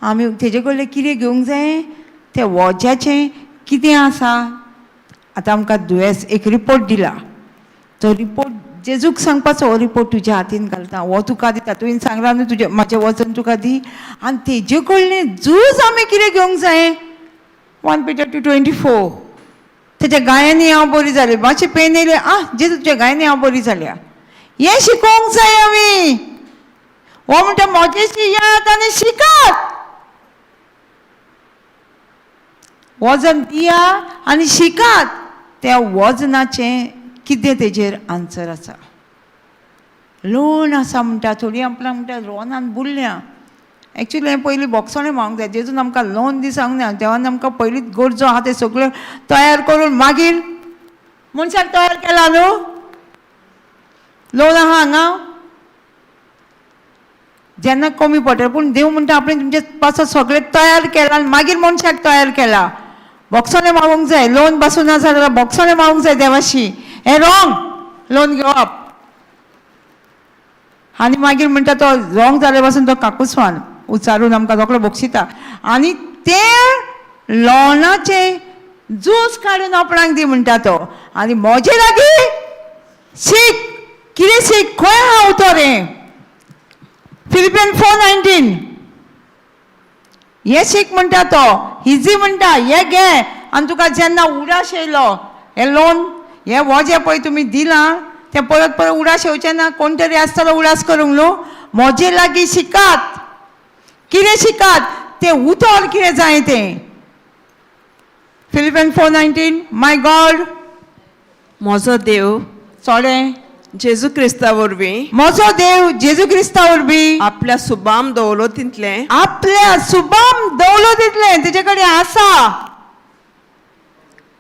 आमी तेजे कडलें कितें घेवंक जाय, तें वज्याचें कितें आसा. आतां आमकां दुयेंस एक रिपोर्ट दिला, तो रिपोर्ट जेजूक सांगपाचो, हो रिपोर्ट तुज्या हातीन घालता, हो तुका दिता, तुवें सांगलां न्हू तुजें म्हाजें वचन तुका दी. आनी तेजे कडलें झूज आमी कितें घेवंक जाय, 1 Peter 2:24. तेच्या गायांनी हांव बरी जालें, मातशें पेन येयलें, आं जेजू तुज्या गायांनी हांव बरी जाल्या. हें शिकोवंक जाय आमी. हो म्हणटा म्हजेशी यात आनी शिकात, वजन दिया आनी शिकात. त्या वजनाचें कितें तेजेर आन्सर आसा. लोन आसा म्हणटा, थोडीं आपणाक म्हणटा लोनान बुडल्या. एक्चुली हांवें पयलीं बोगसणें मागूंक जाय, जेजून आमकां लोन दी सांगूंक ना, देवान आमकां पयलींच गरजो आहा तें सगळें तयार करून मागीर मनशाक तयार केला न्हू. लोन आहा हांगा, जेन्ना कमी पडटा, पूण देव म्हणटा आपणें तुमचे पासत सगळें तयार केलां आनी मागीर मनशाक तयार केला. बोक्सांनी मागूंक जाय, लोन बसून ना जाल्यार बोक्सांनी मागूंक जाय देवाशी. हें रोंग लोन घेवप. आनी मागीर म्हणटा तो रोंग जाले पासून तो काकूसवान उचारून आमकां रोकडो बक्षिता आनी तें लोनाचें जूस काडून आपणाक दी म्हणटा तो. आनी म्हजे लागीं शीक, कितें शीक, खंय आहा उतर हें? फिलिपियन 4:19. हें शीक म्हणटा तो, इजी म्हणटा, हें घे आनी तुका जेन्ना उडास येयलो, हें लोन हें वजें पळय तुमी दिलां तें परत परत उडास येवचें ना. कोण तरी आसतलो उडास करूंक न्हू. म्हजे लागीं शिकात. कितें शिकात? तें उतर कितें जाय तें. फिलिपियन 4:19. माय गॉड, म्हजो देव चोडे जेजू क्रिस्ता वरवीं, म्हजो देव जेजू क्रिस्ता वरवीं आपल्या सुबाम दौलतींतलें, आपल्या सुबाम दौलतींतलें तेजे कडेन आसा,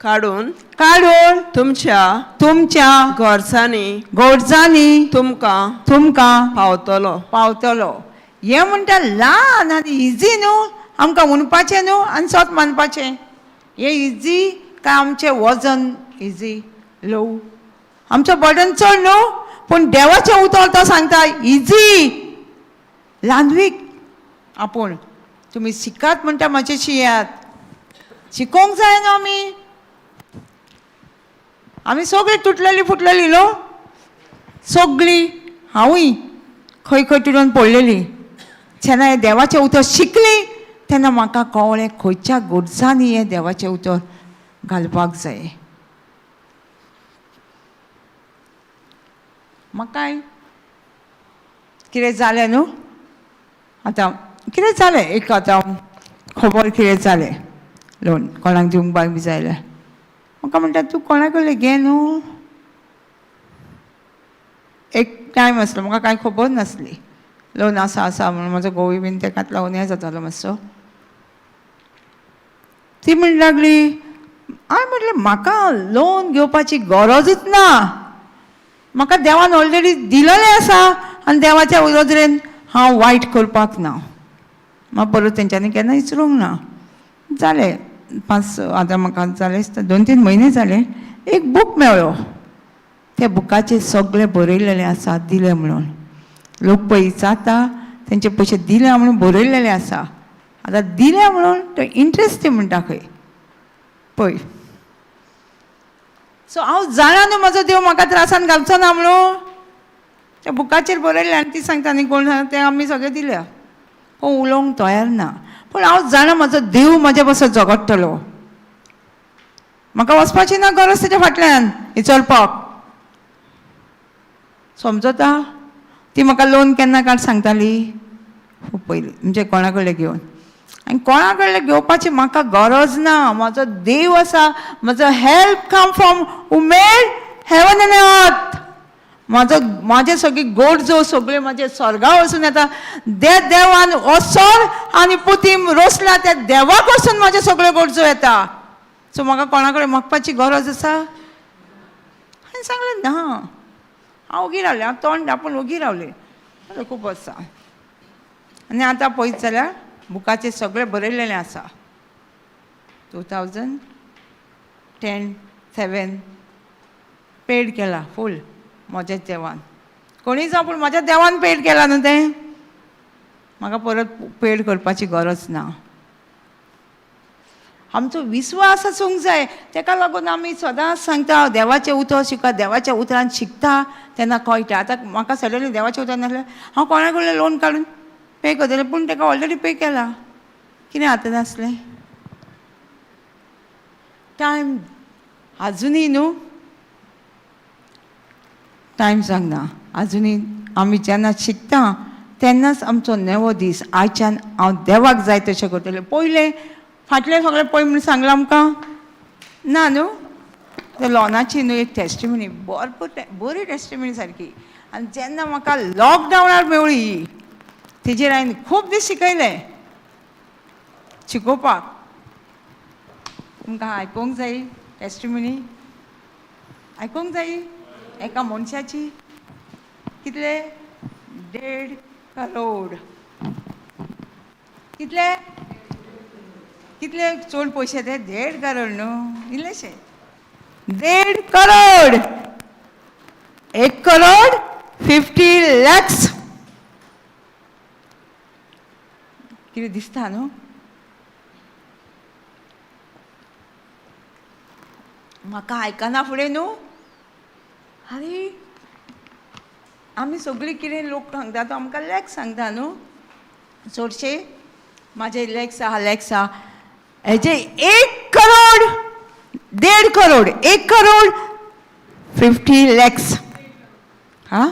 काडून काडून तुमच्या तुमच्या गरजांनी गरजांनी तुमकां तुमकां पावतलो. पावतलो. हें म्हणटा ल्हान आनी इजी न्हू आमकां म्हणपाचें न्हू आनी सोत मानपाचें. हें इजी काय आमचें वजन इजी ल्हव, आमचो बर्डन चड न्हू, पूण देवाचें उतर तो सांगता इजी ल्हानवीक आपूण. तुमी शिकात म्हणटा म्हजें, शियात, शिकोवंक जाय न्हू. आमी आमी सगळीं तुटलेली फुटलेली न्हू सगळीं, हांवूय खंय खंय तुटून पडलेली. जेन्ना हें देवाचें उतर शिकली तेन्ना म्हाका कळ्ळें खंयच्या गरजांनी हें देवाचें उतर घालपाक जाय. म्हाकाय कितें जालें न्हू, आतां कितें जालें एक आतां खबर कितें जालें, लोन कोणाक दिवंक बाय बी जाय जाल्यार म्हाका म्हणटा तूं कोणा कडलें घे न्हू. एक टायम आसलो म्हाका कांय खबर नासली लोन आसा आसा म्हणून. म्हजो घोवूय बीन तेकाच लागून हें जातालो मातसो. ती म्हणूंक लागली, हांवें म्हटलें म्हाका लोन घेवपाची गरजूच ना, म्हाका देवान ऑलरेडी दिलेलें आसा आनी देवाच्या नदरेन हांव वायट करपाक ना. म्हाका परत तेंच्यांनी केन्ना विचारूंक ना. जालें 5, आतां म्हाका जालें 2-3 म्हयने जाले, एक बूक मेळ्ळो. त्या बुकाचेर सगळें बरयलेलें आसा दिलें म्हणून. लोक पळय विचारता तेंचे पयशे दिले म्हणून बरयलेलें आसा. आतां दिले म्हणून तो इंट्रस्ट ती म्हणटा खंय पळय. सो हांव जाणा न्हू म्हजो देव म्हाका त्रासान घालचो ना म्हणून. त्या बुकाचेर बरयलें आनी ती सांगता न्ही कोण तें आमी सगळें दिल्या, कोण उलोवंक तयार ना. पूण हांव जाणा म्हजो देव म्हजे पासत झगडटलो, म्हाका वचपाची ना गरज तेच्या फाटल्यान विचरपाक. समजता? ती म्हाका लोन केन्ना काड सांगताली खूब पयलीं, म्हणजे कोणा कडलें घेवन. आनी कोणा कडलें घेवपाची म्हाका गरज ना, म्हजो देव आसा, म्हजो help come from who made heaven and earth. म्हजो म्हाजे सगळी गरजो सगळ्यो म्हाजे स्वर्गा वचून येता. त्या देवान वचोन आनी पुतीम रोसला त्या देवाक वचून म्हाज्यो सगळ्यो गरजो येता. सो म्हाका कोणा कडेन मागपाची गरज आसा? हांवें सांगलें ना. हांव ओगी रावलें, हांव तोंड आपूण ओगी रावलें, खूब आसा. आनी आतां पळयत जाल्यार बुकाचेर सगळें बरयलेलें आसा. 2010 7 पेड केला फूल म्हज्या देवान. कोणीय जावं पूण म्हज्या देवान पेड केला न्हू तें, म्हाका परत पेड करपाची गरज ना. आमचो विस्वास आसूंक जाय. तेका लागून आमी सदांच सांगता देवाचें उतर शिका, देवाच्या उतरान शिकता तेन्ना कळटा. आतां म्हाका सडनली देवाचें उतर नासलें हांव कोणा कडल्यान लोन काडून पे करतलें, पूण तेका ऑलरेडी पे केला. कितें आतां नासलें टायम आजुनूय न्हू टायम सांगना. आजुनूय आमी जेन्ना शिकता तेन्नाच आमचो नवो दीस. आयच्यान हांव देवाक जाय तशें करतलें. पयलें फाटलें सगळें पळय म्हणून सांगलां आमकां ना न्हू. ते लोनाची न्हू एक टेस्टिमनी, भरपूर बरी टेस्टिमनी सारकी. आनी जेन्ना म्हाका लॉकडावनार मेवळी तेजेर हांवें खूब दीस शिकयलें शिकोवपाक. तुमकां आयकूंक जाय टेस्टिमनी? आयकूंक जाय एका मनशाची? कितले 1.5 करोड. कितले कितले चड पयशे ते? 1.5 करोड न्हू, इल्लेशे 1.5 करोड, 1 करोड 50 लॅक्स. कितें दिसता न्हू? म्हाका आयकना फुडें न्हू, आरे आमी सगळीं कितें लोक सांगता तो आमकां लॅक्स सांगता न्हू चडशे, म्हाजे लॅक्स आहा, लॅक्स आहा. हेजे 1 करोड, 1.5 करोड, 1 करोड 50 लॅक्स. हा,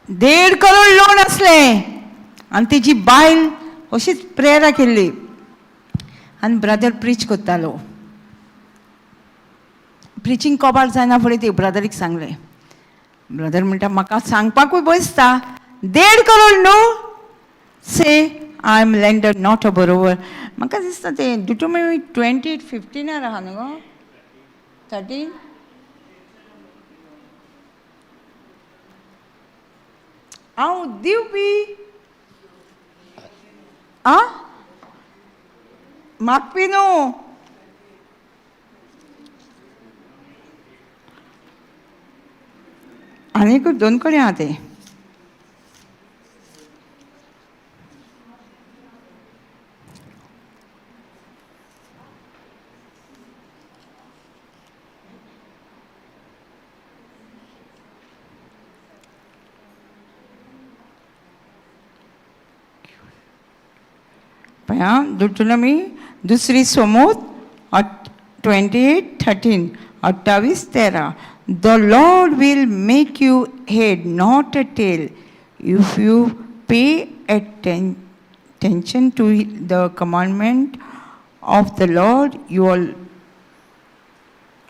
1.5 करोड लोन आसलें. आनी तेजी बायल अशीच प्रेयरां केल्ली आनी ब्रदर प्रीच करतालो. प्रिचींग कबार जायना फुडें ते ब्रदरीक सांगलें. ब्रदर म्हणटा, म्हाका सांगपाकूय बसता, 1.5 करोड न्हू, say I am lender, not a borrower. म्हाका दिसता तें डिटोमी 28:15 आहा न्हू गो, 13. हांव दिवपी आ, मागपी न्हू. आनीक दोन कडेन आहा तें. पळय आं, दुटुनमी दुसरी सोमूत 28:13, 28:13. The Lord will make you head, not a tail, if you pay attention to the commandment of the Lord your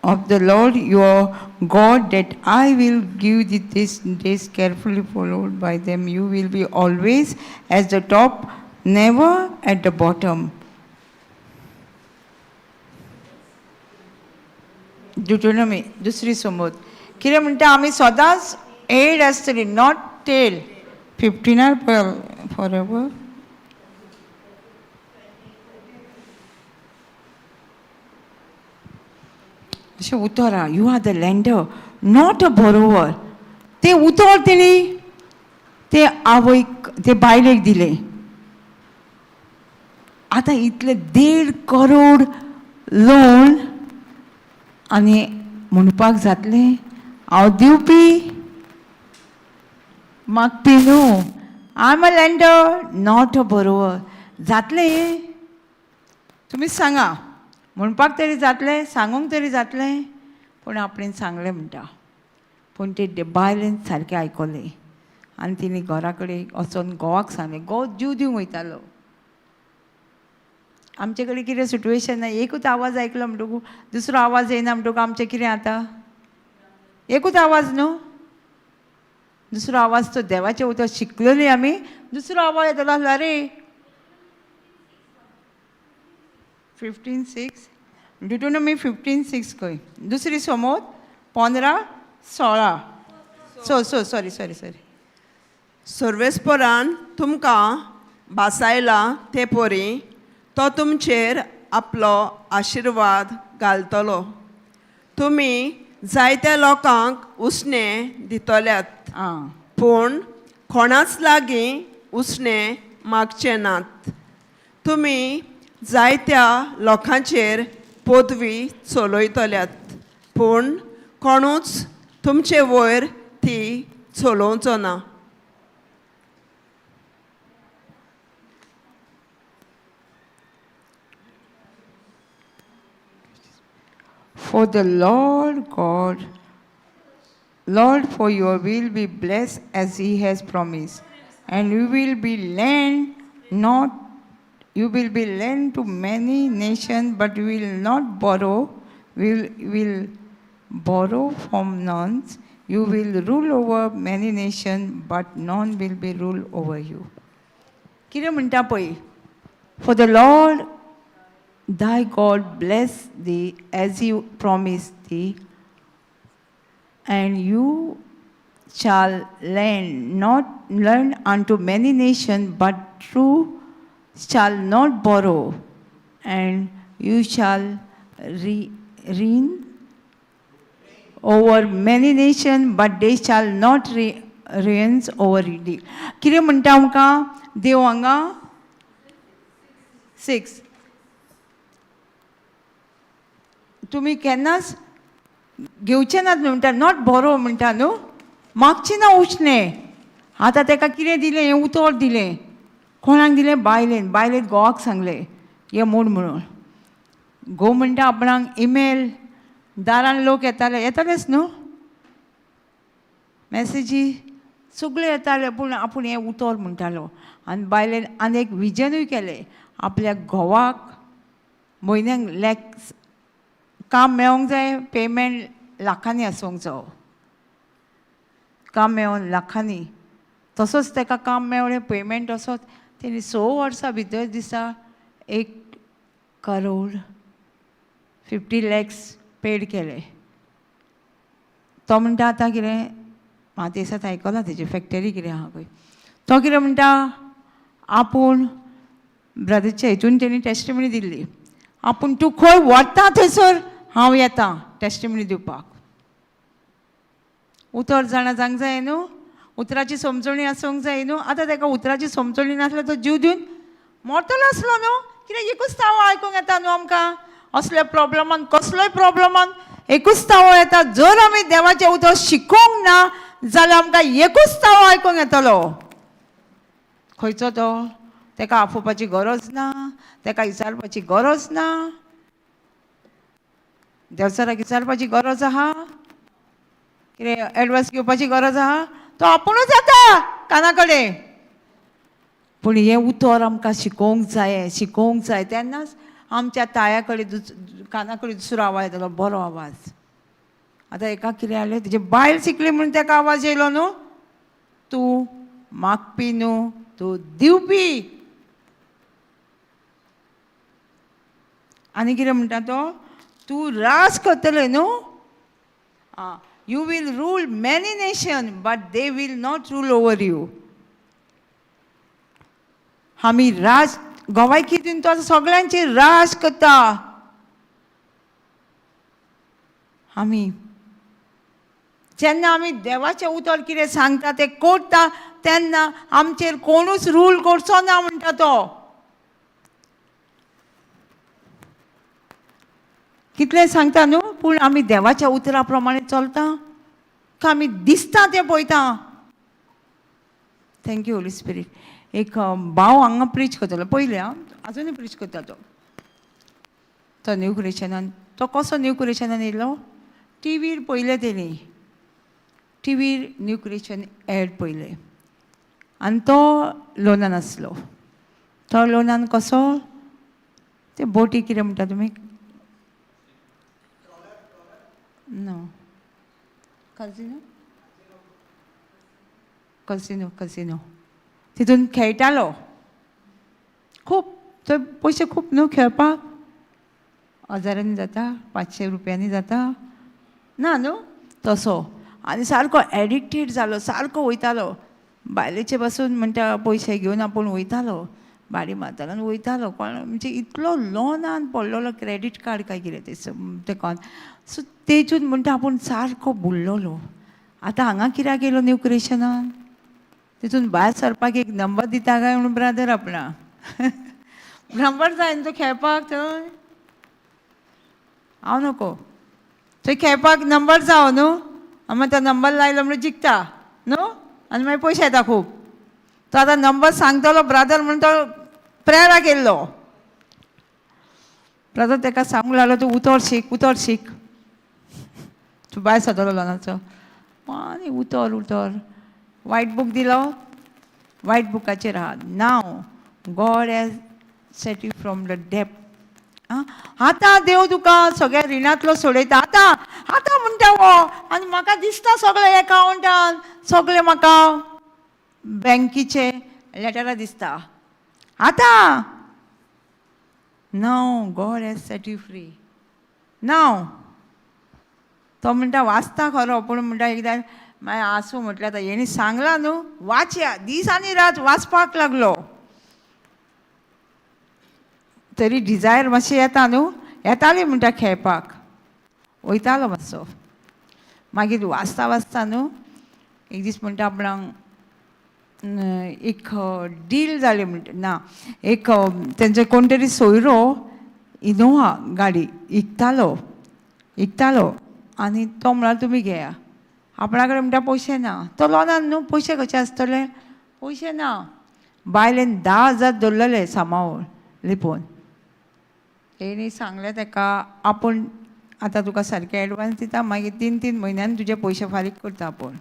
of the Lord your God that I will give thee this days, carefully followed by them. You will be always at the top, never at the bottom. Deuteronomy दुसरी समज कितें म्हणटा, आमी सदांच हेड आसतली, not tell. फिफ्टिनार फॉर एवर. अशें उतर आहा, you are the lender, not a borrower. तें उतर तेणी ते आवयक, ते बायलेक दिलें. आतां इतले 1.5 करोड लोन आनी म्हणपाक जातलें हांव दिवपी, मागपी न्हू. I am a lender, not a borrower. जातलें? तुमीच सांगा, म्हणपाक तरी जातलें, सांगूंक तरी जातलें? पूण आपणें सांगलें म्हणटा, पूण ते बायलेन सारकें आयकलें आनी तिणें घरा कडेन वचोन घोवाक सांगलें. घोव जीव दिवंक वयतालो. आमचे कडेन कितें सिटुएशन ना, एकूच आवाज आयकलो म्हणटकूच, दुसरो आवाज येयना म्हणटकूच आमचें कितें जाता? एकूच आवाज न्हू, दुसरो आवाज तो देवाचें उतर शिकलेली आमी, दुसरो आवाज येतलो आसलो रे. 15:6, Deuteronomy 15:6 खंय, दुसरी समोर 15:16, so so sorry sorry sorry. सर्वेस्परान तुमकां भासायला ते परी तो तुमचेर आपलो आशिर्वाद घालतलो. तुमी जायत्या लोकांक उसणें दितल्यात, पूण कोणाच लागीं उसणें मागचे नात. तुमी जायत्या लोकांचेर पदवी चलयतल्यात, पूण कोणूच तुमचे वयर ती चलोवचो ना. For the Lord God, Lord, for your will be blessed as he has promised, and you will be lend not, you will be lent to many nations, but you will not borrow, will borrow from none. You will rule over many nations, but none will be rule over you. कितें म्हणटा पळय, for the Lord thy God bless thee as he promised thee, and you shall lend not lend unto many nations, but thou shall not borrow, and you shall reign over many nations, but they shall not reign over thee. कितें म्हणटा आमकां देव हांगा? 6. तुमी केन्नाच घेवचे नात म्हणटा, not बोरो म्हणटा न्हू, मागची ना उश्णें. आतां ताका कितें दिलें? हें उतर दिलें. कोणाक दिलें? बायलेन. बायलेन घोवाक सांगलें हें मोड म्हणून. घोव म्हणटा आपणाक इमेल दारान लोक येताले, येतालेच न्हू, मॅसेजी सगळे येताले, पूण आपूण हें उतर म्हणटालो. आनी बायलेन आनी एक विजनूय केलें आपल्या घोवाक म्हयन्याक लॅक्स काम मेळोंक जाय, पेमेंट लाखांनी आसूंक जावो, काम मेळोन लाखांनी. तसोच ताका काम मेळ्ळें, पेमेंट तसोच. तेणी 6 वर्सां भितर दिसा 1 करोड 50 लॅक्स पेड केले. तो म्हणटा आतां कितें म्हाका दिसात आयकलां तेजी फॅक्टरी कितें आहा पळय. तो कितें म्हणटा, आपूण ब्रदरच्या हितून तेणी टेस्टिमनी दिल्ली, आपूण तूं खंय वता थंयसर हांव येता टेस्टिमनी दिवपाक. उतर जाणा जावंक जाय न्हू, उतराची समजणी आसूंक जाय न्हू. आतां ताका उतराची समजणी नासल्यार तो जीव दिवन मरतलो आसलो न्हू. कित्याक एकूच तावो आयकूंक येता न्हू आमकां असल्या प्रॉब्लमान, कसलोय प्रॉब्लमान एकूच तावो येता. जर आमी देवाचें उतर शिकोवंक ना जाल्यार आमकां एकूच तावो आयकूंक येतलो. खंयचो तो? ताका आफोवपाची गरज ना, ताका विचारपाची गरज ना, देवचाराक विचारपाची गरज आहा? कितें एडवायस घेवपाची गरज आहा? तो आपुणूच येता काना कडेन. पूण हें उतर आमकां शिकोवंक जाय, शिकोवंक जाय. तेन्नाच आमच्या ताळ्या कडेन काना कडेन दुसरो आवाज येतलो, बरो आवाज. आतां एका कितें जालें, तेजी बायल शिकली म्हणून ताका आवाज येयलो न्हू. तूं मागपी न्हू, तूं दिवपी. आनी कितें म्हणटा तो? तूं राज करतले न्हू. आं, you will rule many nation, but they will not rule over you. आमी राज गोवायकी दिवन तो आतां सगळ्यांची राज करता. आमी जेन्ना आमी देवाचें उतर कितें सांगता तें करता, तेन्ना आमचेर कोणूच रूल करचो ना म्हणटा तो. कितलें सांगता न्हू, पूण आमी देवाच्या उतरा प्रमाणे चलता काय आमी दिसता तें पळयता? Thank you Holi spirit. एक भाव हांगा प्रीच करतालो पयलें, आं, आजुनूय प्रीच करता तो. तो न्यू क्रिश्चनान, तो कसो न्यू क्रिश्चनान येयलो? टिवीर पळयलें तेणी, टिवीर न्यू क्रिश्चन एड पळयलें आनी तो लोनान आसलो. तो लोनान कसो, ते बोटी कितें म्हणटा तुमी? No, casino, casino, casino. तितून खेळटालो खूब. थंय पयशे खूब न्हू खेळपाक, हजारांनी जाता, 500 रुपयांनी जाता ना न्हू तसो. आनी सारको एडिक्टेड जालो, सारको वयतालो बायलेचे पासून म्हणटा पयशे घेवन आपूण वयतालो, बाडी मारतालो आनी वयतालो. कोण म्हणजे इतलो लोनान पडलेलो, क्रेडीट कार्ड काय कितें तें कोण. सो तेजून म्हणटा आपूण सारको बुडलेलो. आतां हांगा कित्याक येयलो न्यू क्रिएशनान? तितून भायर सरपाक एक नंबर दिता काय म्हणून ब्रादर आपणा नंबर जाय न्हू तो खेळपाक थंय. हांव नको थंय खेळपाक, नंबर जावो न्हू. आनी मागीर तो नंबर लायलो म्हणून जिखता न्हू, आनी मागीर पयशे येता खूब. तो आतां नंबर सांगतलो ब्रादर म्हणून तो प्रेयराक येयल्लो. ब्रादर ताका सांगूंक लागलो, तूं उतर शीक, उतर शीक, तूं भायर सरतलो लोनाचो. आनी उतर उतर वायट बूक दिलो. वायट बुकाचेर आहा, "Now God has set you from the debt." आं, आतां देव तुका सगळ्या रिणांतलो सोडयता आतां. आतां म्हणटा हो. आनी म्हाका दिसता सगळें एकावंटान सगळें म्हाका बँकीचे लेटरां दिसता आतां. Now God has set you free now. तो म्हणटा वाचता खरो, पूण म्हणटा एकदां मागीर आसूं म्हटलें, आतां हेणी सांगलां न्हू, वाचया. दीस आनी रात वाचपाक लागलो. तरी डिजायर मातशें येता न्हू, येताली म्हणटा खेळपाक वयतालो मातसो. मागीर वाचता वाचता न्हू एक दीस म्हणटा आपणाक एक डील जाली म्हणटा ना, एक तेंचे कोण तरी सोयरो इनोवा गाडी इकतालो इकतालो आनी तो म्हळ्यार तुमी घेया. आपणा कडेन म्हणटा पयशे ना, तो लोनान न्हू, पयशे कशे आसतले, पयशे ना. बायलेन 10,000 दवरलेले सामावून लिपोवन. तेणी सांगलें तेका, आपूण आतां तुका सारकें एडवांस दिता, मागीर 3-3 म्हयन्यान तुजे पयशे फारीक करता आपूण.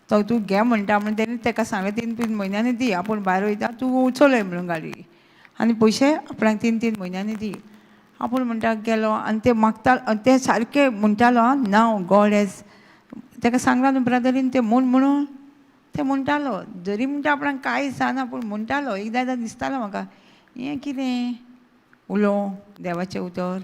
तो तूं घे म्हणटा म्हणून तेणी तेका सांगलें 3-3 म्हयन्यांनी दी, आपूण भायर वयता, तूं चलय म्हणून गाडी आनी पयशे आपणाक 3-3 म्हयन्यांनी दी. आपूण म्हणटा गेलो आनी ते मागता, ते सारके म्हणटालो आं, नाव गॉड एज तेका सांगलां न्हू ब्रदरीन, ते म्हूण म्हणून ते म्हणटालो. जरी म्हणटा आपणाक कांय दिसना पूण म्हणटालो. एकदां एकदां दिसतालो म्हाका हें कितें उलोवं देवाचें उतर.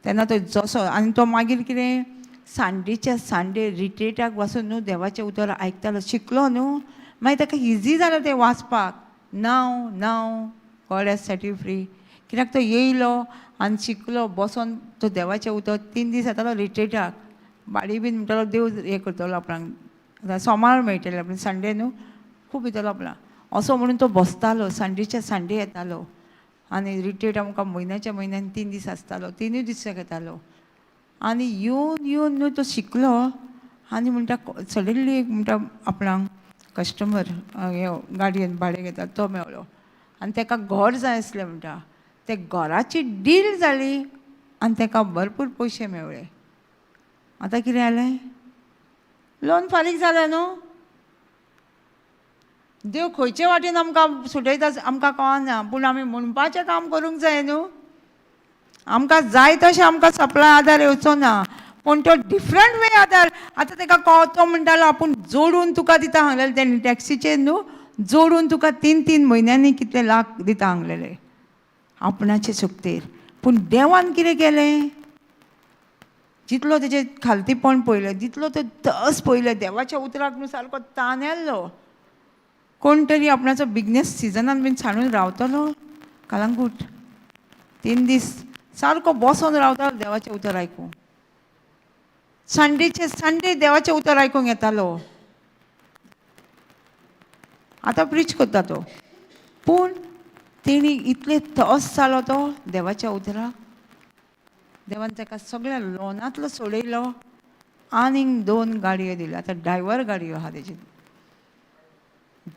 तेन्ना तो जसो आनी तो मागीर कितें सांडेच्या सांडे रिट्रीटाक वचून न्हू देवाचें उतर आयकतालो, शिकलो न्हू, मागीर ताका इजी जालें तें वाचपाक. Now now God has set you free. कित्याक तो येयलो आनी शिकलो बसोन तो देवाचें उतर 3 दीस येतालो रिट्रीटाक. बाडी बीन म्हणटालो देव हें करतलो आपणाक, आतां सोमार मेळटलें आपणाक, संडे न्हू खूब येतलो आपणाक असो म्हणून तो बसतालो. सांडेच्या सांडे येतालो आनी रिट्रीट आमकां म्हयन्याच्या म्हयन्यान 3 दीस आसतालो, 3 दीस येतालो. आनी येवन येवन न्हू तो शिकलो आनी म्हणटा सडनली एक म्हणटा आपणाक कस्टमर हे गाडयेन भाडें घेता तो मेवलो आनी तेका घर जाय आसलें म्हणटा. ते घराची डील जाली आनी तेका भरपूर पयशे मेवळे. आतां कितें जालें, लोन फारीक जालें न्हू. देव खंयचे वाटेन आमकां सुटयता आमकां कळना, पूण आमी म्हणपाचें काम करूंक जाय न्हू. आमकां जाय तशें आमकां सप्लाय आदार येवचो ना, पूण तो डिफरंट वे आदार. आतां तेका तो म्हणटालो आपूण जोडून तुका दिता सांगलेलें तेणी टॅक्सीचेर न्हू, जोडून तुका 3-3 म्हयन्यांनी कितले लाख दिता सांगलेले आपणाचे शक्तेर. पूण देवान कितें केलें, जितलो तेजें खालतीपण पळयलें, जितलो तो तस पळयलें, देवाच्या उतराक न्हू सारको तानेल्लो. कोण तरी आपणाचो बिजनेस सिजनान बीन सांडून रावतलो कलंगूट 3 दीस सारको बसोन रावतालो देवाचें उतर आयकूंक. संडेचे संडे देवाचें उतर आयकूंक येतालो. आतां प्रिच करता तो, पूण तेणी इतले तस जालो तो देवाच्या उतराक. देवान ताका सगळ्या लोनांतलो सोडयलो आनीक 2 गाडयो दिल्यो. आतां ड्रायव्हर गाडयो आहा तेजी.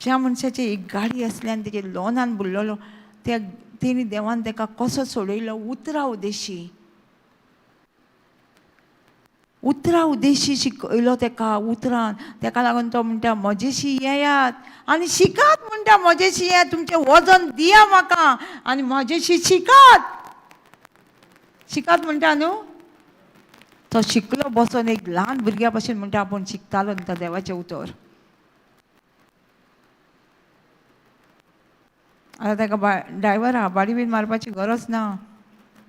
ज्या मनशाची एक गाडी आसली आनी तेजे लोनान बुडलेलो, त्या तेणी देवान ताका कसो सोडयलो, उतरा उदेशी, उतरा उदेशी शिकयलो ताका उतरान. ताका लागून तो म्हणटा म्हजेशी येयात आनी शिकात, म्हणटा म्हजेशी येयात, तुमचें वजन दिया म्हाका आनी म्हजेशी शिकात. शिकात म्हणटा न्हू. तो शिकलो बसोन एक ल्हान भुरग्या भशेन म्हणटा आपूण शिकतालो न्हू देवाचें उतर. आतां ताका ड्रायव्हर आहा, बाडी बीन मारपाची गरज ना.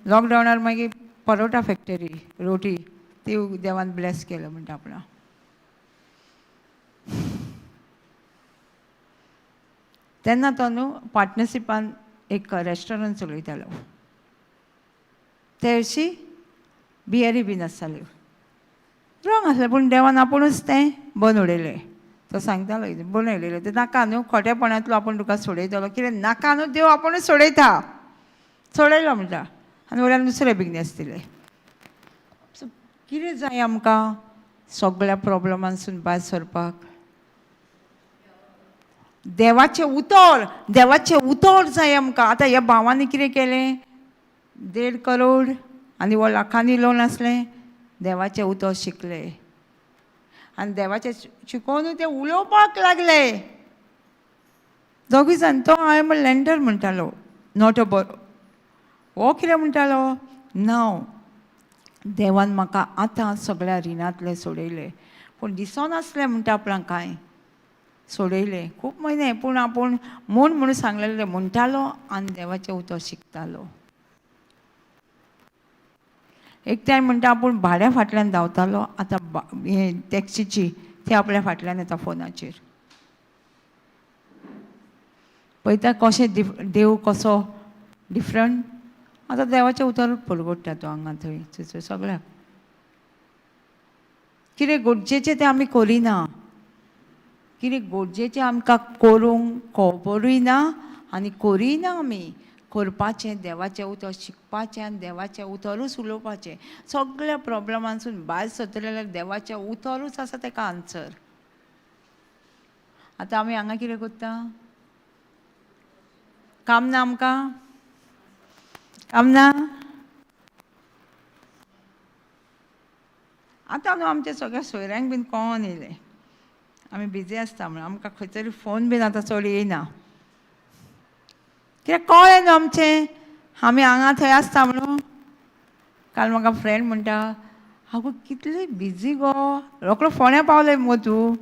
लॉकडावनार मागीर परोटा फॅक्टरी रोटी ती देवान ब्लेस केलो म्हणटा आपणा. तेन्ना तो न्हू पार्टनरशिपान एक रेस्टॉरंट चलयतालो, ते हरशीं बियरी बीन आसताल्यो, रॉंग आसलें, पूण देवान आपुणूच तें बंद उडयलें. तो सांगतालो कितें बंद उडयलें तें नाका न्हू, खोटेपणांतलो आपूण तुका सोडयतलो, कितें नाका न्हू, देव आपुणूच सोडयता, सोडयलो म्हणटा. आनी वयल्यान दुसरे बिजनेस दिले. सो कितें जाय आमकां सगळ्या प्रोब्लमांसून भायर सरपाक? देवाचें उतर, देवाचें उतर जाय आमकां. आतां ह्या भावांनी कितें केलें, 1.5 करोड आनी वो लाखांनी लोन आसलें, देवाचें उतर शिकले आनी देवाचें शिकोवन ते उलोवपाक लागले दोगूय जाण. तो I am a lender म्हणटालो, not a बरो. हो कितें म्हणटालो, नाव देवान म्हाका आतां सगळ्या रिणांतलें सोडयलें, पूण दिसनासलें म्हणटा आपणाक कांय, सोडयलें खूब म्हयने, पूण आपूण म्हूण म्हणून सांगलेलें म्हणटालो आनी देवाचें उतर शिकतालो. एक टायम म्हणटा आपूण भाड्या फाटल्यान धांवतालो, आतां हें टॅक्सीची ते आपल्या फाटल्यान येता फोनाचेर. पळयता कशें देव कसो डिफरंट. आतां देवाचें उतरूच परगट्टा तो हांगा थंय थंय सगळ्याक. कितें गरजेचें तें आमी करिना, कितें गरजेचें आमकां करूंक खबरूय ना आनी करिना आमी. करपाचें देवाचें उतर शिकपाचें आनी देवाचें उतरूच उलोवपाचें. सगळ्या प्रोब्लमांसून भायर सरतले जाल्यार देवाचें उतरूच आसा तेका आन्सर. आतां आमी हांगा कितें करता? काम ना आमकां, काम ना. आतां न्हू आमच्या सगळ्या सोयऱ्यांक बीन कळोन येयलें आमी बिजी आसता म्हणून. आमकां खंय तरी फोन बीन आतां चड येयना, कित्याक कळ्ळें न्हू आमचें आमी हांगा थंय आसता म्हणून. काल म्हाका फ्रेंड म्हणटा, आगो कितली बिजी गो, रोकडो फोण्या पावलें मुगो तूं,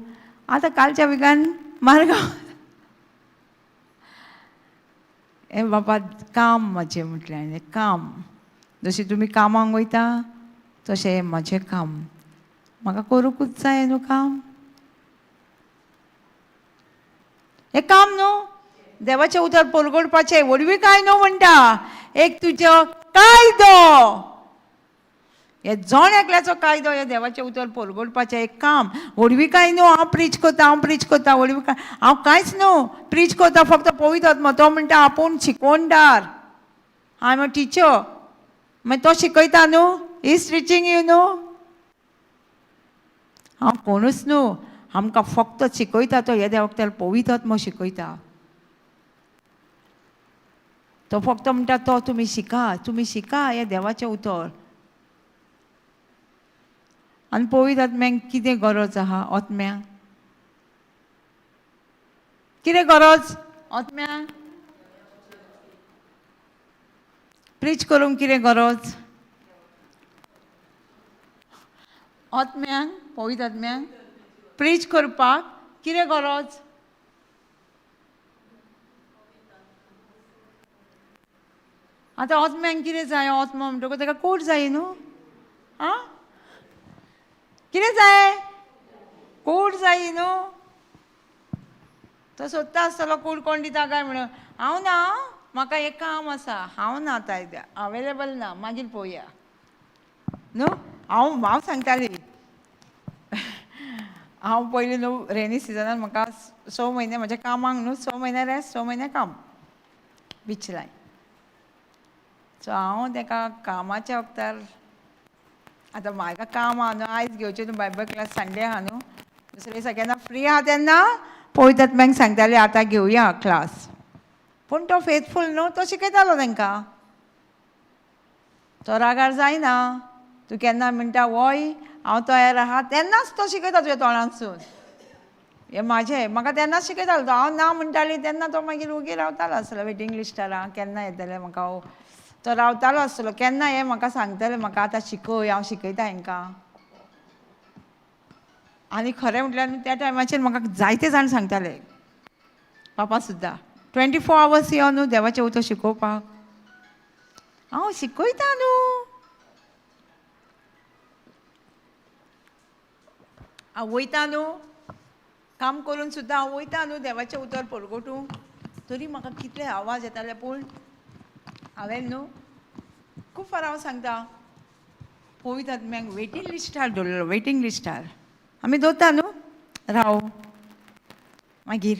आतां कालच्या विकान मारगांव. हें बाबा काम म्हजें म्हटलें हांवें, काम. जशें तुमी कामाक वयता तशें हें म्हजें काम, म्हाका करूंकूच जाय न्हू काम. हें काम न्हू देवाचें उतर परगटपाचें. व्हडवी काय न्हू म्हणटा, एक तुजो कायदो, हे जण एकल्याचो कायदो, हे देवाचें उतर परगटपाचें एक काम. व्हडवी काय न्हू हांव प्रीच करता, हांव प्रीच करता, व्हडवी काय हांव कांयच न्हू प्रीच करता, फक्त पवित्र आत्मो. तो म्हणटा आपूण शिकोवणदार, I am a teacher. मागीर तो शिकयता न्हू, is teaching you न्हू. हांव कोणूच न्हू, आमकां फक्त शिकयता तो हे देवाक त्याला पवित्र आत्मो शिकयता. तो फक्त म्हणटा तो तुमी शिका, तुमी शिका हें देवाचें उतर. आनी पवित्र आत्म्यांक कितें गरज आहा? आत्म्यांक कितें गरज? आत्म्यांक प्रीच करूंक कितें गरज? आत्म्यांक, पवित्र आत्म्यांक प्रीच करपाक कितें गरज? आतां आत्म्यांक कितें जाय? आत्मो म्हणटकूच ताका कोट जाय न्हू. आं, कितें जाय? कोट जाय न्हू. तो सोदता आसतलो कोट कोण दिता काय म्हणून. हांव ना, म्हाका एक काम आसा, हांव ना आतां अवेलेबल ना, मागीर पळोवया न्हू. हांव हांव सांगताली, हांव पयलीं न्हू रेनी सिजनान म्हाका 6 म्हयने म्हज्या कामाक न्हू, 6 म्हयने रेस्ट, 6 म्हयने काम, बीच लायन. सो हांव तेका कामाच्या वखदार, आतां म्हाका काम आहा न्हू, आयज घेवचें न्हू बायबल क्लास, संडे आहा न्हू, दुसरे दिसा केन्ना फ्री आहा तेन्ना पवित्र आत्म्यांक सांगतालें आतां घेवया क्लास. पूण तो फेथफूल न्हू, तो शिकयतालो तांकां, तो रागार जायना. तूं केन्ना म्हणटा वय हांव तयार आहा तेन्नाच तो शिकयता तुज्या तोंडांतसून. हें म्हाजें, म्हाका तेन्नाच शिकयतालो तो. हांव ना म्हणटाली तेन्ना तो मागीर ओगी रावतालो आसलो वेटींग लिस्टार. हांव केन्ना येतलें म्हाका, तो रावतालो आसतलो केन्ना हें म्हाका सांगतलें, म्हाका आतां शिकय, हांव शिकयता हेंकां. आनी खरें म्हटल्यार त्या टायमाचेर म्हाका जायते जाण सांगताले, पापा सुद्दां 24 आवर्स यो न्हू देवाचें उतर शिकोवपाक. हांव शिकयता न्हू. हांव वयता न्हू काम करून सुद्दां, हांव वयता न्हू देवाचें उतर परगटूंक, तरी म्हाका कितले आवाज येताले. पूण हांवें न्हू खूब फार हांव सांगता, पवित्र आत्म्यांक वेटींग लिस्टार दवरलेलो, वेटींग लिस्टार आमी दवरता न्हू, राव मागीर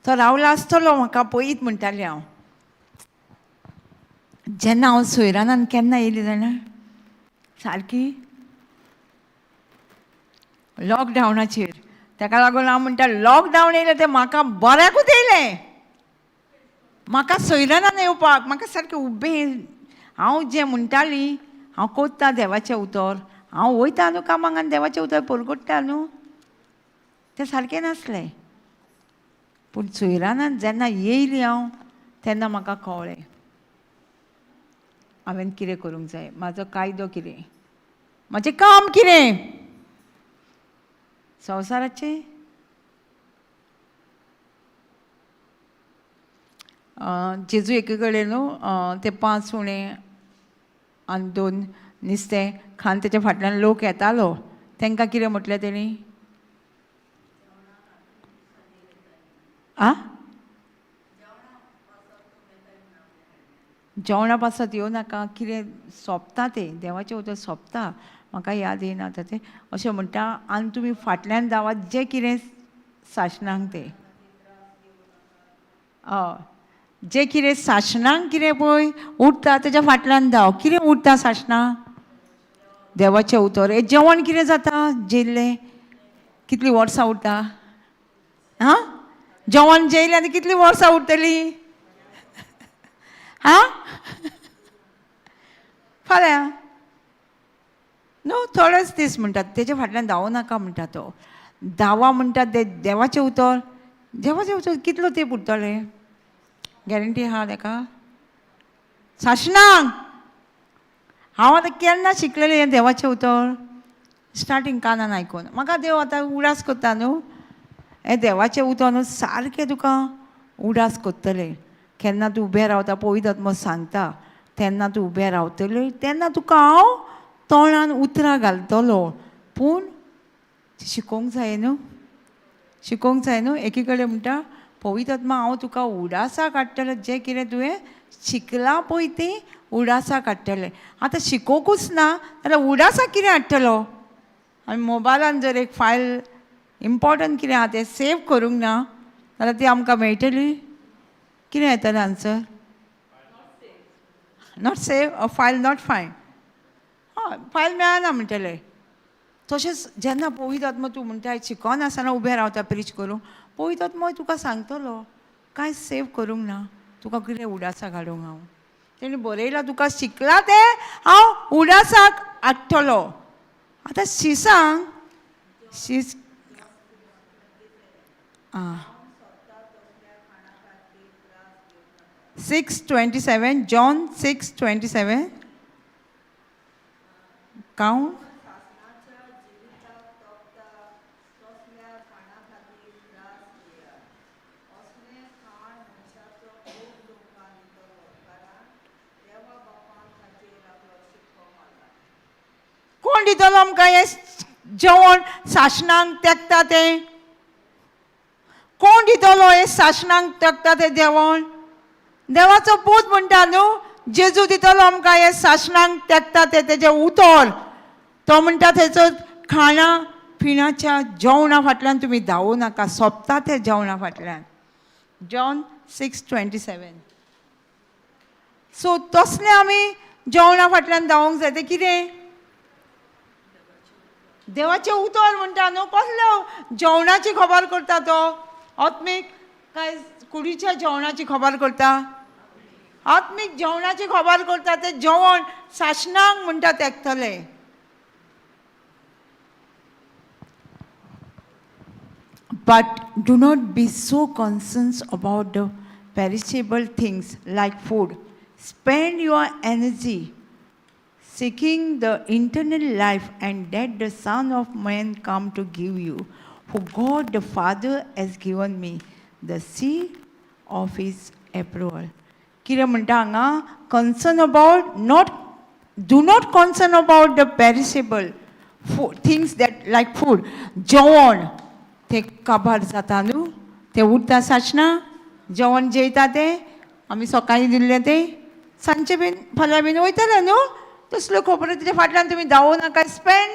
तो रावला आसतलो म्हाका पळयत म्हणटालें हांव. जेन्ना हांव सोयरानान केन्ना येयली जाणा, सारकी लॉकडावनाचेर. ताका लागून हांव म्हणटा लॉकडावन येयलें तें म्हाका बऱ्याकूच येयलें, म्हाका सोयरानान येवपाक, म्हाका सारकें उबें. हांव जें म्हणटाली हांव कोत्ता देवाचें उतर, हांव वयता न्हू कामाक आनी देवाचें उतर परगट्टा न्हू, तें सारकें नासलें. पूण सोयरानान जेन्ना येयली हांव तेन्ना म्हाका कळ्ळें हांवें कितें करूंक जाय, म्हाजो कायदो कितें, म्हाजें काम कितें संवसाराचें. जेजू एके कडेन न्हू ते 5 उणे आनी 2 नुस्तें खावन तेच्या फाटल्यान लोक येतालो, तांकां कितें म्हटलें तेणी, आ जेवणा पासत येवं नाका, कितें सोंपता तें, देवाचें उतर सोंपता, म्हाका याद येना आतां तें. अशें म्हणटा आनी तुमी फाटल्यान धांवात जें कितें सासणांक तें, हय, जें कितें सासणांक कितें पळय उरता तेज्या फाटल्यान धांव. कितें उरता सासणां? देवाचें उतर. हें जेवण कितें जाता जेयल्लें कितलीं वर्सां उरता? आं, जेवण जेयलें आनी कितलीं वर्सां उरतलीं? आं, फाल्यां न्हू थोडेच दीस म्हणटात. तेजे फाटल्यान धांवूं नाका म्हणटा तो. धांवा म्हणटा ते देवाचें उतर. देवाचें उतर कितलो तेंप उरतलें? गॅरंटी आहा तेका सासणांक. हांव आतां केन्ना शिकलेलें हें देवाचें उतर? स्टार्टींग कानान आयकून म्हाका देव आतां उडास करता न्हू. हें देवाचें उतर न्हू सारकें तुका उडास करतलें. केन्ना तूं उबें रावता पवित्र आत्मो सांगता, तेन्ना तूं उबें रावतलें, तेन्ना तुका हांव तोंडान उतरां घालतलो. पूण शिकोवंक जाय न्हू, शिकोवंक जाय न्हू. एकी कडेन म्हणटा पवित्र आत्मा हांव तुका उडासा काडटलें, जें कितें तुवें शिकलां पळय तें उडासा काडटलें. आतां शिकोवंकूच ना जाल्यार उडासा कितें हाडटलो? आनी मोबायलान जर एक फायल इम्पोर्टंट कितें आहा तें सेव करूंक ना जाल्यार ती आमकां मेळटली? कितें येतलें answer? Not save, a file not find. हय, फायल मेळना म्हणटलें. तशेंच जेन्ना पवित्र आत्मो तूं म्हणटा शिकोन आसतना उबें रावता प्रीच करूंक, पवित्र आत्मो तुका सांगतलो कांय सेव करूंक ना, तुका कितें उडासाक हाडूंक हांव. तेणें बरयलां तुका शिकलां तें हांव उडासाक हाडटलो. आतां शिसांक शीस आं 6:27, John 6:27 count. कोण दितलो आमकां हें जेवण सासणांक तेकता तें? कोण दितलो हें सासणांक तेकता तें जेवण? देवाचो पूत म्हणटा न्हू, जेजू दितलो आमकां हें सासणांक तेकता तें तेजें उतर. तो म्हणटा तेचो खाणा पिण्याच्या जेवणा फाटल्यान तुमी धांवूं नाका, सोंपता तें जेवणा फाटल्यान. John 6:27. सो तसलें आमी जेवणा फाटल्यान धांवूंक जाय. तें कितें? देवाचें उतर म्हणटा न्हू. कसलो जेवणाची खबर करता तो? आत्मीक काय कुडीच्या जेवणाची खबर करता? आत्मीक जेवणाची खबर करता. तें जेवण सासणांक म्हणटा तेकतलें. But do not be so concerned about the perishable things like food. Spend your energy seeking the eternal life, and that the Son of Man come to give you. For God the Father has given me the seal of his approval. कितें म्हणटा हांगा? Concern about not, do not concern about the perishable things that like food. जेवण तें काबार जाता न्हू, तें उरता सासणा. जेवण जेयता तें आमी सकाळीं दिल्लें तें सांजचें बीन फाल्यां बीन वयतलें न्हू. तसल्यो खबरो तेच्या फाटल्यान तुमी धांवूं नाका. स्पेंड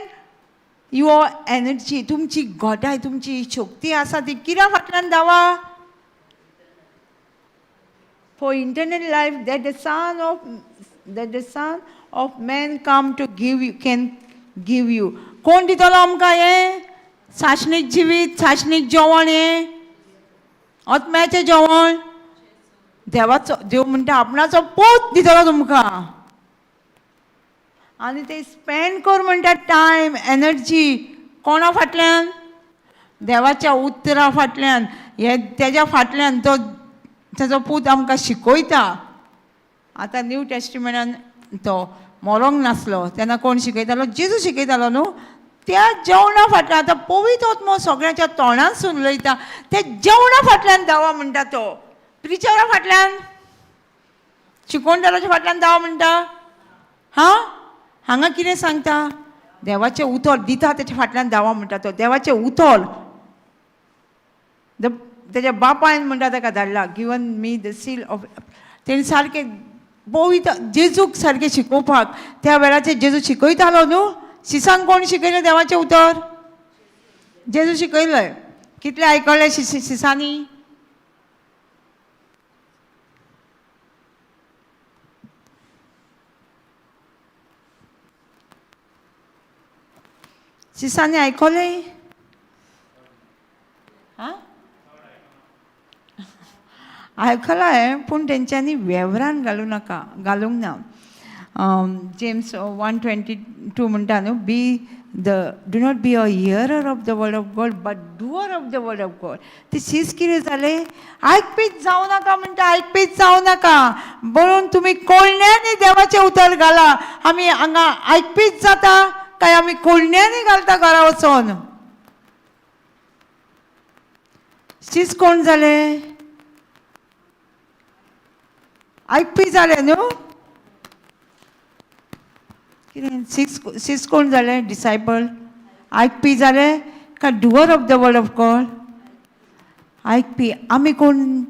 your energy, तुमची घटाय, तुमची शक्ती आसा ती कित्या फाटल्यान धांवा? For eternal life that the Son of Man come to give you, can give you. कोण दितलो आमकां हें सासणीक जिवीत, सासणीक जेवण? हें आत्म्याचें जेवण देवाचो. देव म्हणटा आपणाचो पूत दितलो तुमकां. आनी ते स्पेंड कर म्हणटा टायम, एनर्जी कोणा फाटल्यान? देवाच्या उतरा फाटल्यान. हे तेज्या फाटल्यान तो तेजो पूत आमकां शिकयता. आतां न्यू टेस्टिमेंटान तो मरोंक नासलो तेन्ना कोण शिकयतालो? जेजू शिकयतालो न्हू. त्या जेवणा फाटल्यान आतां पवित्र आत्मो सगळ्यांच्या तोंडांसून उलयता. त्या जेवणा फाटल्यान धांवा म्हणटा तो. प्रिचरा फाटल्यान, शिकोवणदाराच्या फाटल्यान धांवा म्हणटा? हां, हांगा कितें सांगता? देवाचें उतर दिता तेच्या फाटल्यान धांवा म्हणटा तो. देवाचें उतर the तेज्या बापायन म्हणटा ताका धाडला, given me the seal of. तेणी सारकें पवित्र जेजूक सारकें शिकोवपाक त्या वेळाचेर जेजू शिकयतालो न्हू. शिसांक कोण शिकयलें देवाचें उतर? जेजू शिकयलें. कितलें आयकलें शिसांनी? शिसांनी आयकलें? आं, आयकलां पूण तेंच्यांनी वेव्हारान घालूं नाका, घालूंक ना. जेम्स 1:22 म्हणटा न्हू, be the do not be a hearer of the word of God but doer of the word of God. ती शीस कितें जालें? आयकपीच जावं नाका म्हणटा, आयकपीच जावं नाका म्हणून तुमी कोळण्यांनी देवाचें उतर घाला. आमी हांगा आयकपीच जाता काय आमी कोळण्यांनी घालता घरा वचोन? शीस कोण जालें? आयकपी जालें न्हू. कितें सीस कोण जालें? डिसायपल. आयकपी जालें काय doer of the word of God? आयकपी. आमी कोण?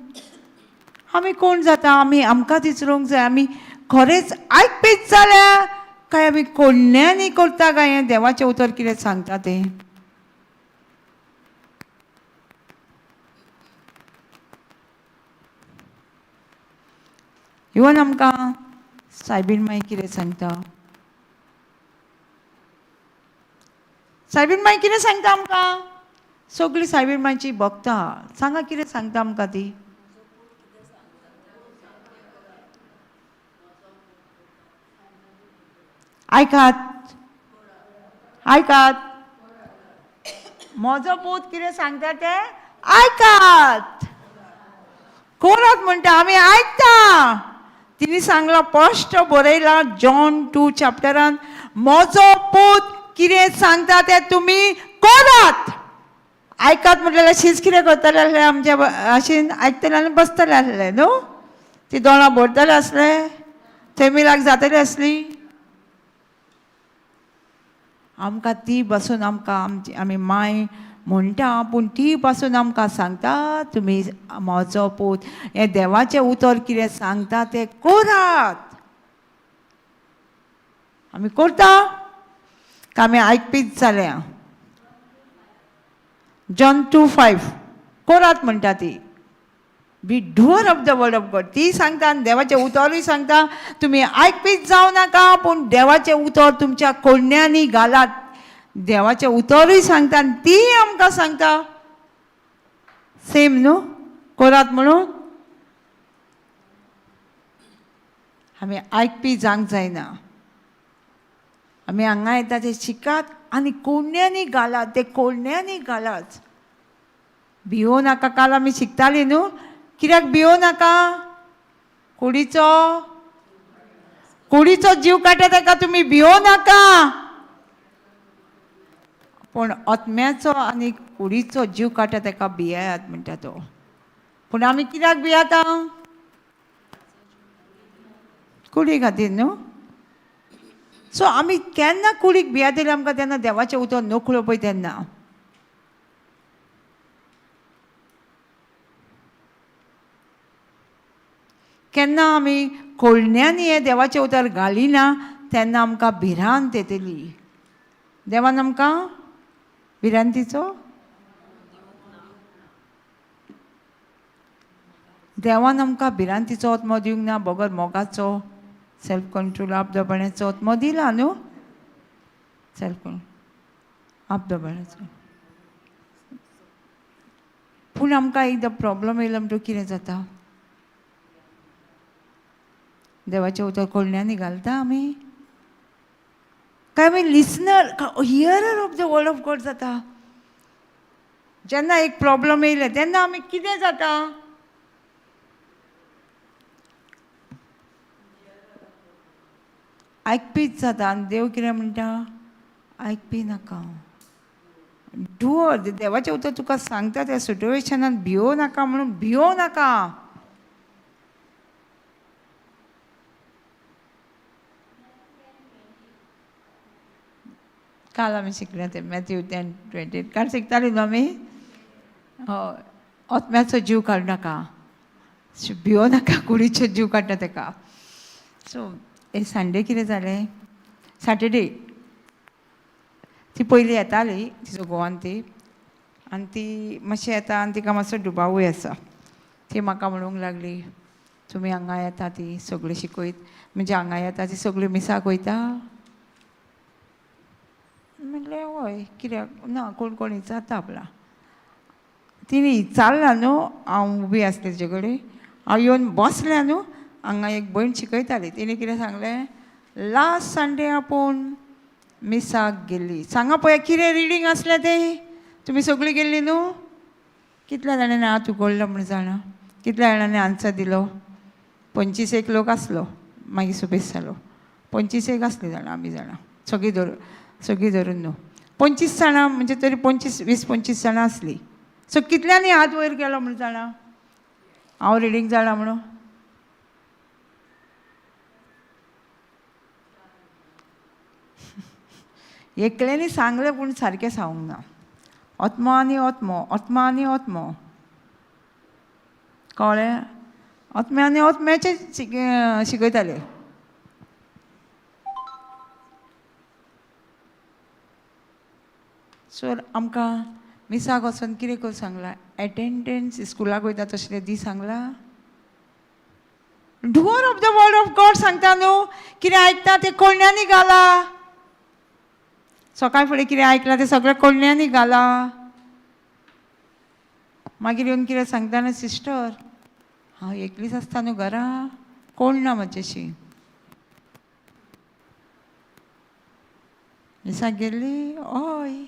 आमी कोण जाता? आमी आमकांच विचारूंक जाय, आमी खरेंच आयकपीच जाल्या काय आमी कोण्यांनी करता काय हें देवाचें उतर कितें सांगता तें? इवन आमकां सायबीन माई कितें सांगता? सायबीन माई कितें सांगता आमकां? सगळीं सायबीन मायची भक्ता. सांगा कितें सांगता आमकां ती? आयकात, आयकात, म्हजो पूत कितें सांगता तें आयकात. कोरात म्हणटा आमी आयकता. तिणी सांगलां स्पश्ट बरयलां जॉन 2 चॅप्टरान, म्हजो पूत कितें सांगता तें तुमी कोरात. आयकात म्हटल्यार शीस कितें करतले आसले आमच्या भाशेन? आयकतले आनी बसतले आसले न्हू. ती दोळां भरतले आसले, थंय जातली आसली. आमकां ती बसून आमकां आमची आमी माय म्हणटा, पूण ती पासून आमकां सांगता तुमी म्हजो पूत हें देवाचें उतर कितें सांगता तें कोरात. आमी करता काय आमी आयकपीच जाल्या? जॉन 2:5 कोरात म्हणटा ती. Be doer of the word of God. ती सांगता आनी देवाचें उतरूय सांगता तुमी आयकपीच जावं नाका पूण देवाचें उतर तुमच्या कोण्यांनी घालात. देवाचें उतरूय सांगता आनी ती आमकां सांगता सेम न्हू, कोरात म्हणून. आमी आयकपी जावंक जायना. आमी हांगा येता ते शिकात आनी कोण्यांनी घालात, ते कोण्यांनी घालात. भिवो नाका. काल आमी शिकतालीं न्हू, कित्याक भिवो नाका? कुडीचो कुडीचो जीव काडटा ताका तुमी भिवो नाका, पूण आत्म्याचो आनी कुडीचो जीव काडटा ताका भियात म्हणटा तो. पूण आमी कित्याक भियाता? कुडी खातीर न्हू. सो आमी केन्ना कुडीक भियातले आमकां तेन्ना देवाचें उतर नकळो पळय तेन्ना. केन्ना आमी कोळण्यांनी हें देवाचें उतर घालिना तेन्ना आमकां भिरांत येतली. देवान आमकां भिरांतीचो, देवान आमकां भिरांतीचो आत्मो दिवंक ना, बगर मोगाचो, सेल्फ कंट्रोल, आपदोबण्याचो आत्मो दिला न्हू. सेल्फ कंट्रोल, आपदोबण्याचो. पूण आमकां एकदां प्रॉब्लम येयलो म्हणटकीर कितें जाता? देवाचें उतर कोळण्यांनी घालता आमी काय आमी listener, hearer of the word of God जाता? जेन्ना एक प्रॉब्लम येयले तेन्ना आमी कितें जाता? आयकपीच जाता. आनी देव कितें म्हणटा? आयकपी नाका, डुअर. देवाचें उतर तुका सांगता त्या सिट्युएशनान भियो नाका म्हणून भियो नाका. काल आमी शिकले ते मॅथ्यू 10:20. काल शिकताली न्हू आमी? हय. आत्म्याचो जीव काडूं नाका, भियो नाका, कुडीचो जीव काडटा तेका. सो हे संडे कितें जालें, सॅटर्डे ती पयलीं येताली तिचो घोवान ती, आनी ती मातशी येता आनी तिका मातसो दुबावूय आसा. ती म्हाका म्हणूंक लागली, तुमी हांगा येता ती सगळीं शिकयत, म्हणजे हांगा येता ती सगळीं मिसाक वयता. म्हणलें हय, कित्याक ना, कोण कोण विचारता आपला. तिणें विचारलां न्हू, हांव उबी आसलें तिचे कडेन, हांव येवन बसलें न्हू, हांगा एक भयण शिकयताली. तिणें कितें सांगलें, लास्ट संडे आपूण मिसाक गेल्ली. सांगा पळय कितें रिडींग आसलें तें, तुमी सगळीं गेल्ली न्हू, कितल्या जाणांनी हात उगडलो म्हूण जाणा, कितल्या जाणांनी आन्सर दिलो? 25 एक लोक आसलो, मागीर सुबेज जालो. 25 एक आसली जाणां आमी जाणां, सगळीं धरून, सगळीं धरून न्हू 25 जाणां, म्हणजे तरी 25 20-25 जाणां आसलीं. सो कितल्यांनी हात वयर केलो म्हूण जाणा, हांव रिडींग जाणा म्हणून? एकल्यांनी सांगलें पूण सारकें सांगूंक ना. आत्मो आनी आत्मो, आत्मो आनी आत्मो, कळ्ळें? आत्म्या आनी आत्म्याचें शिकयताले. सो आमकां मिसाक वचोन कितें करूं सांगलां, एटेंडन्स स्कुलाक वयता तसलें दी सांगलां. Doer of the word of God सांगता न्हू, कितें आयकता तें कोळण्यांनी घाला. सकाळ फुडें कितें आयकलां तें सगळें कोळण्यांनी घाला. मागीर येवन कितें सांगता न्हू, सिस्टर हांव एकलीच आसता न्हू घरा, कोण ना म्हजेशी. मिसाक गेल्ली? हय.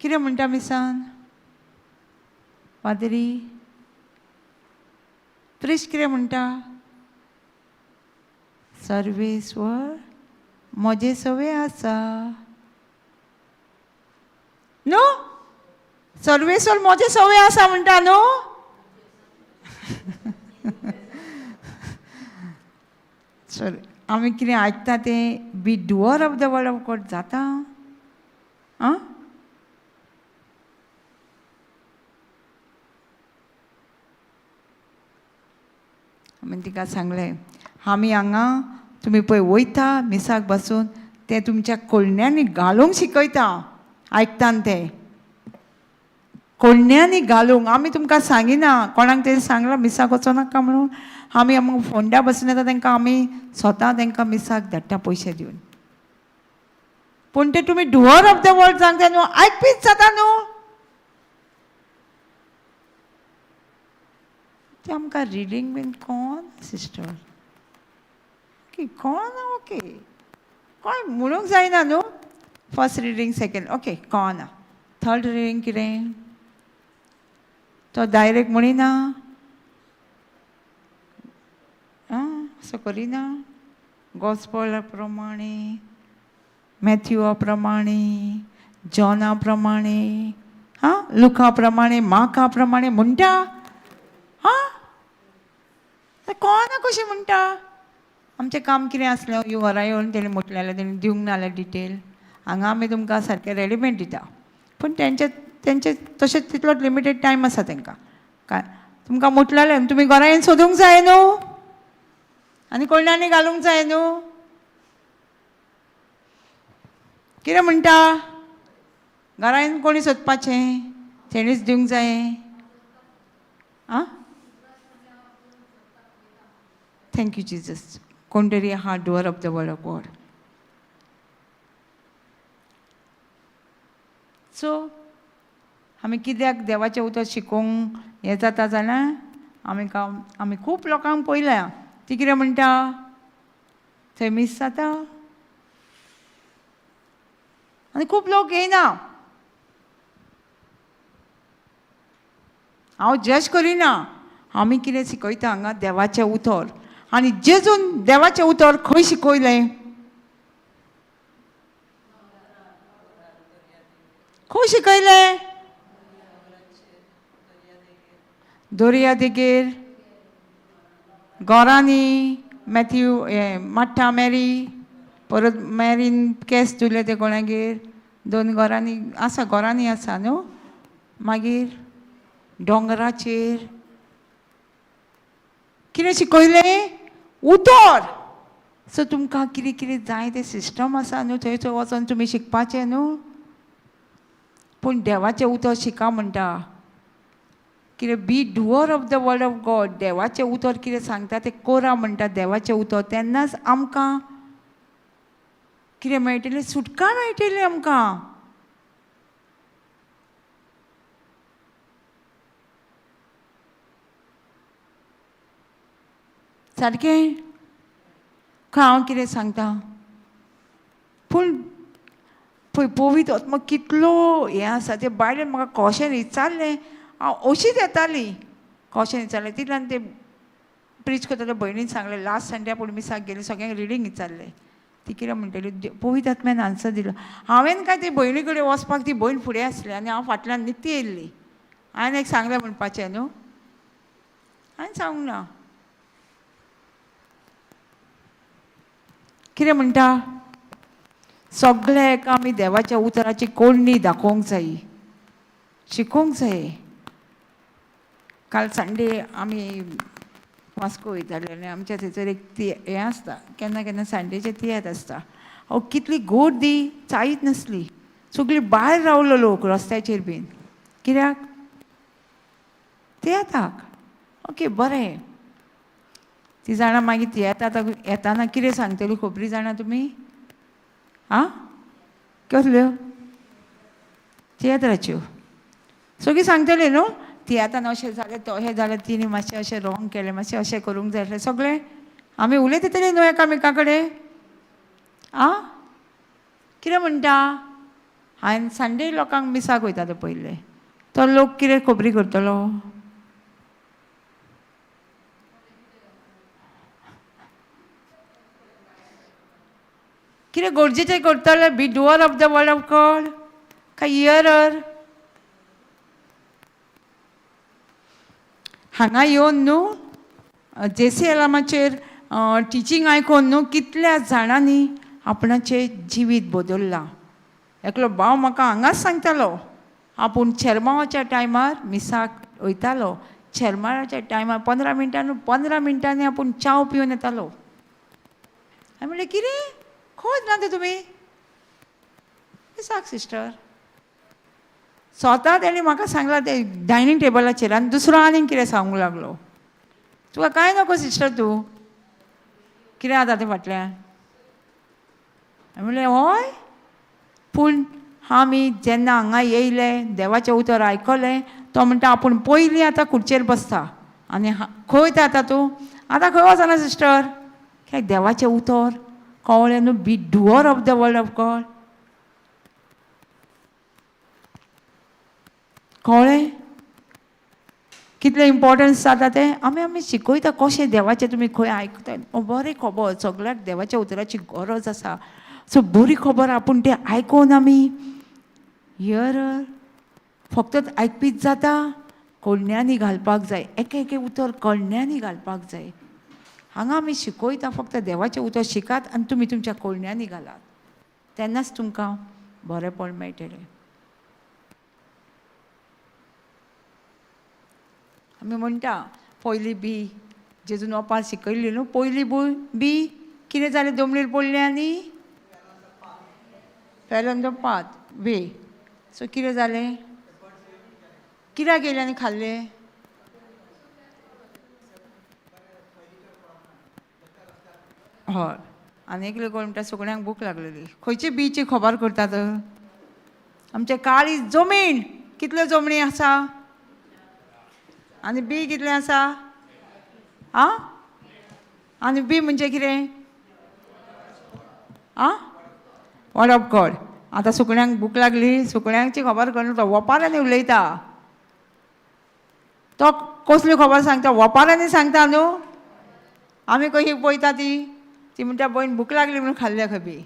कितें म्हणटा मिसान पाद्री? प्रिस्ट कितें म्हणटा? सर्वेस्वर म्हजे सवे आसा न्हू, सर्वेस्वर म्हजे सवे आसा म्हणटा न्हू. सर आमी कितें आयकता तें be doer of the word of God जाता. आं, आमी तिका सांगलें, आमी हांगा तुमी पळय वयता मिसाक बसून तें तुमच्या कोळण्यांनी घालूंक शिकयता, आयकता तें कोळण्यांनी घालूंक. आमी तुमकां सांगिना, कोणाक तरी सांगलां मिसाक वचो नाका म्हणून. आमी आमकां फोंड्या बसून येता तांकां आमी स्वता तांकां मिसाक धाडटा पयशे दिवन. पूण तें तुमी डुअर ऑफ the world सांगता न्हू, आयकपीच जाता न्हू. तें आमकां रिडींग बीन कोण सिस्टर ओके, कोण ओके, कोण म्हणूंक जायना न्हू. फर्स्ट रिडींग सेकेंड ओके कळना, थर्ड रिडींग कितें तो डायरेक्ट म्हणिना, आं असो करिना. गॉस्पला प्रमाणे, मॅथ्यूआ प्रमाणे, जॉना प्रमाणे, हां लुका प्रमाणे, मार्का प्रमाणे म्हणटा. हां कोणा कशें म्हणटा? आमचें काम कितें आसलें, यो घरा येवन तेणी म्हटलें जाल्यार तेणी दिवंक ना जाल्यार डिटेल हांगा आमी तुमकां सारकें रेडीमेड दिता. पूण तेंचे तेंचे तशें तितलो लिमिटेड टायम आसा तांकां. काय तुमकां म्हटलें तुमी घरा येवन सोदूंक जाय न्हू, आनी कोणानी घालूंक जाय न्हू. कितें म्हणटा? घरा येवन कोणी सोदपाचें, तेणीच दिवंक जाय. आं, thank you Jesus. कोण तरी आहा doer of the word of God. So आमी कित्याक देवाचें उतर शिकोवंक हें जाता जाल्यार आमी आमी खूब लोकांक पळयल्या, ती कितें म्हणटा, थंय मीस जाता आनी खूब लोक येयना. हांव जज करिना, आमी कितें शिकयता हांगा देवाचें उतर. आनी जेजून देवाचें उतर खंय शिकयलें? खंय शिकयलें? दर्या देगेर, घरांनी, मॅथ्यू माट्टा मॅरी, परत मॅरीन केंस धुले ते कोणागेर, दोन घरांनी आसा, घरांनी आसा न्हू. मागीर दोंगराचेर कितें शिकयलें? उतर. सो तुमकां कितें कितें जाय तें सिस्टम आसा न्हू, थंय थंय वचोन तुमी शिकपाचें न्हू. पूण देवाचें उतर शिका म्हणटा. कितें? Be doer of the word of God. देवाचें उतर कितें सांगता तें कोरा म्हणटा देवाचें उतर. तेन्नाच आमकां कितें मेळटलें? सुटका मेळटली आमकां. सारकें खंय हांव कितें सांगता? पूण पळय पवित्र आत्मा कितलो हें आसा. ते बायलेन म्हाका कशें विचारलें, हांव अशीच येताली, कशें विचारलें तितल्यान ते प्रिच करता त्या भयणीन सांगलें, लास्ट संडे आपूण मिसाक गेली, सगळ्यांक रिडींग विचारलें. ती कितें म्हणटली? पवित्र आत्म्यान आन्सर दिलो. हांवें काय ती भयणी कडेन वचपाक ती भयण फुडें आसली आनी हांव फाटल्यान निकती येयल्ली. हांवें एक सांगलें म्हणपाचें न्हू, हांवें सांगूंक ना. कितें म्हणटा? सगळें एका आमी देवाच्या उतराची कोडणी दाखोवंक जायी, शिकोवंक जाय. काल संडे आमी वास्को वयताले आनी आमच्या थंयसर एक हें आसता, केन्ना केन्ना संडेचें तियात्र आसता. हांव कितली गर्दी चायच नासली, सगळी भायर रावलो लोक रस्त्याचेर बीन. कित्याक? तियात्राक. ओके बरें. ती जाणां मागीर तियात्राक येताना कितें सांगतली खबरी जाणा तुमी? आं, कसल्यो? तियात्राच्यो सगळीं सांगतली न्हू. तियात्रान अशें जालें तशें जालें, तिणें मातशें अशें रोंग केलें, मातशें अशें करूंक जाय आसलें, सगळें आमी उलयतली न्हू एकामेका कडेन. आं, कितें म्हणटा? हांवें संडे लोकांक मिसाक वयता तो पयलें, तो लोक कितें खबरी करतलो? कितें गरजेचें करतले? Be doer of the word of God काय हियरर? हांगा येवन न्हू जेसी एलामाचेर टिचींग आयकोन न्हू कितल्या जाणांनी आपणाचें जिवीत बदल्लां. एकलो भाव म्हाका हांगाच सांगतालो, आपूण चेरमावाच्या टायमार मिसाक वयतालो. चेरमावाच्या टायमार 15 मिनटां न्हू, 15 मिनटांनी आपूण च्याव पिवन येतालो. हांवें म्हणलें कितें खंय वतना तें तुमी? मिसाक सिस्टर. स्वता तेणी म्हाका सांगलां ते डायनींग टेबलाचेर. आनी दुसरो आनीक कितें सांगूंक लागलो, तुका कांय नको सिस्टर, तूं कितें आतां तें फाटल्यान. हांवें म्हणलें हय. पूण आमी जेन्ना हांगा येयले देवाचें उतर आयकलें, तो म्हणटा आपूण पयलीं आतां खुर्चेर बसता. आनी खंय वयता आतां तूं? आतां खंय वचना सिस्टर? कित्याक देवाचें उतर कळ्ळें न्हू. Be doer of the word of God. कळ्ळें कितलें इम्पोर्टन्स जाता तें? आमी आमी शिकयता कशें देवाचें तुमी खंय आयकता. बरें खबर सगळ्याक देवाच्या उतराची गरज आसा. सो बरी खबर आपूण तें आयकोन आमी here फक्त आयकपीच जाता, कोळण्यांनी घालपाक जाय. एक एक उतर कळण्यांनी घालपाक जाय. हांगा आमी शिकयता फक्त देवाचें उतर शिकात आनी तुमी तुमच्या कोळण्यांनी घालात, तेन्नाच तुमकां बरेंपण मेळटलें. आमी म्हणटा पयली बी जेजून ओपार शिकयल्ली न्हू, पयली बी कितें जालें? दोमणीर पडलें आनी fell on the path way. So कितें जालें? कित्याक येयलें आनी खाल्लें? हय. आनी एकले कोण म्हणटा सुकण्यांक भूक लागलेली. खंयची बीची खबर करतात? आमचे काळी जमीन कितल्यो जमणी आसा आनी बी कितलें आसा? आं, आनी बी म्हणजे कितें? आं, वर्ड ऑफ गॉड. आतां सुकण्यांक भूक लागली, सुकण्यांची खबर करून तो वपारांनी उलयता. तो कसली खबर सांगता? वपारांनी सांगता न्हू. आमी कशी पळयता ती ती म्हणटा भयण भूक लागली म्हणून खाल्ल्या खबी.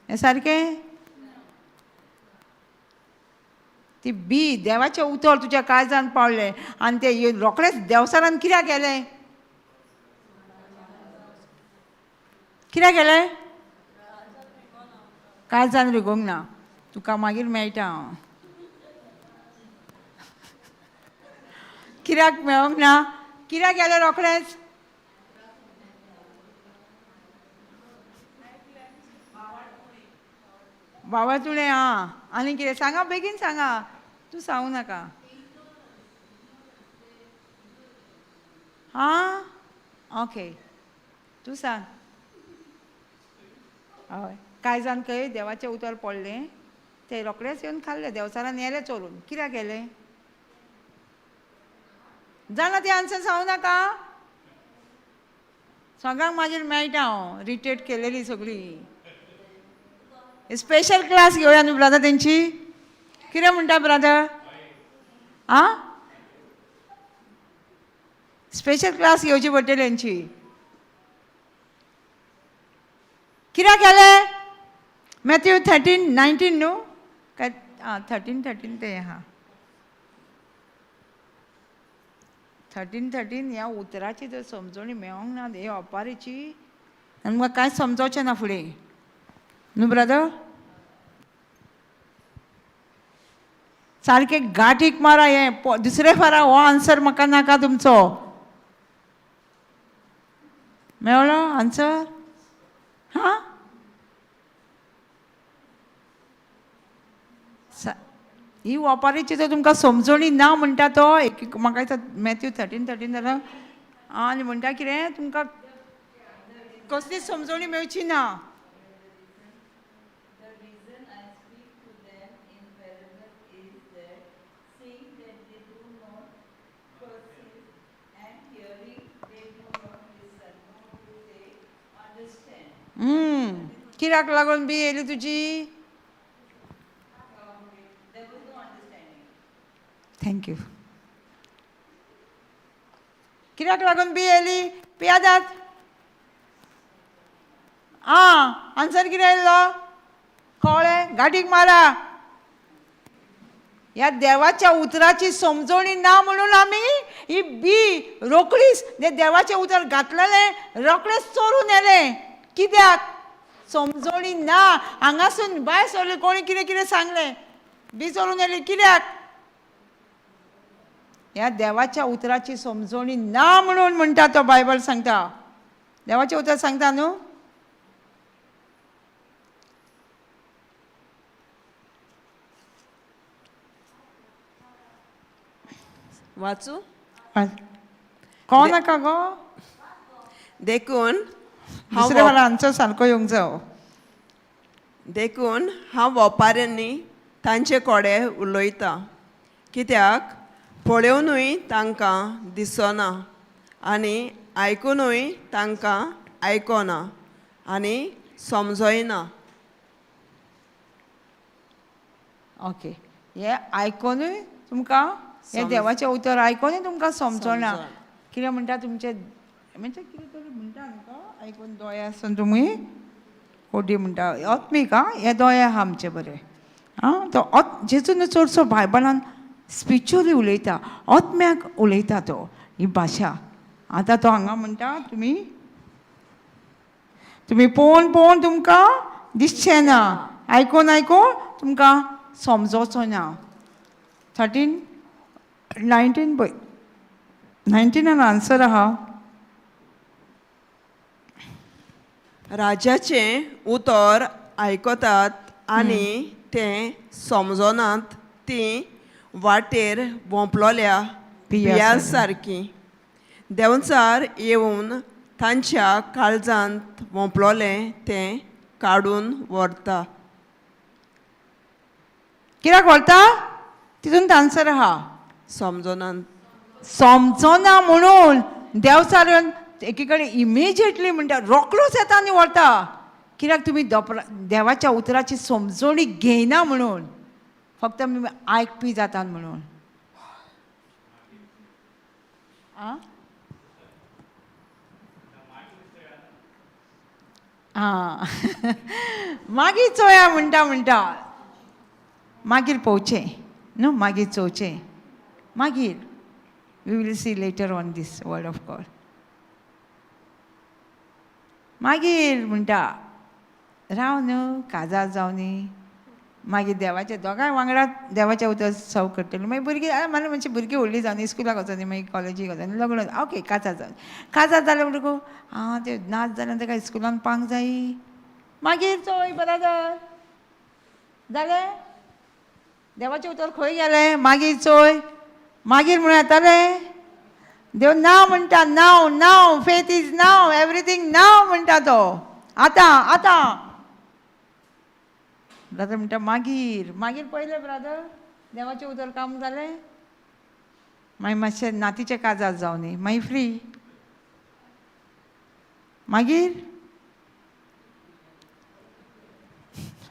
हें सारकें? ती बी देवाचें उतर तुज्या काळजान पावलें आनी तें रोखडेंच देवसारान कित्याक गेलें? कित्याक गेलें? काळजान रिगोवंक ना. तुका मागीर मेळटा हांव. कित्याक मेळोंक ना? कित्याक गेलें रोखडेंच? बाबा तुणें आं आनी कितें सांगा, बेगीन सांगा, तूं सांगू नाका. आं ओके, तूं सांग. हय, कांय जाण खंय देवाचें उतर पडलें ते रोखडेच येवन खाल्लें, देवचारान येलें चोरून. कित्याक गेलें जाणा ती आन्सर सांगू नाका, सगळ्यांक मागीर मेळटा. हांव रिटेट केलेली सगळी. स्पेशल क्लास घेवया न्हू ब्रादर तेंची. कितें म्हणटा ब्रादर? आं, स्पेशल क्लास घेवची पडटली तेंची. कित्याक केलें? मॅथ्यू 13:19 न्हू काय? आं, 13:13 तें आहा. 13:13 ह्या उतराची जर समजणी मेळोंक ना हे ओपारीची, आनी म्हाका कांयच समजोचें ना फुडें न्हू ब्रदर. सारकें गांठीक मारा हें. दुसरे फारा हो आन्सर म्हाका नाका तुमचो. मेवलो आन्सर? हां, ही ओपारीची जर तुमकां समजणी ना म्हणटा तो एक, म्हाका दिसता मॅथ्यू 13:13 जाल्यार, आनी म्हणटा कितें तुमकां कसलीच समजणी मेळची ना. The reason I speak to them in parable is that seeing that they do not perceive and hearing they do not listen, nor do they understand. कित्याक लागून बी येयली तुजी? There was no understanding. Thank you. कित्याक लागून बी येयली? पियादात. आं, आन्सर कितें आयलो कळ्ळें? गांठीक मारा. ह्या देवाच्या उतराची समजणी ना म्हणून आमी ही बी रोखडीच देवाचें उतर घातलेलें रोखडेंच चोरून येलें. कित्याक? समजणी ना. हांगासून भायर सरली, कोणी कितें कितें सांगलें, बी चोरून येली कित्याक? ह्या देवाच्या उतराची समजणी ना म्हणून म्हणटा तो. बायबल सांगता, देवाचें उतर सांगता न्हू. वाचू? कोण नाका गो. देखून हांव दुसरे मला आन्सर सारको येवंक जावो. देखून हांव वोपाऱ्यांनी तांचे कोडे उलयतां, कित्याक पळोवनूय तांकां दिसना आनी आयकुनूय तांकां आयकना आनी समजयना. ओके, हें आयकोनूय तुमकां हें देवाचें उतर आयकोनूय तुमकां समजना. समजना. कितें म्हणटा तुमचें, म्हणजे कितें तरी म्हणटा न्हू, आयकून दोळे आसून तुमी कोटी म्हणटा आत्मीक. आं, हे दोळे आहा आमचे बरे. आं, तो जेजून चडसो बायबलान स्पिरिच्युअली उलयता, आत्म्याक उलयता तो ही भाशा. आतां तो हांगा म्हणटा तुमी तुमी पळोवन पळोवन तुमकां दिसचें ना, आयकून आयकून तुमकां समजोचो ना. 13:19 पळय, 19 आन्सर आहा. राजाचें उतर आयकतात आनी तें समजनात, तीं वाटेर वोंपलोल्या बियां बियां सारकीं देंवचार येवन तांच्या काळजांत वोंपलोलें तें काडून व्हरता. कित्याक व्हरता? तितून आन्सर आहा. समजनात. समजना म्हणून देंवचार येवन एकी कडेन इमिजिएटली म्हणटा रोकडोच येता आनी व्हरता. कित्याक तुमी देवाच्या उतराची समजणी घेयना म्हणून, फक्त आमी आयकपी जातात म्हणून. आं आं, मागीर चोया म्हणटा म्हणटा मागीर पळोवचें न्हू, मागीर चोवचें, मागीर we will see later on this word of God. मागीर म्हणटा राव न्हू, काजार जावनी. मागीर देवाच्या दोगांय वांगडा देवाच्या उतर सव करतली. मागीर भुरगीं आतां मातशी भुरगीं व्हडलीं जावन इस्कुलाक वचोनी, मागीर कॉलेजीक वचोनी, लग्न, ओके, काजार जावन, काजार जालें म्हणटकूच आं तें नाच जालें ताका इस्कुलान पांक जायी. मागीर चोय बराबर जालें, देवाचें उतर खंय गेलें? मागीर चोय, मागीर म्हणून येतालें देव ना म्हणटा, now now, faith is now, everything now म्हणटा तो. आतां आतां ब्रादर म्हणटा मागीर, मागीर पयलें ब्रादर देवाचें उतर काम जालें, मागीर मातशें नातीचें काजार जावनी, मागीर फ्री, मागीर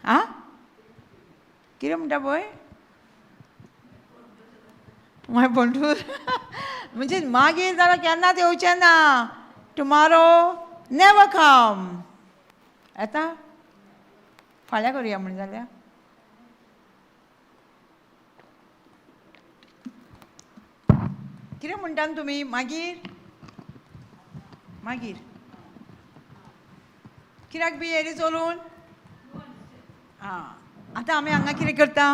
आं कितें म्हणटा पळय मागीर पंटूर म्हणजे मागीर जाल्यार केन्नाच येवचें ना, टुमारो नेवर कम. येता फाल्यां करुया म्हण जाल्यार. कितें म्हणटा तुमी? मागीर मागीर कित्याक बी येयली चलून? आं आतां आमी हांगा कितें करता?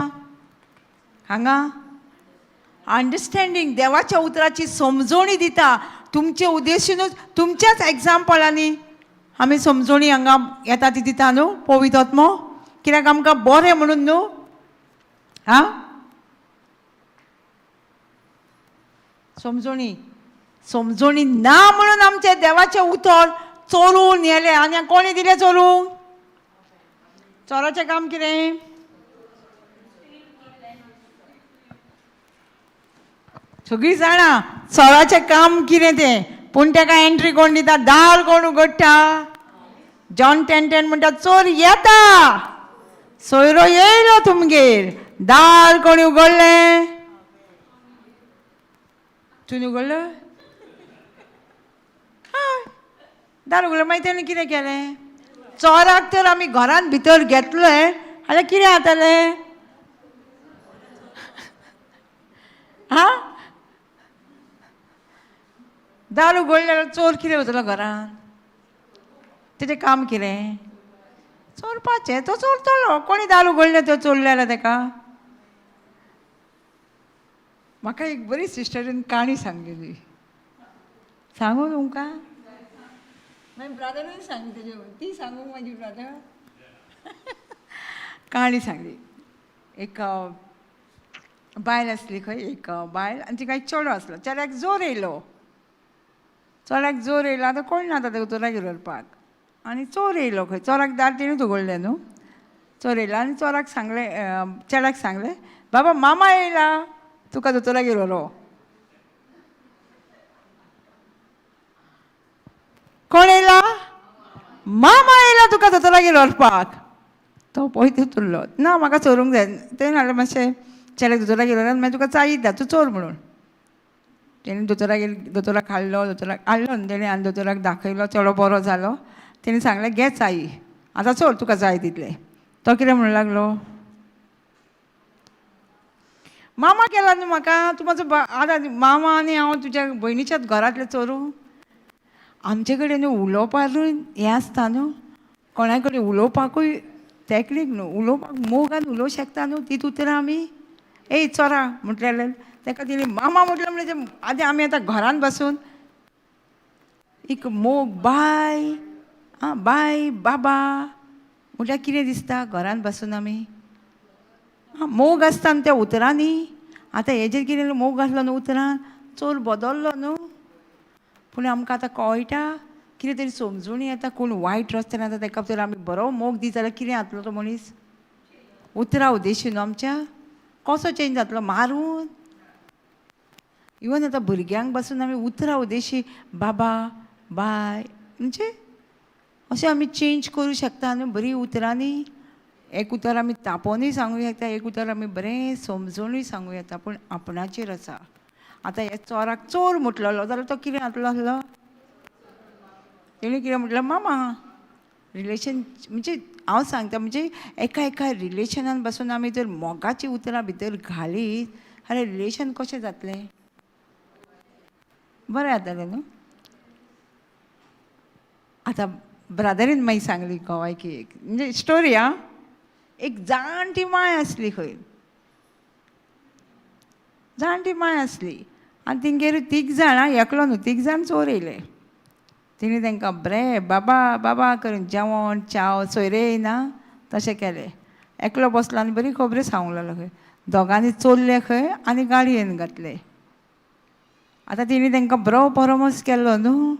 हांगा अंडरस्टँडींग, देवाच्या उतराची समजोणी दिता. तुमचे उद्देशूनच तुमच्याच एग्जाम्पलांनी आमी समजोणी हांगा येता ती दिता न्हू पवित्र आत्मो, कित्याक आमकां बरें म्हणून न्हू. आं समजोणी, समजोणी ना म्हणून आमचें देवाचें उतर चोरून येलें. आनी कोणी दिलें चोरूंक? चोराचें काम कितें? सगळीं जाणां चोराचें काम कितें तें, पूण ताका एंट्री कोण दिता? दार कोण उगडटा? जॉन 10:10 म्हणटा चोर येता, सोयरो येयलो तुमगेर, दार कोणी उगडलें? तुवें उगडलें? हय, दार उगडलें. मागीर तेणें कितें केलें? चोराक तर आमी घरान भितर घेतलें जाल्यार कितें जातलें? आं दार उगडलें जाल्यार चोर कितें वतलो घरान? तेजें काम कितें? चोरपाचें. तो चोरतलो. कोणी दार उगडलें तो चोरलें जाल्यार तेका. म्हाका एक बरी सिस्टरीन काणी सांगलेली, सांगू तुमकां? मागीर ब्रादरूय सांगली तेजे, ती सांगू मागीर ब्रादर काणी सांगली. एक बायल आसली खंय, एक बायल आनी तिका एक चेडो आसलो. चेड्याक जोर येयलो, चोराक जोर येयलो. आतां कोण ना आतां दोतोरागेर व्हरपाक, आनी चोर येयलो खंय. चोराक दार तेणीच उगडलें न्हू. चोर येयलो आनी चोराक सांगलें, चेड्याक सांगलें, बाबा मामा येयला, तुका दोतोरागेर व्हरो. कोण येयला? मामा येयला तुका दोतोरागेर व्हरपाक. तो पळय उरलो, ना म्हाका चोरूंक जाय. तेणें हाडलें मातशें चेड्याक दोतोरागेर व्हर, मागीर तुका चाळीत तूं चोर म्हणून. तेणें दोतोरागेर, दोतोराक हाडलो, दोतोराक हाडलो न्हू तेणें, आनी दोतोराक दाखयलो, चेडो बरो जालो. तेणें सांगलें, घे चाई, आतां चोर तुका जाय तितलें. तो कितें म्हणूंक लागलो? मामा केला न्हू म्हाका, तूं म्हाजो आतां मामा आनी हांव तुज्या भयणीच्याच घरांतलें चोरूं. आमचे कडेन न्हू उलोवपाकूय हें आसता न्हू, कोणा कडेन उलोवपाकूय टॅक्नीक न्हू, उलोवपाक मोगान उलोवंक शकता न्हू. तीच उतरां आमी ए चोरा म्हटलें ताका तिणें मामा म्हटलें म्हणजे आतां आमी आतां घरान बसून एक मोग बाय, आं बाय बाबा म्हटल्यार कितें दिसता? घरान बसून आमी आं मोग आसता न्हू त्या उतरांनी. आतां हेजेर कितें मोग आसलो न्हू उतरान, चोर बदल्लो न्हू. पूण आमकां आतां कळटा कितें तरी समजून येता, कोण वायट रस्त्यान आतां ताका तर आमी बरो मोग दित जाल्यार कितें जातलो तो मनीस? उतरां उद्देशी न्हू आमच्या, कसो चेंज जातलो? मारून. इवन आतां भुरग्यांक बसून आमी उतरां उद्देशी बाबा बाय म्हणजे अशें आमी चेंज करूं शकता न्हू बरीं उतरांनी. एक उतर आमी तापोनूय सांगूं येता, एक उतर आमी बरें समजोनूय सांगूं येता, पूण आपणाचेर आसा. आतां हे चोराक चोर म्हटलेलो जाल्यार तो कितें जातलो आसलो? तेणें कितें म्हटलें? मामा. रिलेशन म्हणजे हांव सांगता म्हणजे एका एका रिलेशनान बसून आमी जर मोगाचीं उतरां भितर घालीत जाल्यार रिलेशन कशें जातलें? बरें जातलें न्हू. आतां ब्रादरीन मागीर सांगली गोवायकी एक म्हणजे स्टोरी. आं एक जाणटी मांय आसली खंय, जाणटी मांय आसली आनी तेंगेर तीग जाणां, एकलो न्हू, तीग जाण चोर येयले. तिणें तांकां बरें बाबा बाबा करून जेवण च्याव सोयरे येयना तशें केलें. एकलो बसलो आनी बरी खबऱ्यो सांगूंक लागलो खंय. दोगांनी चोरले खंय आनी गाडयेन घातले. आतां तिणें तांकां बरो परोमोस केल्लो न्हू,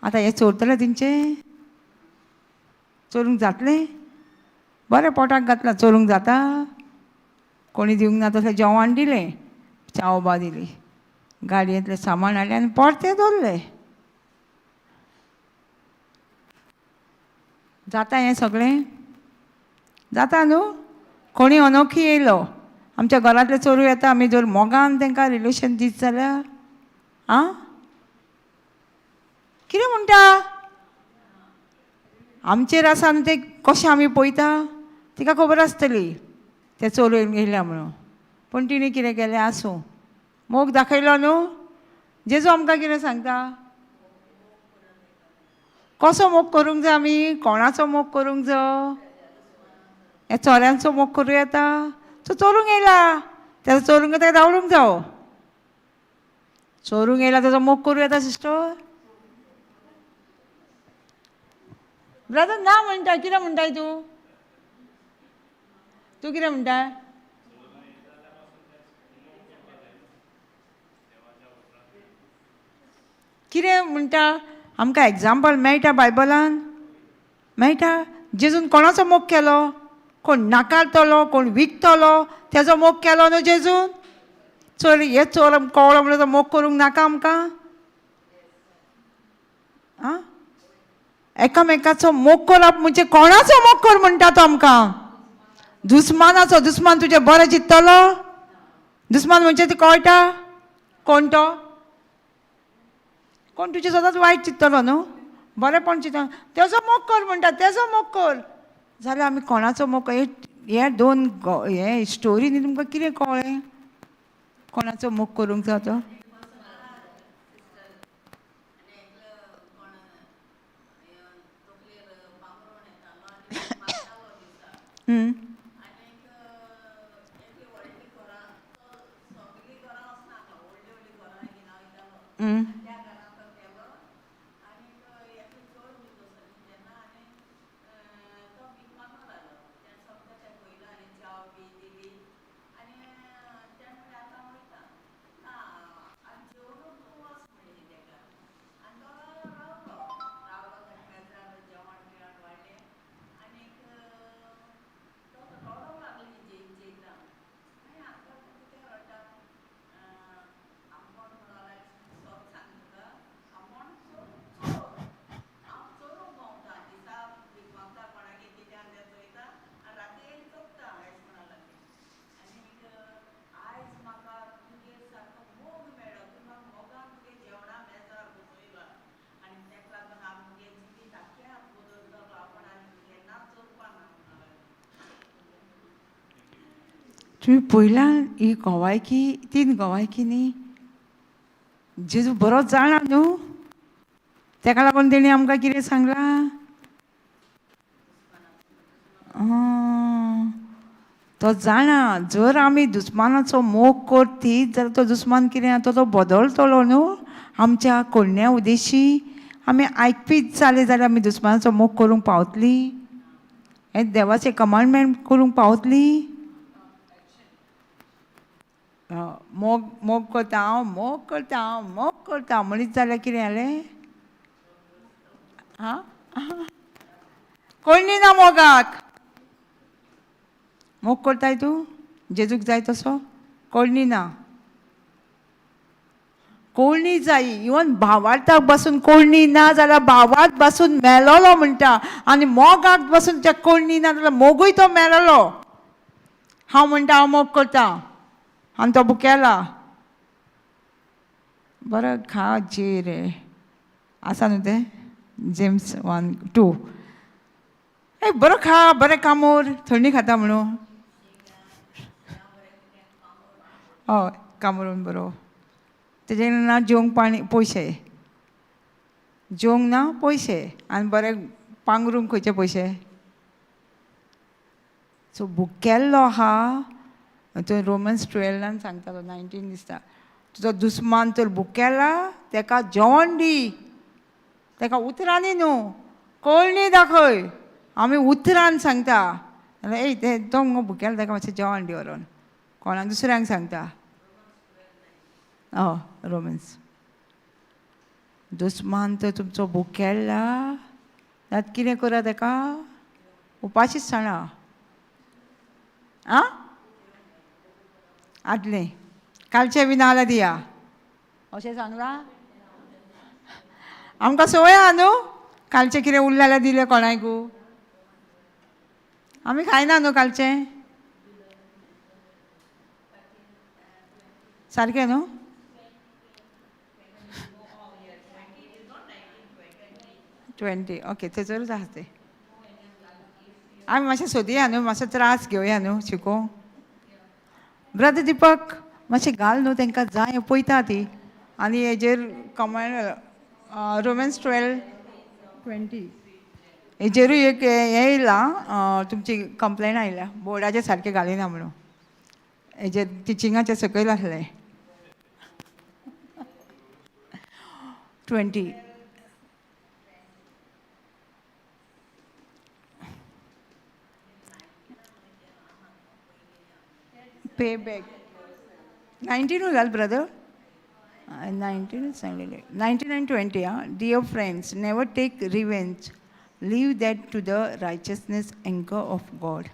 आतां हें चोरतलें तेंचें, चोरूंक जातलें, बरें पोटाक घातलां, चोरूंक जाता, कोणी दिवंक ना तसलें जेवण दिलें, च्याव बा दिली, गाडयेंतलें सामान हाडलें आनी परतें दवरलें. जाता हें सगळें जाता न्हू. कोणी अनोखी येयलो आमच्या घरांतले चोरू येता, आमी जर मोगान तांकां रिलेशन दीत जाल्यार आं कितें म्हणटा आमचेर आसा न्हू तें कशें आमी पळयता, तिका खबर आसतली ते चोरून येयल्या म्हणून. पूण तिणें कितें केलें, आसूं, मोग दाखयलो न्हू. जेजू आमकां कितें सांगता, कसो मोग करूंक जाय आमी, कोणाचो मोग करूंक जाय, ह्या चोऱ्यांचो मोग करूं येता, तो चोरूंक येयला तेजो चोरूंक ताका धांवडूंक जावो, चोरूंक येयला तेजो मोग करूं येता सिस्टर ब्रदर ना म्हणटा, कितें म्हणटाय तूं, तूं कितें म्हणटाय? कितें म्हणटा? आमकां एग्जाम्पल मेळटा बायबलान, मेळटा. जेजून कोणाचो मोग केलो? कोण नाकारतलो, कोण विकतलो तेजो मोग केलो न्हू जेजून. चोर हे चोर कवळो म्हणल्यार तो मोग करूंक नाका आमकां? आं, एकामेकाचो मोग करप म्हणजे कोणाचो मोग कर म्हणटा तो आमकां? दुस्मानाचो. दुस्मान तुजें बरें चिंततलो? दुस्मान म्हणजे ते कळटा कोण तो? कोण तुजें सदांच वायट चिंततलो न्हू, बरेंपण चिंतता, तेजो मोग कर म्हणटा, तेजो मोग कर. जाल्यार आमी कोणाचो मोग? हे दोन हे स्टोरी न्ही तुमकां कितें कळ्ळें कोणाचो मोग करूंक जाय तो? तुमी पयला ही गोवायकी, तीन गोवायकी न्ही, जेजू बरो जाणा न्हू, तेका लागून तेणी आमकां कितें सांगलां, तो जाणा जर आमी दुस्मानाचो मोग करतीत जाल्यार तो दुस्मान कितें जाता, तो बदलतलो न्हू आमच्या कोण्या उदेशी. आमी आयकपीच जाले जाल्यार आमी दुस्मानाचो मोग करूंक पावतली, हें देवाचें कमांडमेंट करूंक पावतली. मोग मोग करता हांव, मोग करता हांव, मोग करता म्हणीत जाल्यार कितें जालें? आं, कोणी ना मोगाक. मोग करताय तूं जेजूक जाय तसो? कोणी ना, कोणी जाय. इवन भावार्थाक बसून कोणी ना जाल्यार भावार्थ बसून मेलोलो म्हणटा, आनी मोगाक बसून त्या कोणी ना जाल्यार मोगूय तो मेलोलो. हांव म्हणटा हांव मोग करता आनी तो बुकेला बरो खा जे रे आसा न्हू तें जेम्स 1 2 ए बरो खा, बरें कामोर, थंडी खाता म्हणून. हय कामरून बरो, तेजे ना जेवंक पाणी पयशे, जेवंक ना पयशे, आनी बरें पांगरूंक खंयचे पयशे. सो भुकेल्लो आहा तो रोमन्स 12 सांगता तो 19 दिसता, तुजो दुस्मान तर भुकेला तेका जेवण दी, तेका उतरांनी न्हू कळणी दाखय. आमी उतरान सांगता ए ते तो मुगो भुकेला तेका मातशें जेवण दी व्हरोन, कोणाक दुसऱ्यांक सांगता. हय रोमन्स, दुस्मान तर तुमचो भुकेला जात कितें करा तेका उपाशीच सांडा. आं आदलें कालचें बी नाजाल्यार दिया अशें सांगलां. आमकां संवय आहा न्हू, कालचें कितें उरलें जाल्यार दिलें कोणाकू, आमी खायना न्हू कालचें, सारकें न्हू. 20 ओके थंयसरूच आसा तें. आमी मातशें सोदया न्हू, मातसो त्रास घेवया न्हू शिकोवंक. ब्रदर दीपक मातशें घाल न्हू तांकां जाय पळयता ती. आनी हेजेर कमेंट रोमन्स 12:20 हेजेरूय एक हें येयलां, तुमची कंप्लेन आयल्या बोर्डाचेर सारकें घालिना म्हणून, हेजेर टिचिंगाचेर सकयल आसलें 20. पे बॅक 19 घाल ब्रदर, 19 सांगलेलें, 19 आनी 20. आं, dear friends, never take revenge, leave that to the righteousness anger of God,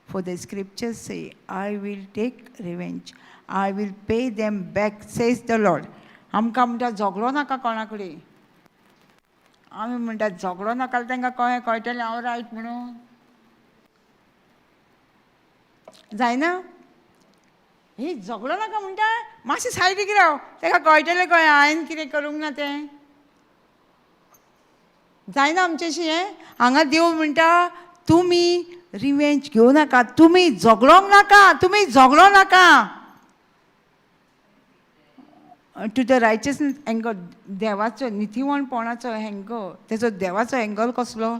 for the scriptures say I will take revenge, I will pay them back says the Lord. आमकां म्हणटा झगडो नाका कोणा कडेन, आमी म्हणटा झगडो नाका तांकां कळ्ळें कळटलें हांव रायट म्हणून, जायना. ही झगडो नाका म्हणटा मातशें सायडीक राव, ताका कळटलें कळ्ळें हांवें कितें करूंक ना तें, जायना आमचेशी हें. हांगा देव म्हणटा तुमी रिवेंज घेवं नाका, तुमी झगडोंक नाका, तुमी झगडो नाका. टू the रायचस एंगल, देवाचो नितीवणपणाचो एंगल, तेजो देवाचो एंगल कसलो,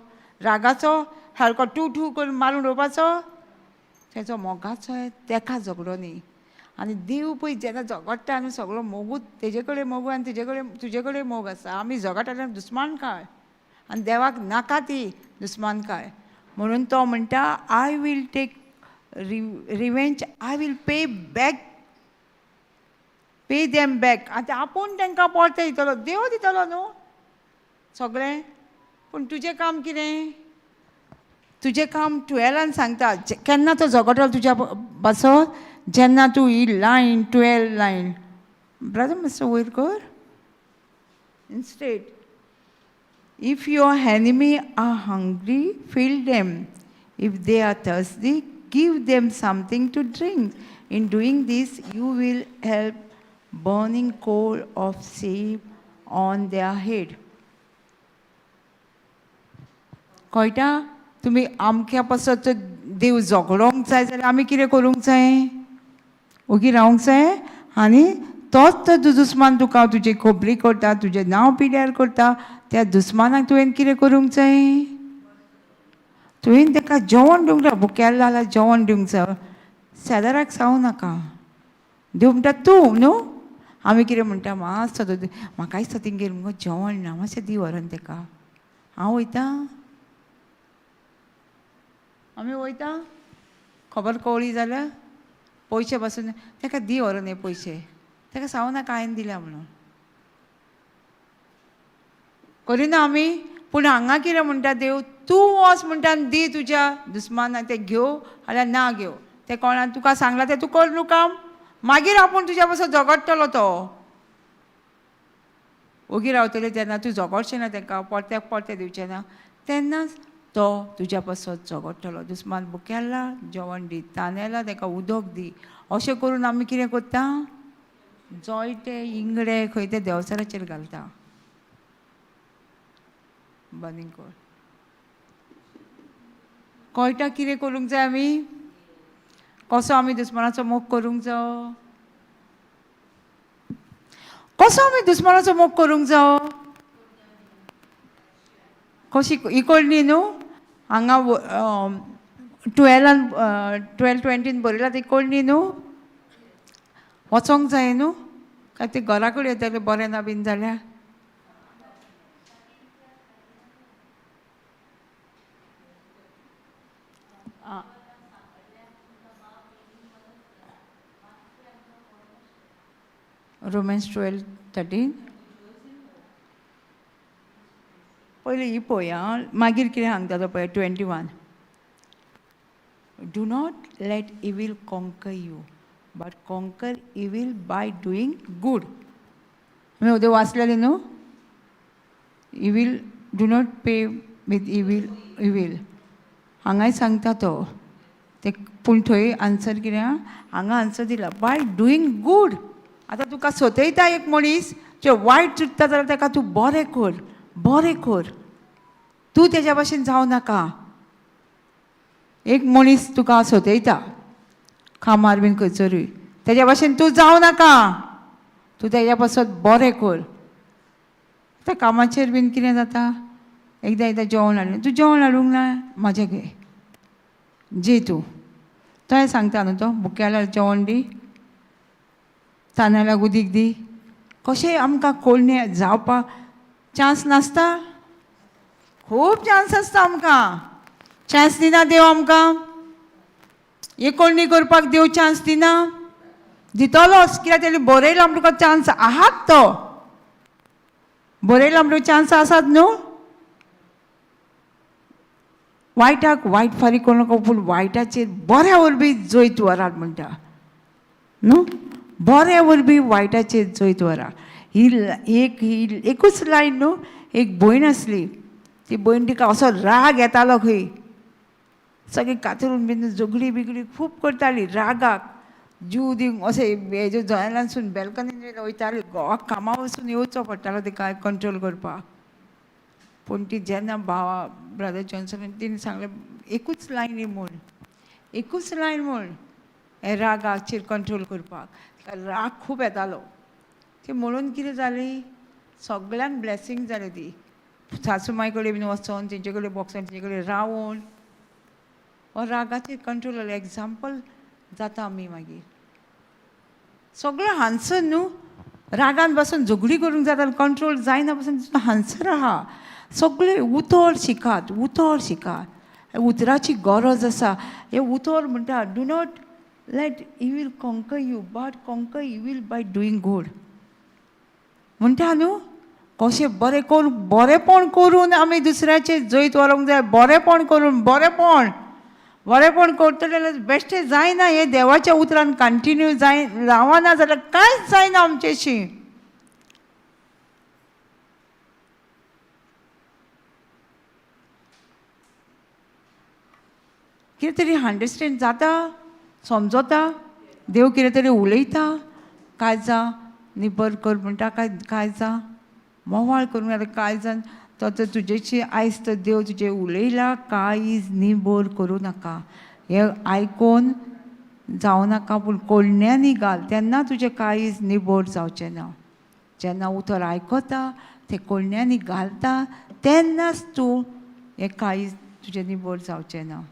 रागाचो सारको टू टू करून मारून उडोवपाचो, तेजो मोगाचो तेका झगडो न्ही. आनी देव पळय जेन्ना झगडटा आनी सगळो मोगूच तेजे कडेन मोगू आनी तेजे कडेन तुजे कडेन मोग आसा. आमी झगडटा तेन्ना दुस्मानकाय, आनी देवाक नाका ती दुस्मानकाय, म्हणून तो म्हणटा I will take revenge, I will pay back, pay them back. आतां आपूण तांकां परतें दितलो, देव दितलो न्हू सगळें, पूण तुजें काम कितें, तुजें काम 12 सांगता केन्ना तो झगडटलो तुज्या पासत, जेन्ना तूं ही लायन 12 लायन ब्रदर मातसो वयर कर. Instead if your enemy are hungry feed them, if they are thirsty give them something to drink, in doing this you will help burning coal of shame on their head. कळटा तुमी आमक्या पासत देव झगडोंक जाय जाल्यार आमी कितें करूंक जाय, ओगी रावंक जाय. आनी तोच तो दुस्मान तुका तुजी खबरी करता, तुजें नांव पिड्यार करता, त्या दुस्मानाक तुवें कितें करूंक जाय, तुवें ताका जेवण दिवंक जाय, भुकेल्लो जाल्यार जेवण दिवंक जाय, शेजाराक सांगू नाका. देव म्हणटा तूं न्हू, आमी कितें म्हणटा मातसो म्हाका दिसता तेंगेर मुगो जेवण ना, मातशें दी व्हरोन तेका, हांव वयता, आमी वयता, खबर कळ्ळी जाल्यार पयशे पासून तेका दी व्हरोन हे पयशे, तेका सांगू नाका हांवें दिल्या म्हणून, करिना आमी. पूण हांगा कितें म्हणटा देव, तूं वच म्हणटा आनी दी तुज्या दुस्मानाक, तें घेव जाल्यार ना घेव, तें कोणाक तुका सांगलां तें तूं कर न्हू काम, मागीर आपूण तुज्या पासून झगडटलो. तो ओगी रावतले तेन्ना तूं झगडचें ना ताका, परत्याक परतें दिवचें ना, तेन्नाच तो तुज्या पासत झगडटलो. दुस्मान भुकेला जेवण दी, तानेला ताका उदक दी, अशें करून आमी कितें करता, जळटे इंगडे खंय ते देवचाराचेर घालता. बर्निंग कोल कळटा कितें करूंक जाय आमी, कसो आमी दुस्मानाचो मोग करूंक जावो, कसो आमी दुस्मानाचो मोग करूंक जावो, कशी इकडली न्हू. हांगा टुवेलान 12:20 बरयला ती कोळणी न्हू, वचोंक जाय न्हू, काय ती घरा कडेन येतलें बरें ना बीन जाल्यार. रोमन्स 12:13 पयलीं ही पळोवया, मागीर कितें सांगता तो पळय. 21, do not let evil conquer you but conquer evil by doing good. आमी उद्या वाचलेलें न्हू, evil do not pay with evil evil. हांगाय सांगता तो ते, पूण थंय आन्सर कितें आहा, हांगा आन्सर दिला बाय डुईंग गूड. आतां तुका सतयता एक मनीस जे वायट चिंतता जाल्यार ताका तूं बरें कर, बरें कर, तूं तेज्या भाशेन जावं नाका. एक मनीस तुका सतयता कामार बीन खंयसरूय, तेज्या भाशेन तूं जावं नाका, तूं तेज्या पासत बरें कर. आतां कामाचेर बीन कितें जाता, एकदां एकदां जेवण हाडलें, तूं जेवण हाडूंक ना म्हाजें घे जे तूं, तोय सांगता न्हू तो बुक्याल्यार जेवण दी, तानाल्याक उदीक दी. कशें आमकां कोळणे जावपाक चान्स नासता, खूब चान्स आसता आमकां. चान्स दिना देव आमकां, एक कोळणी करपाक देव चान्स दिना, दितलोच. कित्याक तेणी बरयलां तुका चान्स आहात, तो बरयलां म्हणटकच चान्स आसात न्हू. वायटाक वायट फारीक करूं नाका, पूण वायटाचेर बऱ्या वरवीं जैत व्हरात म्हणटा न्हू, बऱ्या वरवीं वायटाचेर जैत व्हरा. ही एक ही एकूच लायन न्हू. एक भयण आसली, ती भयण तिका असो राग येतालो खंय, सगळीं कातरून बीन झगडी बिगडी खूब करताली रागाक, जीव दिवंक अशें हेज्या जनेलांसून बेल्कनीन वयताली, घोवाक कामा वचून येवचो पडटालो तिका कंट्रोल करपाक. पूण ती जेन्ना भावा ब्रदर जॉन्सन तिणें सांगलें एकूच लायन ही म्हूण, एकूच लायन म्हूण हे रागाचेर कंट्रोल करपाक. तिका राग खूब येतालो, ती म्हणून कितें जाली, सगळ्यांक ब्लेसींग जालें. ती सासू माय कडेन बीन वचोन तेंचे कडेन बॉक्सान तेंचे कडेन रावोन हो रागाचेर कंट्रोल जालें. एग्जाम्पल जाता आमी मागीर सगळें हांसर न्हू, रागान बसून झगडी करूंक जाता, कंट्रोल जायना पसून हांसर आहा. सगळें उतर शिकात, उतर शिकात, उतराची गरज आसा. हें उतर म्हणटा do not let evil conquer you but conquer evil by doing good म्हणटा न्हू. कशें बरें करून, बरेंपण करून आमी दुसऱ्याचेर जैत व्हरूंक जाय. बरेंपण करून, बरेंपण बरेंपण करतले जाल्यार बेश्टें जायना, हें देवाच्या उतरान कंटिन्यू जाय रावना जाल्यार कांयच जायना आमचेशी. कितें तरी अंडरस्टँड जाता, समजता, देव कितें तरी उलयता, काळजां निबर कर म्हणटा, काय काळजां मोवाळ करूंक जाता काळजान. तो तर तुजेशी आयज तर देव तुजें उलयला, काळीज निबर करूं नाका, हें आयकोन जावं नाका, पूण कोळण्यांनी घाल, तेन्ना तुजें काळीज निबर जावचें ना. जेन्ना उतर आयकता तें कोळण्यांनी घालता तेन्नाच तूं हें काळीज तुजें निबर जावचें ना.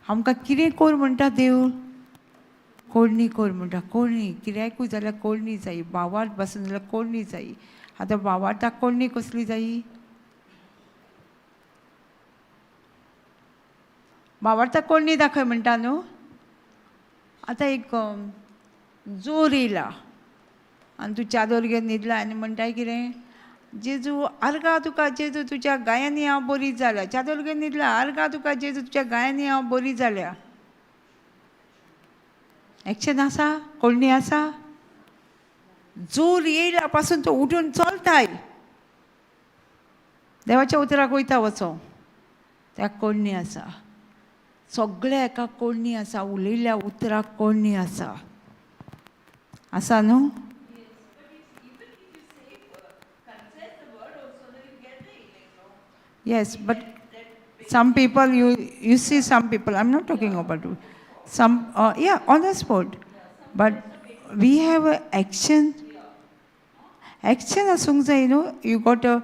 आमकां कितें कर म्हणटा देव, कोळणी कर म्हणटा, कोळणी कित्याकूय जाल्यार कोळणी जायी, भावार्त बसून जाल्यार कोळणी जायी. आतां भावार्थाक कोळणी कसली जायी, भावार्थाक कोळणी दाखय म्हणटा न्हू. आतां एक जोर येयला आनी तूं चादर घेवन न्हिदला आनी म्हणटाय कितें, जेजू आर्गां तुका जेजू तुज्या गायांनी हांव बरी जाल्या. चादर घेवन न्हिदला, आर्गां तुका जेजू तुज्या गायांनी हांव बरी जाल्या. एक्शन आसा, कोळणी आसा, जोर येयला पासून तो उठून चलताय, देवाच्या उतराक वयता वचो, त्या कोळणी आसा, सगळ्या एका कोळणी आसा, उलयल्ल्या उतराक कोळणी आसा, आसा न्हू. Yes, but some people, you see some people, I'm not talking about you, some, yeah, on the spot, but we have a action, action आसूंक जाय न्हू. You got a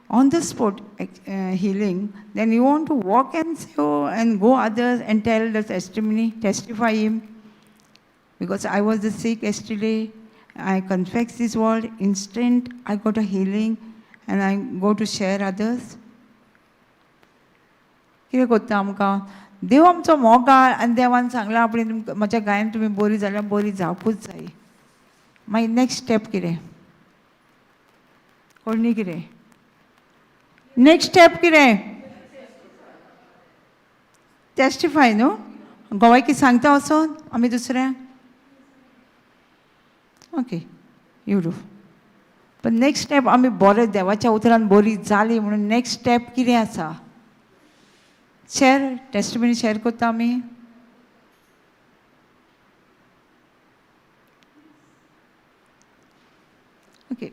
On the spot healing, then you want to walk and show and go others and tell the testimony, testify him. Because I was the sick yesterday, I confess this word, instant I got a healing and I go to share others. कितें करता आमकां देव आमचो मोगाळ आनी देवान सांगलां आपणे तुमकां म्हज्या गायन तुमी बरी जाल्यार बरी जावपूच जाय. मागीर नेक्स्ट स्टेप कितें? कोणी कितें नेक्स्ट स्टेप कितें? टेस्टिफाय न्हू. गोवायकी सांगता वचोन आमी दुसऱ्यांक. Okay, you do. पण नेक्स्ट स्टेप आमी बरें देवाच्या उतरान बरी जाली म्हणून नेक्स्ट स्टेप कितें आसा? शेर, टेस्टिमनी शेर करता आमी. ओके,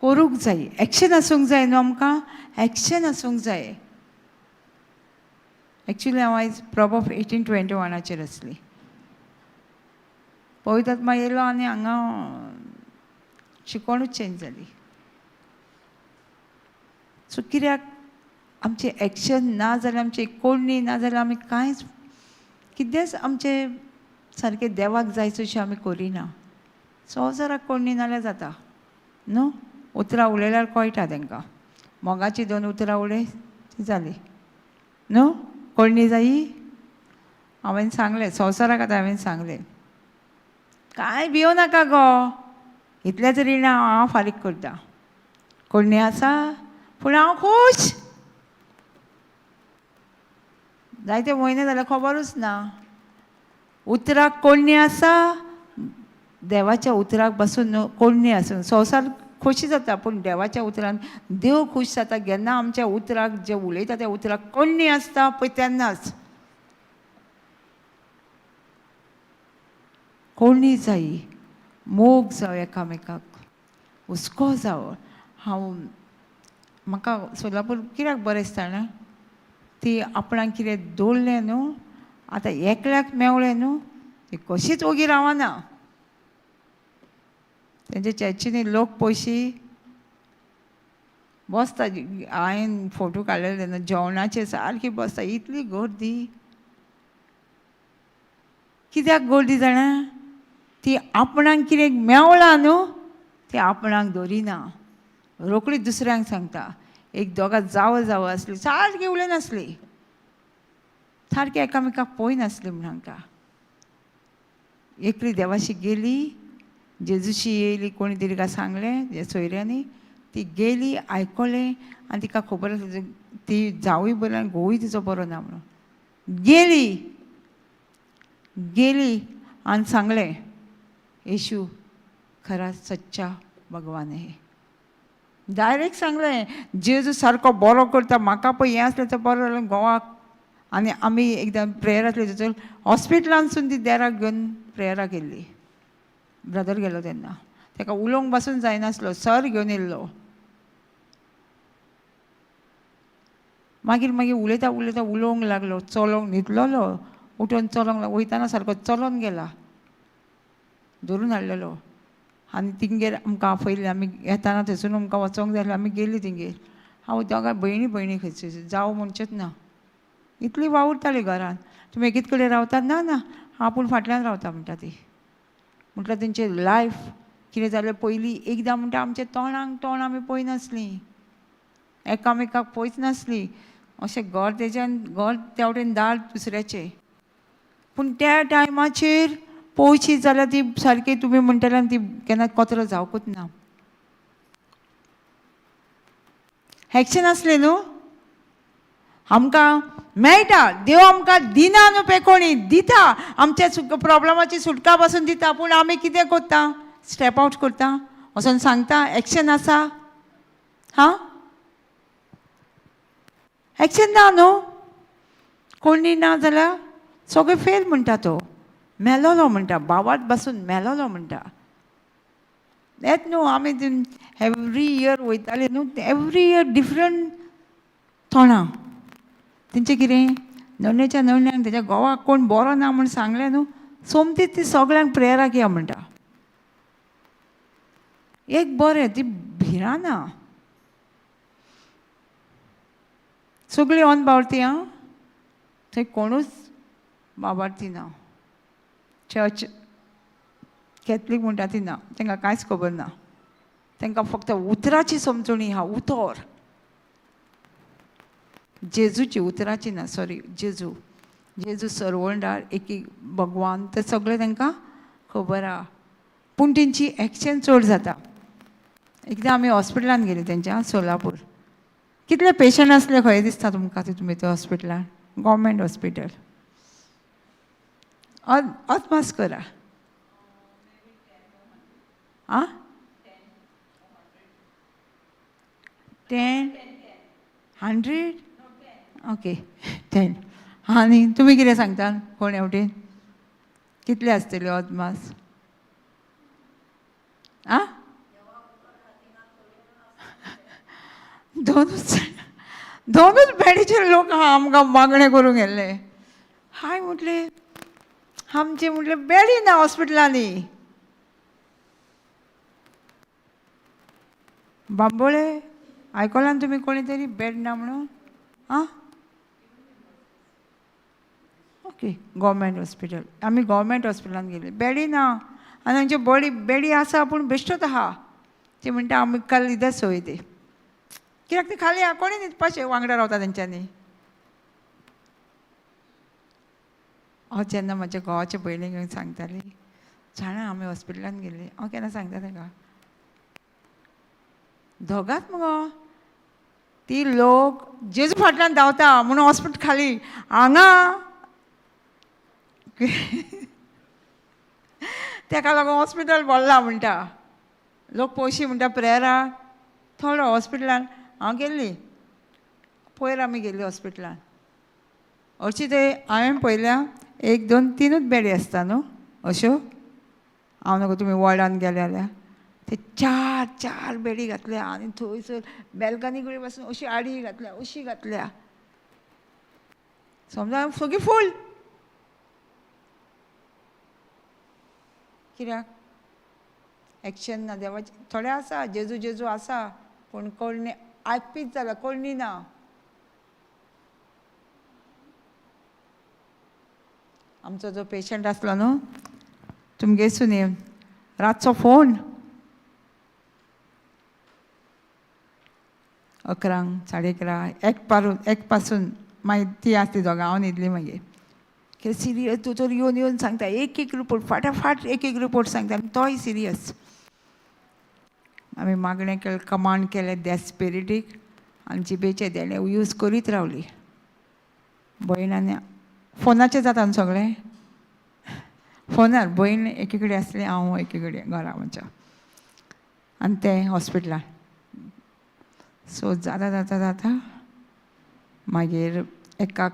करूंक जाय, एक्शन आसूंक जाय न्हू आमकां, एक्शन आसूंक जाय. एक्चुली हांव आयज प्रोवर्ब 18:21चेर आसली. पवित्र आत्मा येयलो आनी हांगा शिकवणूच चेंज जाली. सो कित्याक आमचें एक्शन ना जाल्यार, आमची कोडणी ना जाल्यार आमी कांयच कितेंच आमचें सारकें देवाक जाय तशें आमी करिना. संवसाराक कोडणी नाल्यार जाता न्हू, उतरां उलयल्यार कळटा तांकां, मोगाची दोन उतरां उलय ती जाली न्हू. कोडणी जायी. हांवें सांगलें संवसाराक, आतां हांवें सांगलें कांय भियो नाका गो, इतलेंच रिणां हांव फारीक करता. कोडणी आसा पूण हांव खूश. जायते म्हयने जाल्यार खबरूच ना. उतराक कोडणी आसा, देवाच्या उतराक बसून कोडणी आसून संवसार खोशी जाता, पूण देवाच्या उतरान देव खूश जाता. जेन्ना आमच्या उतराक जे उलयता त्या उतराक कोडणी आसता पळय तेन्नाच कोडणी जायी, मोग जावं एकामेकाक, हुस्को जावं. हांव म्हाका सोलापूर कित्याक बरें दिसता जाणा, ती आपणाक कितें दवरलें न्हू, आतां एकल्याक मेवलें न्हू, ती कशीच ओगी रावना. तेंच्या चर्चीनी लोक पयशी बसता. हांवें फोटो काडलेले तेन्ना जेवणाचे सारकी बसता, इतली गर्दी. कित्याक गर्दी जाणा? ती आपणाक कितें मेवला न्हू ती आपणाक दवरिना, रोखडी दुसऱ्यांक सांगता. एक दोगां जावं जावं आसली, सारकी उलयनासली, सारकी एकामेकाक पळयनासली म्हूण सांगता. एकली देवाशी गेली, जेजूशी येयली, कोणी तरी तिका सांगलें सोयऱ्यांनी, ती गेली, आयकलें आनी तिका खबर आसली ती जावूय बरी आनी घोवूय तिचो बरो ना म्हणून. गेली गेली आनी सांगलें येशू खरा सच्चा भगवान हे. डायरेक्ट सांगलें जेजू सारको बरो करता, म्हाका पळय हें आसलें तर बरो जालें घोवाक. आनी आमी एकदां प्रेयर आसलें थंयसर हॉस्पिटलांतसून ती देराक घेवन प्रेयराक गेल्ली. ब्रदर गेलो तेन्ना ताका उलोवंक बसून जायनासलो, सर घेवन येयल्लो. मागीर मागीर उलयता उलयता उलोवंक लागलो, चलोवंक न्हिदलोलो, उठून चलोवंक लागलो, वयताना सारको चलोन गेला, धरून हाडलेलो. आनी तिंगेर आमकां आफयल्लें, आमी येताना थंयसून आमकां वचोंक जाय आसलें, आमी गेलीं तिंगेर. हांव दोगां भयणी भयणी खंयची जावं म्हणचेच ना, इतली वावुरताली घरान. तुमी एकीच कडेन रावतात? ना ना, हांव पूण फाटल्यान रावता म्हणटा ती. म्हटल्यार तेंचें लायफ कितें जालें पयलीं एकदां म्हणटा आमचें तोंडाक तोंड आमी पळयनासलीं, एकामेकाक पळयच नासलीं, अशें घर तेज्यान घर त्या वटेन दार दुसऱ्याचें. पूण त्या टायमाचेर पळोवची जाल्यार ती सारकी तुमी म्हणटले आनी ती केन्ना कचरो जावकूच ना. एक्शन आसलें न्हू आमकां मेळटा, देव आमकां दिना न्हू पळय, कोणी दिता आमच्या प्रॉब्लमाची सुटका पासून दिता, पूण आमी कितें करता? स्टेप आवट करता, वचोन सांगता, एक्शन आसा. हां, एक्शन ना न्हू, कोणी ना जाल्यार सगळें फेल म्हणटा तो, मेलोलो म्हणटा, बावात बसून मेलोलो म्हणटा. येत न्हू आमी एवरी इयर वयताले न्हू, एवरी इयर डिफरंट तोंडां तेंचें कितें नवण्याच्या नवण्याक तेच्या घोवाक कोण बरो ना म्हूण सांगलें न्हू, सोमतीच ती सगळ्यांक प्रेयराक या म्हणटा. एक बरें ती भिराना. सगळीं अनबावती आं, थंय कोणूच बाबार्थी ना. चर्च कॅथलीक म्हणटा ती ना, तांकां कांयच खबर ना. तांकां फक्त उतराची समजणी आहा, उतर जेजूची, उतराची ना, सॉरी, जेजू, जेजू सरवंडार एक एक भगवान, ते सगळें तांकां खबर आहा, पूण तेंची एक्शन चड जाता. एकदां आमी हॉस्पिटलान गेली तेंच्या सोलापूर, कितले पेशंट आसले खंय दिसता तुमकां तितून भितर हॉस्पिटलान, गव्हर्मेंट हॉस्पिटल. अदमास करा आं, 10, 100, ओके 10. आनी तुमी कितें सांगता कोण हेवटेन कितले आसतले अदमास? आं, दोनूच बेडीचेर लोक आहा आमकां मागणें करूंक गेल्ले. हाय म्हटलें आमचें म्हटलें बेडी ना हॉस्पिटलांनी. बांबोळे आयकलां तुमी कोणी तरी बेड ना म्हणून? आं, ओके, गव्हर्मेंट हॉस्पिटल. आमी गव्हर्मेंट हॉस्पिटलान गेली, बेडी ना. आनी आमची बॉडी बेडी आसा पूण बेश्टोच आहा. ती म्हणटा आमी काल इधर सोय ती, कित्याक ती खाली आहा, कोणी न्हिदपाचें वांगडा रावता तेंच्यांनी. हांव जेन्ना म्हज्या घोवाच्या भयणीक येवन सांगताली, जाणा आमी हॉस्पिटलान गेली, हांव केन्ना सांगता ताका, दोगांत मुगो ती लोक जेजू फाटल्यान धांवता म्हणून हॉस्पिटल खाली हांगा तेका लागून हॉस्पिटल भरलां म्हणटा. लोक पयशे म्हणटा प्रेयराक, थोडो हॉस्पिटलान हांव गेल्ली पयर, आमी गेल्ली हॉस्पिटलान. हरशीं ते हांवें पळयल्या 1 2 3 बेडी आसता न्हू अश्यो. हांव न्हू तुमी वॉर्डान गेले जाल्यार ते 4 4 बेडी घातल्या आनी थंयसर बेल्कनी कडेन पासून अशी आडी घातल्या, अशी घातल्या, समजा सगळी फूल. कित्याक एक्शन ना देवाचें. थोडे आसा जेजू जेजू आसा पूण कोण आयकपीच जाला, कोणी ना. आमचो जो पेशंट आसलो न्हू तुमगे सुने, रातचो फोन 11, 11:30, 1 पासून मागीर ती आसली दोगां, हांव न्हिदली मागीर. कितें सिरियस दोतोर येवन येवन सांगता, एक एक रिपोर्ट फाटाफाट एक एक रिपोर्ट सांगता, आनी तोय सिरियस. आमी मागणें केलें, कमांड केलें डेथ स्पिरिटीक आनी जिबेचें देणें यूज करीत रावली. भयण आनी फोनाचेर जाता न्हू सगळें, फोनार भयण एके कडेन आसली, हांव एके कडेन घरा म्हज्या, आनी तें हॉस्पिटलान. सो जाता जाता जाता मागीर एकाक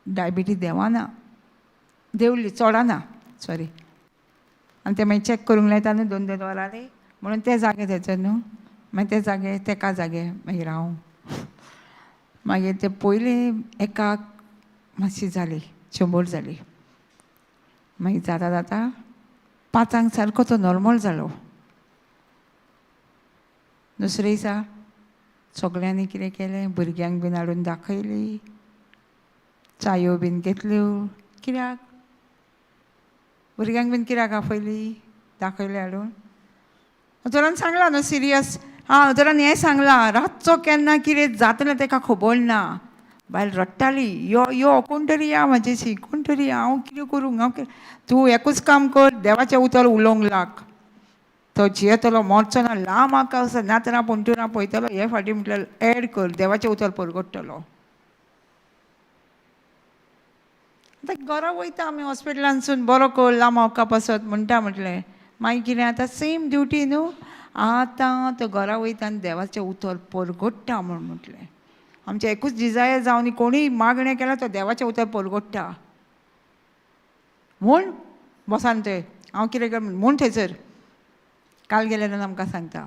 डायबिटीज देंवना, देंवली चडना सॉरी, आनी ते मागीर चॅक करूंक लायता न्हू 2 2 वरांनी, म्हणून ते जागे थंयसर न्हू, मागीर ते जागे तेका जागे मागीर हांव मागीर ते पयलीं एकाक मातशी जाली 100 जाली. मागीर जाता जाता 5 सारको तो नॉर्मल जालो. दुसरे दिसा सगळ्यांनी कितें केलें, भुरग्यांक बीन हाडून दाखयली, चायो बीन घेतल्यो. कित्याक भुरग्यांक बीन कित्याक आपयली, दाखयले हाडून. दोतोरान सांगलां न्हू सिरियस, आं दोतोरान हें सांगलां रातचो केन्ना कितें जातलें तेका खबर ना. बायल रडटाली, यो यो कोण तरी या म्हजेशी, कोण तरी, हांव कितें करूं, हांव कितें. तूं एकूच काम कर, देवाचें उतर उलोवंक लाग, तो जियेतलो मरचो ना, लांब आकाश नातरां पणटुरां पळयतलो, हे फाटीं म्हटल्यार एड कर, देवाचें उतर परगट्टलो. आतां घरा वयता आमी हॉस्पिटलांतसून, बरो कर लांब अवका पासत म्हणटा म्हटलें. मागीर कितें आतां सेम ड्युटी न्हू, आतां तो घरा वयता आनी देवाचें उतर परगट्टा म्हूण म्हटलें. आमचें एकूच डिजायर जावन कोणीय मागणें केल्यार तो देवाचें उतर परगट्टा म्हूण बसान थंय. हांव कितें कर म्हूण थंयसर काल गेले तेन्ना आमकां सांगता,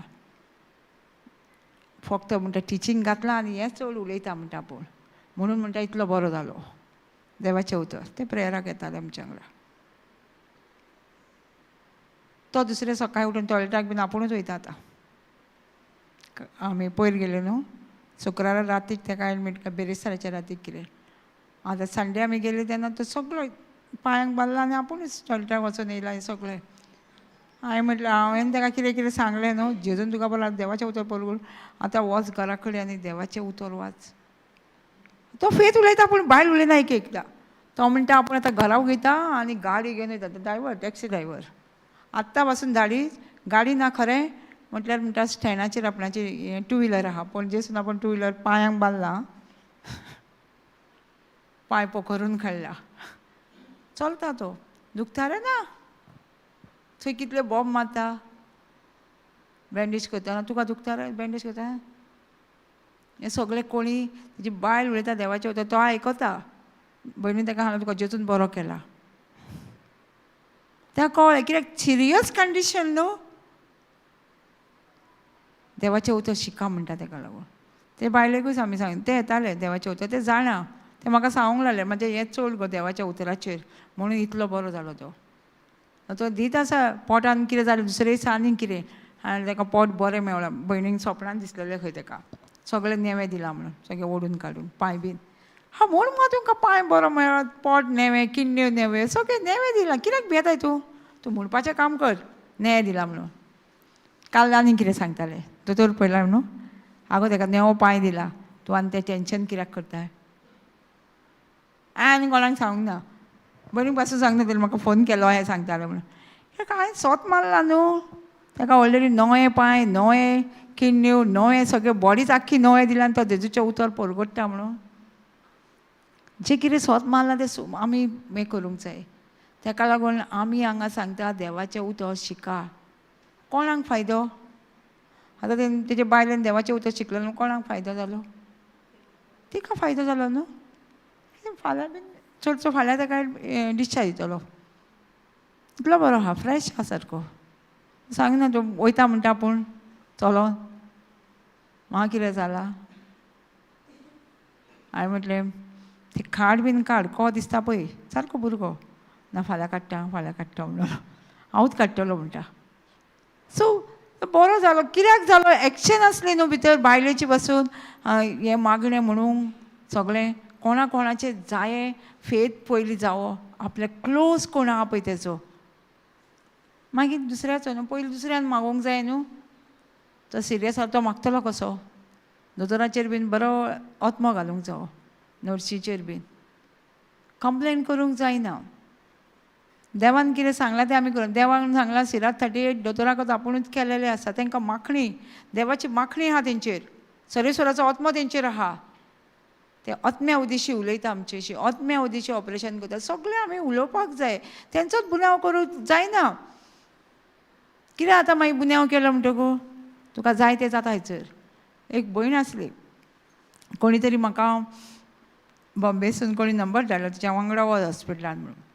फक्त म्हणटा टिचींग घातलां आनी हें चड उलयता म्हणटा आपूण, म्हणून म्हणटा इतलो बरो जालो. देवाचें उतर तें प्रेयराक येतालें आमच्या वांगडा. तो दुसरे सकाळी उठून टॉयलेटाक बीन आपुणूच वयता आतां. आमी पयर गेले न्हू शुक्रारा रातीक ताका एडमीट बिरेस्ताराच्या रातीक कितें. आतां संडे आमी गेले तेन्ना तो सगळो पांयांक बांदला आनी आपुणूच टॉयलेटाक वचून येयला हें सगळें. हांवें म्हटलें, हांवें ताका कितें कितें सांगलें न्हू, जेजून तुका बरो देवाचें उतर पळोवन आतां वच घरा कडेन आनी देवाचें उतर वाच. तो फेत उलयता पूण बायल उलयना एक एकदां. तो म्हणटा आपूण आतां घरा वयता आनी गाडी घेवन वयता. ड्रायव्हर, टॅक्सी ड्रायव्हर आत्तां पासून धाडी गाडी ना खरें म्हटल्यार म्हणटा स्टँडाचेर आपणाची टू व्हिलर आहा, पणजेसून आपूण टू व्हिलर पांयांक बांदला, पांय पोखरून काडला, चलता तो, दुखता रे ना, थंय कितले बॉम्ब मारता बँडेज करतना, तुका दुखता रे बँडेज करतना. हें सगळें कोणी तेजी बायल उलयता देवाचें उतर तो आयकता. भयणीन ताका सांगलें तुका जेजून बरो केला. ताका कळ्ळें कित्याक सिरियस कंडिशन न्हू. देवाचें उतर शिका म्हणटा ताका लागून. ते बायलेकूच आमी सांग, ते येताले देवाचें उतर ते जाणा, ते म्हाका सांगूंक लागले म्हाजें हें चड गो देवाच्या उतराचेर म्हणून इतलो बरो जालो तो. तो दीत आसा पोटान कितें जालें दुसरे दिसा आनीक कितें आनी ताका पोट बरें मेवळां. भयणीक सोपणान दिसलेलें खंय ताका सगळें नेवें दिलां म्हणून सगळें ओडून काडून पांय बीन. हा म्हूण मुगो तुमकां पांय बरो मेळ्ळो, पोट नेवें, किडण्यो नेवें, सगळें नेवें दिलां, कित्याक भियेताय तूं? तूं म्हणपाचें काम कर, नेवें दिलां म्हणून. काल आनीक कितें सांगतालें दोतोर पळयला न्हू, आगो ताका नेवो पांय दिला, तूं आनी तें टेंशन कित्याक करताय? आनी कोणाक सांगूंक ना, भयणीक पासून सांगना, तेणें म्हाका फोन केलो हें सांगतालें म्हणून. ताका हांवें सोत मारला न्हू, ताका ऑलरेडी नवे पांय, नवे किडण्यो, नवे सगळे बॉडीच आख्खी नवें दिला आनी तो जेजूचें उतर परगट्टा म्हणून. जें कितें सोत मारलां तें आमी हें करूंक जाय. ताका लागून आमी हांगा सांगता देवाचें उतर शिका. कोणाक फायदो? आतां तेजे बायलेन देवाचें उतर शिकलें न्हू, कोणाक फायदो जालो? तिका फायदो जालो न्हू. फाल्यां बीन चडसो फाल्यां ताका डिस्चार्ज दितलो. इतलो बरो आहा, फ्रेश आहा सारको. सांगना तूं वयता म्हणटा आपूण चलो म्हाका कितें जालां. हांवें म्हटलें ती खाड बीन काड, को दिसता पळय सारको भुरगो. ना फाल्यां काडटा, फाल्यां काडटा म्हणून हांवूच काडटलो म्हणटा. सो बरो जालो. कित्याक जालो? एक्शन आसली न्हू भितर बायलेची पासून हें मागणें म्हणूंक सगळें कोणा कोणाचें जाये फेत पयलीं जावो, आपल्या क्लोज कोण आहा पळय तेचो, मागीर दुसऱ्याचो न्हू. पयलीं दुसऱ्यान मागोवंक जाय न्हू. तो सिरियस आसा तो मागतलो कसो? दोतोराचेर बीन बरो आत्मो घालूंक जावो, नर्शीचेर बीन कंप्लेन करूंक जायना. देवान कितें सांगलां तें आमी करूं. देवान सांगलां सिरात 38 दोतोराकच आपुणूच केलेलें आसा. तांकां माखणी, देवाची माखणी आहा तेंचेर, सरेसोराचो आत्मो तेंचेर आहा. ते आत्म्या उदेशी उलयता आमचेशी, आत्म्या उदेशी ऑपरेशन करता. सगळें आमी उलोवपाक जाय, तेंचोच गुन्यांव करूंक जायना. कितें आतां मागीर गुन्यांव केलो म्हणटकू तुका जाय तें जाता. हांयसर एक भयण आसली, कोणी तरी म्हाका बॉम्बेसून कोणी नंबर धाडलो तिच्या वांगडा वच हॉस्पिटलान म्हणून.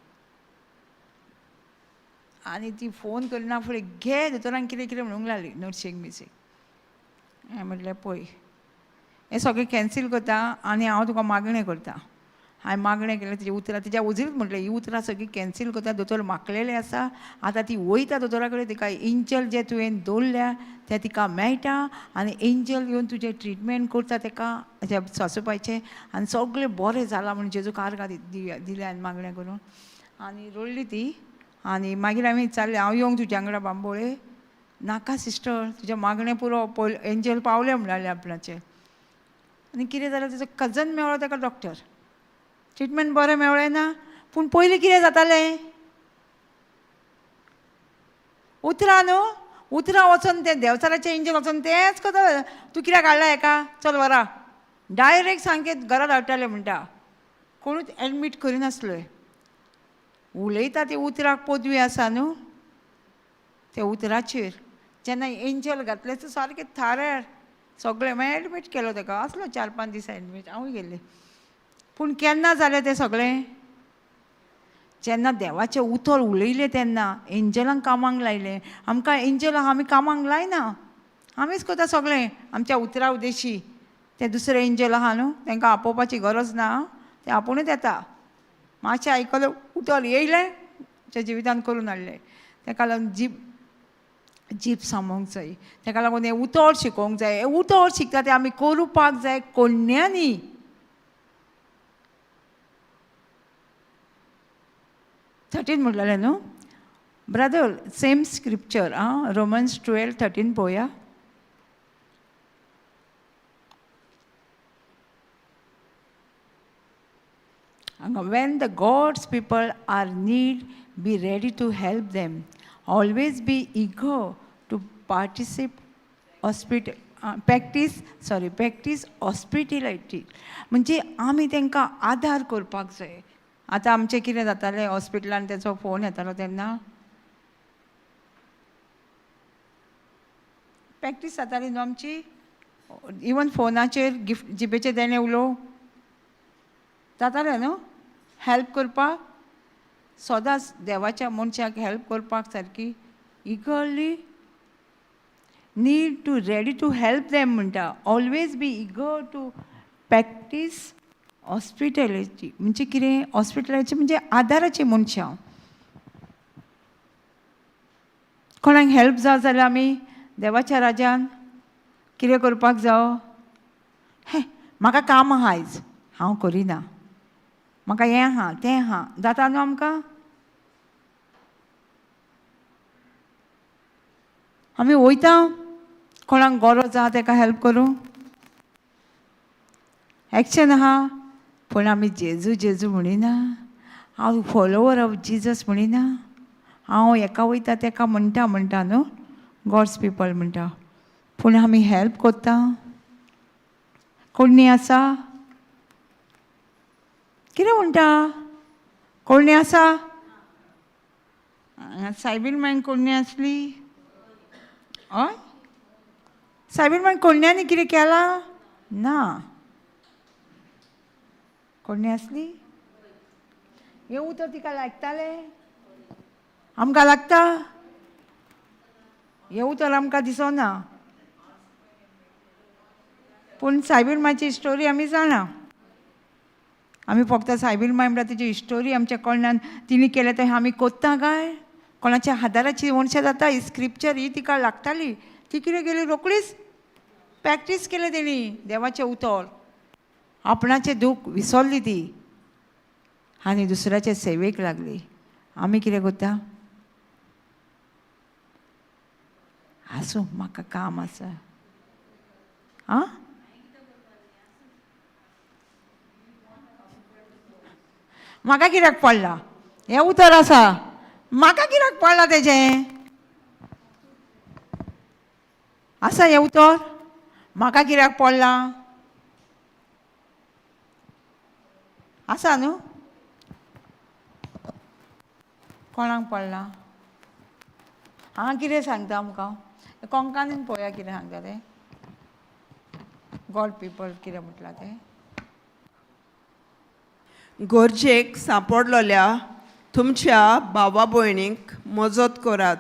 आनी ती फोन करिना फुडें घे दोतोरान कितें कितें म्हणूंक लागली नर्सीक मिसीक. हांवें म्हटलें पळय हें सगळें कॅन्सील करता आनी हांव तुका मागणें करता. हांवें मागणें केलें, तिजी उतरां तिज्या उजीर म्हटलें ही उतरां सगळीं कॅन्सील करता, दोतोर मागलेलें आसा, आतां ती वयता दोतोरा कडेन, तिका एंजल जे तुवें दवरल्या तें तिका मेळटा आनी एंजल येवन तुजें ट्रिटमेंट करता तेका त्या सासूबायचें, आनी सगळें बरें जालां म्हूण जेजूक आर्गां दिलें हांवें मागणें करून. आनी रडली ती. आनी मागीर हांवें विचारलें हांव येवंक तुज्या वांगडा बांबोळे? नाका सिस्टर, तुजें मागणें पुरो, पयल एंजल पावलें म्हणलें आपणाचें. आनी कितें जालें, तेजो कजन मेळ्ळो ताका डॉक्टर, ट्रिटमेंट बरें मेळ्ळें ना. पूण पयलीं कितें जातालें, उतरां न्हू, उतरां वचोन तें देंवचाराचें एंजल वचोन तेंच करता. तूं कित्याक हाडला हेका, चल व्हरा, डायरेक्ट सामकें घरा धाडटाले म्हणटा. कोणूच एडमीट करिनासले. उलयता ती उतराक पदवी आसा न्हू, त्या उतराचेर जेन्ना एंजल घातलें तें सारकें थाऱ्यार सगळें. मागीर एडमीट केलो ताका, आसलो 4-5 दीस एडमीट, हांवूय गेल्लें. पूण केन्ना जालें तें सगळें? जेन्ना देवाचें उतर उलयलें तेन्ना एंजलांक कामांक लायलें. आमकां एंजल आहा, आमी कामांक लायना, आमीच करता सगळें आमच्या उतरा उदेशी. तें दुसरें एंजल आहा न्हू, तांकां आपोवपाची गरज ना, तें आपुणूच येता. मातशें आयकलें उतर येयलें, आमच्या जिवितान करून हाडलें. ताका लागून जीब सांबोंक जाय. ताका लागून हें उतर शिकोवंक जाय. हें उतर शिकता तें आमी करुपाक जाय कोन्यांनी. 13 म्हणलेलें न्हू ब्रदर, सेम स्क्रिप्चर आं, रोमन्स 12:13 पळोवया. हांगा when the God's people are need, be ready to help them, always be eager to participate hospital practice sorry practice hospitality. म्हणजे आमी तांकां आदार करपाक जाय. आतां आमचें कितें जातालें, हॉस्पिटलान तेचो फोन येतालो तेन्ना प्रॅक्टीस जाताली न्हू आमची. इवन फोनाचेर गिफ्ट जिबेचेर देणें उलोवं जातालें न्हू. हेल्प करपाक सदांच देवाच्या मनशाक हेल्प करपाक सारकी eagerly need to ready to help them म्हणटा. Always be eager to practice hospitality. म्हणजे कितें हॉस्पिटलाची म्हणजे आदाराची मनशां. कोणाक हेल्प जाय जाल्यार आमी देवाच्या राजान कितें करपाक जावो. हे म्हाका काम आहा आयज, हांव करिना, म्हाका हें आहा तें आहा, जाता न्हू आमकां. आमी वयता कोणाक गरज आहा तेका हेल्प करूं, एक्शन आहा, पूण आमी जेजू जेजू म्हणिना, हांव फॉलोवर ऑफ जिजस म्हणिना. हांव हेका वयता तेका म्हणटा म्हणटा न्हू, गॉड्स पिपल म्हणटा, पूण आमी हेल्प कोत्ता. कोणी आसा कितें म्हणटा, कोणी आसा सायबीन मागीर कोणी आसली हय, सायबीन मागीर कोण्यांनी कितें केलां ना, कोणी आसली. हें उतर तिका लागतालें, आमकां लागता हें उतर आमकां दिसना, पूण सायबीन मांयची स्टोरी आमी जाणा. आमी फक्त सायबीन माय म्हणटा तिची स्टोरी आमच्या कडल्यान तिणें केलें तें आमी कोत्ता काय कोणाच्या आदाराची मनशां जाता. ही स्क्रिप्चर ही तिका लागताली, ती कितें केली रोखडीच प्रॅक्टीस केलें तेणी देवाचें उतर, आपणाचें दूख विसरली ती आनी दुसऱ्याचे सेवेक लागली. आमी कितें करता, आसूं म्हाका काम आसा आं, म्हाका कित्याक पडलां हें उतर आसा, म्हाका कित्याक पडलां तेजें आसा हें उतर, म्हाका कित्याक पडलां आसा न्हू, कोणाक पडलां. हांगा कितें सांगता आमकां कोंकणीन पळोवया कितें सांगता तें, गॉड पिपल कितें म्हटलां तें. गरजेक सांपडलेल्या तुमच्या भावा भयणीक मजत करात,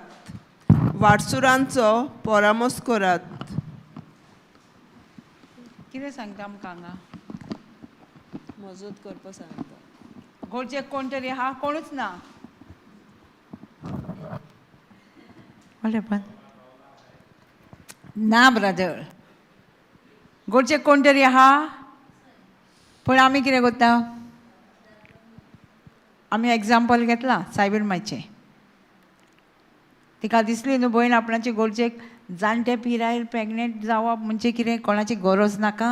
वाटसुरांचो परामर्श करात. कितें सांगता आमकां हांगा, मजत करपाक सांगता. गरजेक कोण तरी आहा, कोणूच ना. पण ना ब्रदर, गरजेक कोण तरी आहा, पूण आमी कितें करता, आमी एग्जाम्पल घेतलां सायबीण मायचें. तिका दिसली न्हू भयण आपणाचे गरजेक जाणटे पिरायेर प्रेगनेंट जावप म्हणजे कितें, कोणाची गरज नाका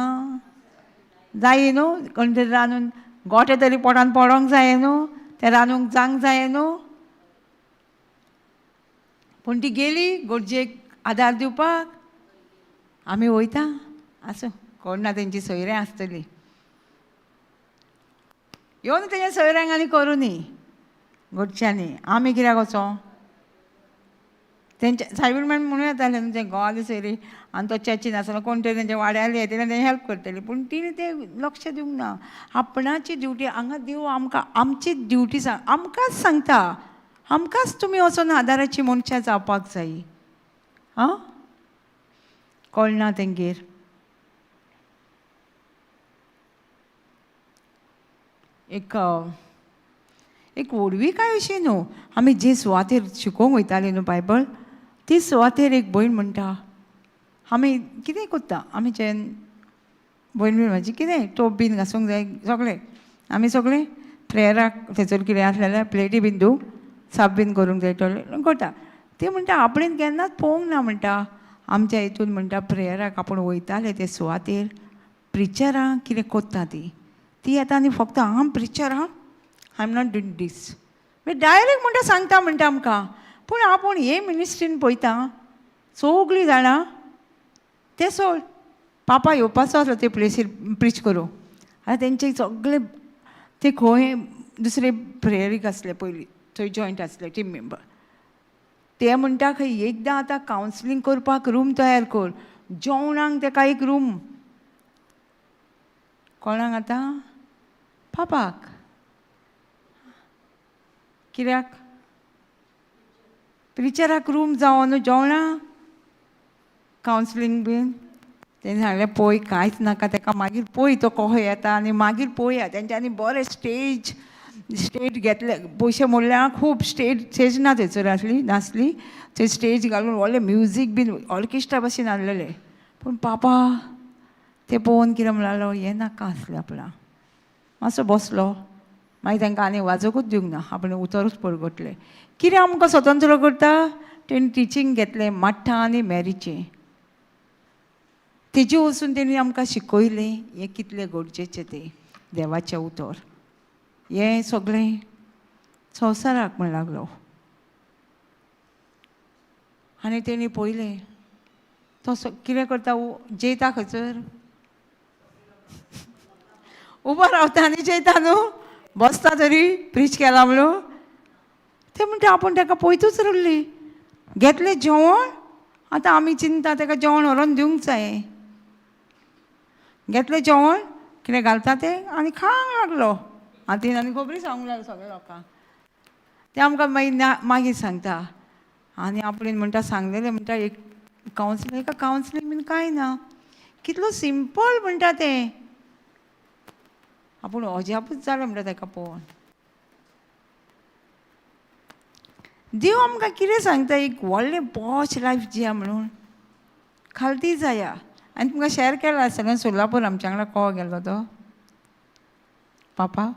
जाय न्हू, कोण तरी रांदून गोटे तरी पोटान पडोंक जाय न्हू, तें रांदूंक जावंक जाय न्हू. पूण ती गेली गरजेक आदार दिवपाक. आमी वयता आसूं, कोण ना तेंची सोयऱ्यां आसतली, येवन तेंच्या सोयऱ्यांक आनी करूं न्ही घरच्यांनी. आमी कित्याक वचो तेंच्या सायबीण मॅन म्हणूं येतालें न्हू, तें घोवाली सोयरी आनी तो चर्चीन आसलो कोण तरी तेंच्या वाड्यार येतले तेंचे हेल्प करतली, पूण तिणें तें लक्ष दिवंक ना. आपणाची ड्युटी हांगा देव आमकां आमची ड्युटी सांग, आमकांच सांगता, आमकांच तुमी वचोन आदाराची मनशां जावपाक जाय. आं कळना तेंगेर. एक एक व्हडवीकाय अशी न्हू, आमी जे सुवातेर शिकोवंक वयताली न्हू बायबल, ती सुवातेर एक भयण म्हणटा, आमी कितें करता, आमी जेन भयण बीन म्हाजी कितें टोप बीन घासूंक जाय सगळें, आमी सगळें प्रेयराक थंयसर कितें आसलें जाल्यार प्लेटी बीन धुवूंक साफ बीन करूंक जाय टॉयलेट करता. ती म्हणटा आपणेन केन्नाच पळोवंक ना म्हणटा, आमच्या हितून म्हणटा प्रेयराक आपूण वयताले ते सुवातेर प्रिचरां कितें करता ती, ती येता आनी फक्त हांव प्रिचर आं, I am not doing this, मागीर डायरेक्ट म्हणटा सांगता म्हणटा आमकां. पूण आपूण हे मिनिस्ट्रीन पळयता सगळीं जाणां ते सोड, पापा येवपाचो आसलो ते प्लेसीर प्रिच करूं, आतां तेंचे सगळे ते खंय दुसरे प्रेयरीक आसले पयलीं, थंय जॉयंट आसले टीम मेंबर, ते म्हणटा खंय एकदां आतां कावन्सिलींग करपाक रूम तयार कर, जेवणाक तेका एक रूम, कोणाक आतां पापाक, कित्याक प्रिचराक रूम जावं न्हू जेवणाक कावन्सिलींग बीन. तेणें सांगलें पळय कांयच नाका तेका, मागीर पळय तो कसो येता आनी मागीर पळोवया. तेंच्यांनी बरें स्टेज स्टेज घेतले, पयशे मोडल्या खूब, स्टेज स्टेज ना थंयसर आसली नासली, थंय स्टेज घालून व्हडलें म्युजीक बीन ऑर्केस्ट्रा भाशेन आहलेलें. पूण पापा तें पळोवन कितें म्हणलो, हें नाका आसलें आपणाक, मातसो बसलो. मागीर तांकां आनी वाजोवकूच दिवंक ना, आपणें उतरूच परगटलें. कितें आमकां स्वतंत्र करता, तेणी टिचींग घेतलें माठा आनी मॅरीचें, तेजे वचून तेणी आमकां शिकयलें हें कितलें गरजेचें तें देवाचें उतर, हें सगळें संवसाराक म्हण लागलो. आनी तेणी पळयलें तो कितें करता, जेयता खंयसर उबो रावता आनी जेयता न्हू, बसता तरी प्रीच केला म्हणून. ते म्हणटा आपूण ताका पळयतूच उरली, घेतलें जेवण, आतां आमी चिंता ताका जेवण व्हरोन दिवंक जाय, घेतलें जेवण कितें घालता तें आनी खावंक लागलो. आतां आनी खबरी सांगूंक लागलो सगळ्या लोकांक. तें आमकां मागीर ना मागीर सांगता. आनी आपणेन म्हणटा सांगलेलें म्हणटा एक कावन्सिलींग, एका कावन्सिलींग बीन कांय ना, कितलो सिंपल म्हणटा तें, आपूण अजापूच जालें म्हणटा ताका पळोवन. देव आमकां कितें सांगता, एक व्हडलें पॉश लायफ जिया म्हणून खालती जाया. आनी तुमकां शेअर केला आसतलें, सोलापूर आमच्या वांगडा कोहो गेल्लो तो पापा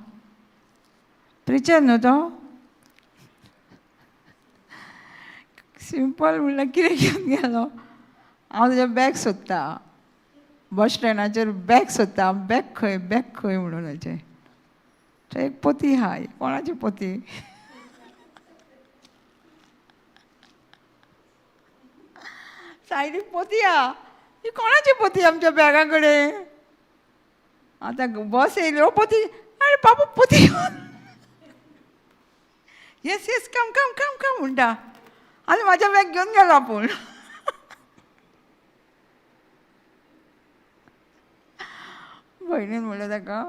प्रिचर न्हू तो, सिंपल म्हणल्यार कितें घेवन गेलो, हांव तुजें बॅग सोदता बस स्टँडाचेर, बॅग सोदता, बॅग खंय बॅग खंय म्हणून हाचें थंय एक पोती आहा, कोणाची पोती सायडीक पोती आहा, ही कोणाची पोती आमच्या बॅगा कडेन, आतां बस येयली ओ पोती, आरे बाबू पोती, yes yes come come come come म्हणटा आनी म्हाजें बॅग घेवन गेलो आपूण. भयणीन म्हणलें ताका,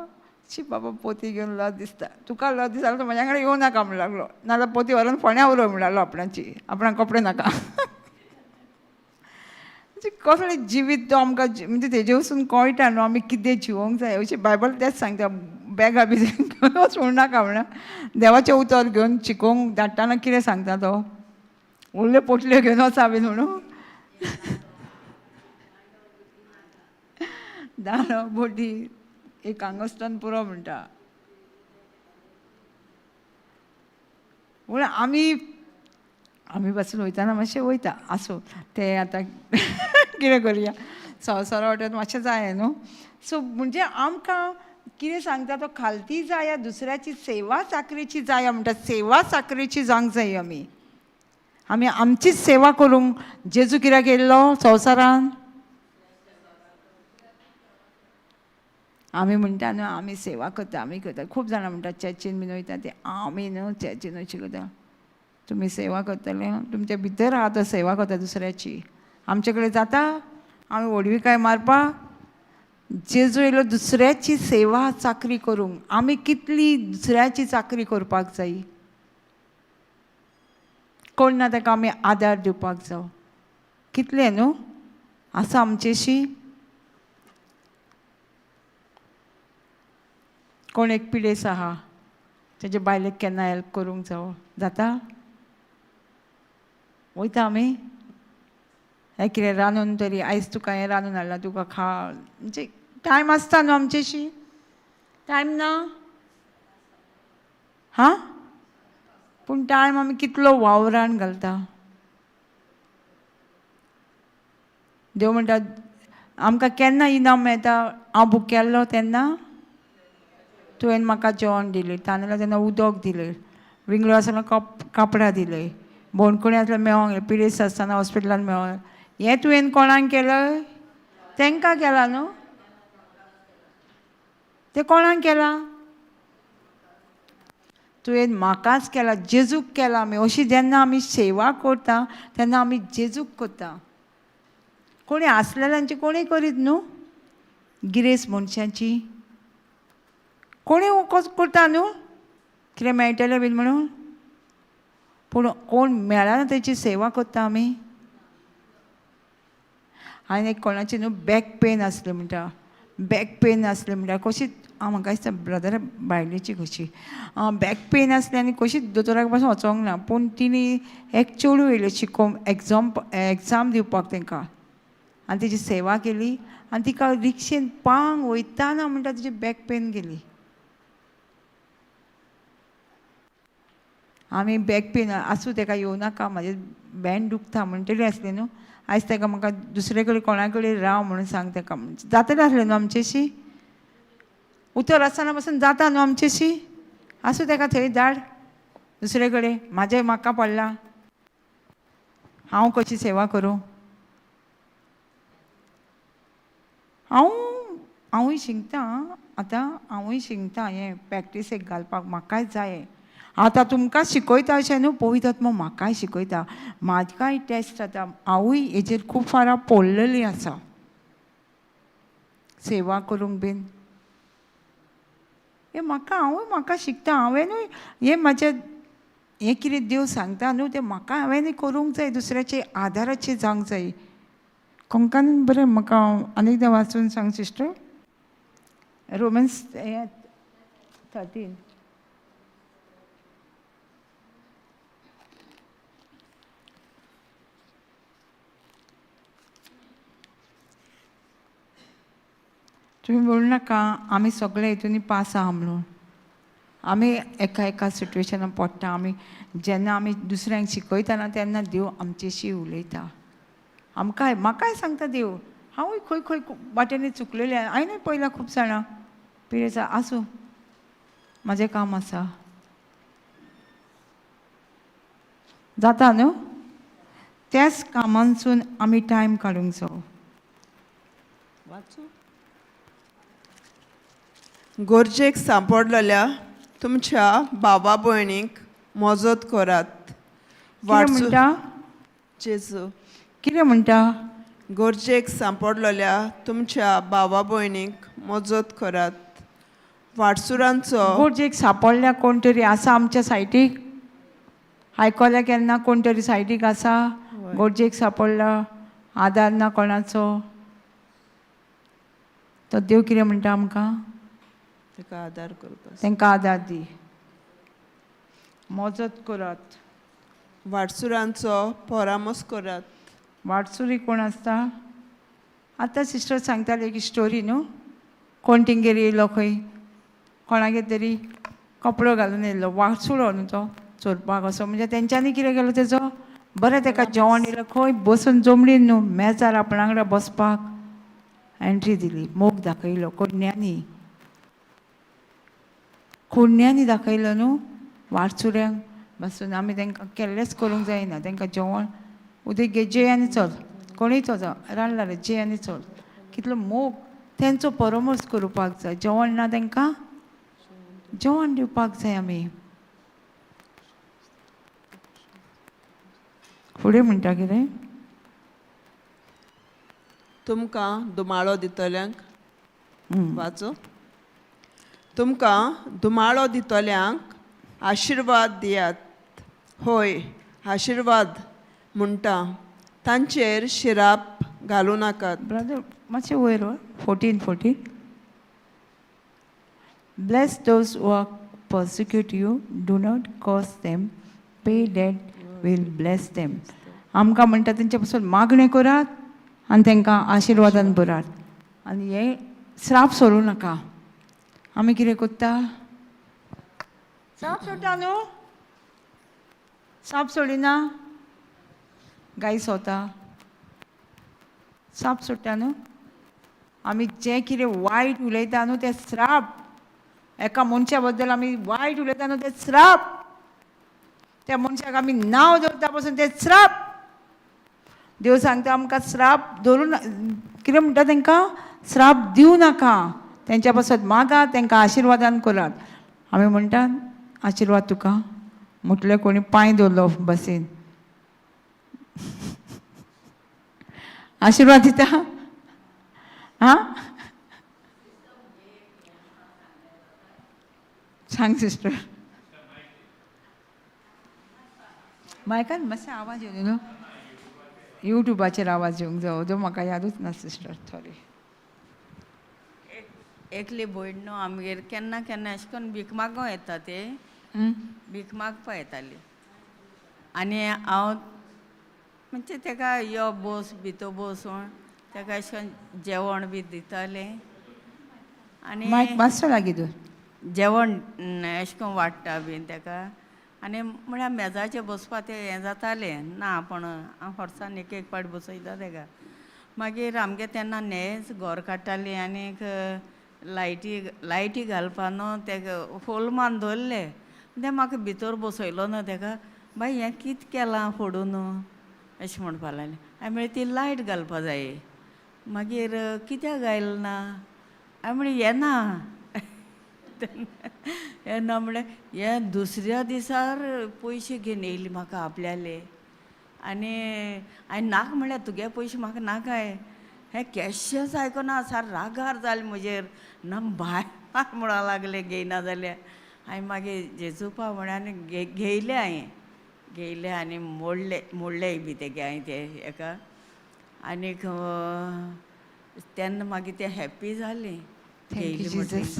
शी बाबा पोती घेवन लज दिसता, तुका लज दिसता जाल्यार म्हाज्या कडेन येवं नाका म्हण लागलो, नाजाल्यार पोती व्हरोन फोण्या उडय म्हण लागलो आपणाची, आपणाक कपडे नाका. म्हणजे कसलें जिवीत तो आमकां म्हणजे तेजे वचून कळटा न्हू आमी कितें जिवोंक जाय, अशें बायबल तेंच सांगता, बॅगा बी घेवन वचूंक नाका म्हणून. देवाचें उतर घेवन शिकोवंक धाडटाना कितें सांगता तो, व्हडल्यो पोटल्यो घेवन वचा बीन म्हणून, दालो बोटी एक आंगस्तान पुरो म्हणटा. म्हणून आमी आमी पासून वयताना मातशें वयता, आसूं तें आतां कितें करुया, संवसारा वाटेन मातशें जाय न्हू. सो म्हणजे आमकां कितें सांगता तो, खालती जाया दुसऱ्याची सेवा चाकरीची जाया म्हणटा, सेवा चाकरीची जावंक जाय आमी, आमी आमचीच सेवा करूंक. जेजू कित्याक येयल्लो संवसारान, आमी म्हणटा न्हू आमी सेवा करता आमी करता, खूब जाणां म्हणटा चर्चीन बीन वयता ते, आमी न्हू चर्चीन अशें करता, तुमी सेवा करतले, तुमचे भितर आहा तो सेवा करता दुसऱ्याची, आमचे कडेन जाता आमी व्हडविकाय मारपाक. जेजू येयलो दुसऱ्याची सेवा चाकरी करूंक, आमी कितली दुसऱ्याची चाकरी करपाक जाय, कोण ना ताका आमी आदार दिवपाक जावो, कितलें न्हू आसा आमचेशी. कोण एक पिडेस आहा तेजे बायलेक केन्ना हेल्प करूंक जावो, जाता वयता आमी, हें कितें रांदून तरी आयज तुका हें रांदून हाडलां तुका खा म्हणजे टायम आसता न्हू आमचेशी टायम ना हां पूण टायम आमी कितलो वावरान घालता. देव म्हणटा आमकां केन्ना इनाम मेळटा? हांव भुकेल्लो तेन्ना तुवें म्हाका जेवण दिलें, तानेलो तेन्ना उदक दिलें, विंगळो आसतना कापडां दिलें, बोणकुणी आसल्यार मेळोंक गेलें, पिडेस्त आसतना हॉस्पिटलान मेळोंक. हें तुवें कोणाक केलें? तांकां केलां न्हू. तें कोणाक केलां? तुवें म्हाकाच केलां, जेजूक केलां. आमी अशी जेन्ना आमी सेवा करता तेन्ना आमी जेजूक करता. कोणी आसलेल्यांची कोणी करीत न्हू, गिरेस्त मनशांची कोणी करता न्हू, कितें मेळटलें बीन म्हणून. पूण कोण मेळना तेची सेवा करता आमी. आनी एक कोणाची न्हू बॅक पेन आसली म्हणटा, बॅक पेन आसली म्हणटा कशी म्हाका दिसता ब्रदर बायलेची कशी बॅक पेन आसली आनी कशीच दोतोराक पासून वचोंक ना. पूण तिणी एक चेडूं येयलें शिकोवंक एग्जाम दिवपाक तांकां, आनी तेजी सेवा केली आनी तिका रिक्षेन पांग वयताना म्हणटा तिची बॅक पेन गेली. आमी बॅक पेन आसूं ताका येवं नाका, म्हाजें बँड दुखता म्हणटली आसलें न्हू. आयज ताका म्हाका दुसरे कडेन कोणा कडेन राव म्हणून सांग ताका, जातलें आसलें न्हू आमचेशी. उतर आसतना पासून जाता न्हू आमचेशी. आसूं ताका थंय धाड दुसरे कडेन, म्हाजें म्हाका पडलां, हांव कशी सेवा करूं. हांवूय शिकतां आतां, हांवूय शिकतां हें प्रॅक्टिसेक घालपाक म्हाकाय जाय. आतां तुमकां शिकयता अशें न्हू, पवित्र आत्मो म्हाकाय शिकयता, म्हाकाय टेस्ट जाता. हांवूय हेजेर खूब फारां पडलेली आसा सेवा करूंक बीन. हें म्हाका हांवूय म्हाका शिकता. हांवेंनूय हें म्हाजें हें कितें देव सांगता न्हू तें म्हाका हांवेंनूय करूंक जाय, दुसऱ्याचे आदाराचेर जावंक जाय. कोंकण बरें म्हाका आनी एकदां वाचून सांग सिस्टर. रोमन्स 13. तुमी म्हणू नाका आमी सगळे हितून पास आहा म्हणून. आमी एका एका सिट्युएशनान पडटा. आमी जेन्ना आमी दुसऱ्यांक शिकयतना तेन्ना देव आमचेशी उलयता. आमकांय म्हाकाय सांगता देव. हांवूय खंय खंय वाटेंनी चुकलेलें हांवेंनूय पळयलां खूब जाणां पिडेचा. आसूं, म्हाजें काम आसा, जाता न्हू. त्याच कामांसून आमी टायम काडूंक जावो. गरजेक सांपडलेल्या तुमच्या भावा भयणीक मजत करात. कितें म्हणटा? जेजू कितें म्हणटा? गरजेक सांपडलेल्या तुमच्या भावा भयणीक मजत करात. वाटसुरांचो गरजेक सांपडल्या कोण तरी आसा आमच्या सायटीक? आयकल्या केन्ना कोण तरी सायटीक आसा गरजेक सांपडला, आदार ना कोणाचो? तो देव कितें म्हणटा आमकां? ताका आदार करपाक, तांकां आदार दी, मजत करात. वाटसुरांचो परामर्श करात. वाटसुरी कोण आसता? आतां सिस्टर सांगताली एक स्टोरी न्हू, कोण तेंगेर येयलो खंय कोणागेर तरी कपडो घालून येयलो, वाटसुरो न्हू तो चोरपाक असो. म्हणजे तेंच्यांनी कितें केलो तेजो बरें ताका जेवण दिलें, खंय बसून जमलीन न्हू मेजार आपणा वांगडा बसपाक एंट्री दिली, मोग दाखयलो कोडण्यांनी, कोडण्यांनी दाखयलो न्हू वाटसुऱ्यांक बसून. आमी तांकां केल्लेंच करूंक जायना, तांकां जेवण उदक घे, जेय आनी चल, कोणूय तो जावं रांदला रे जेय आनी चल. कितलो मोग तेंचो परामर्श करपाक जाय. जेवण ना तांकां जेवण दिवपाक जाय आमी. फुडें म्हणटा कितें? तुमकां दुमाळो दितल्यांक वाचो. तुमकां दुमाळो दितल्यांक आशिर्वाद दियात, होय आशिर्वाद म्हणटा, तांचेर शिराप घालूं नाकात. ब्रदर मातशें वयर 14. Bless those who are persecute you, do not curse them, pray that will bless them. आमकां म्हणटा तेंचे पासून मागणें करात आनी तांकां आशिर्वादान भरात आनी हे श्राप सोडूं नाका. आमी कितें करता? श्राप सोडटा न्हू, साप सोडिना, गाय सोता, साप सोडटा न्हू. आमी जें कितें वायट उलयता न्हू तें श्राप. एका मनशा बद्दल आमी वायट उलयता न्हू तें श्राप. त्या मनशाक आमी नांव दवरता पसून तें श्राप. देव सांगता आमकां श्राप दवरूं ना, कितें म्हणटा तांकां श्राप दिवं नाका, तेंच्या पासत मागात, तांकां आशिर्वादान करात. आमी म्हणटात आशिर्वाद तुका म्हटलें कोणी पांय दवरलो बसीन आशिर्वाद दिता. आं सांग सिस्टर. मायकान मातशें आवाज येवं न्हू, युट्यूबाचेर आवाज येवंक जावो, जो म्हाका यादूच ना सिस्टर, सॉरी. एकली भयण न्हू आमगेर केन्ना केन्ना अशें करून भीक मागूंक येता ते, भीक मागपा येताली. आनी हांव म्हणजे तेका यो बस भितर बस म्हण तेका अशें करून जेवण बी दितालें. आनी मायक मातसो लागीं दवर. जेवण अशें करून वाडटा बीन तेका. आनी म्हळ्यार मेजाचेर बसपा तें हें जातालें ना, पूण हांव वर्सान एक एक पाट बसयता तेका. मागीर आमगे तेन्ना न्हेंच घोर काडटालीं आनीक लायटी लायटी घालपा न्हू तेका फोल मान दवरले, तें म्हाका भितर बसयलो न्हू तेका. बाय हें कितें केलां फोडून अशें म्हणपा लागलें. हांवें म्हळें ती लायट घालपा जाय. मागीर कित्याक घायल ना? हांवें म्हळें येना येना म्हळ्यार हें दुसऱ्या दिसार पयशे घेवन येयली म्हाका आपल्याले. आनी हांवें नाका म्हळ्यार तुगे पयशे म्हाका नाकाय, हें केशेंच आयकना, सार रागार जालें म्हजेर, ना बाय म्हणूंक लागलें घेयना जाल्यार. हांवें मागीर जेजुपा म्हळें आनी घेयलें हांवें, घेयलें आनी मोडले मोडलेय बी तेगे हांवें ते हेका. आनीक तेन्ना मागीर तें हॅप्पी जालें. Thank you Jesus.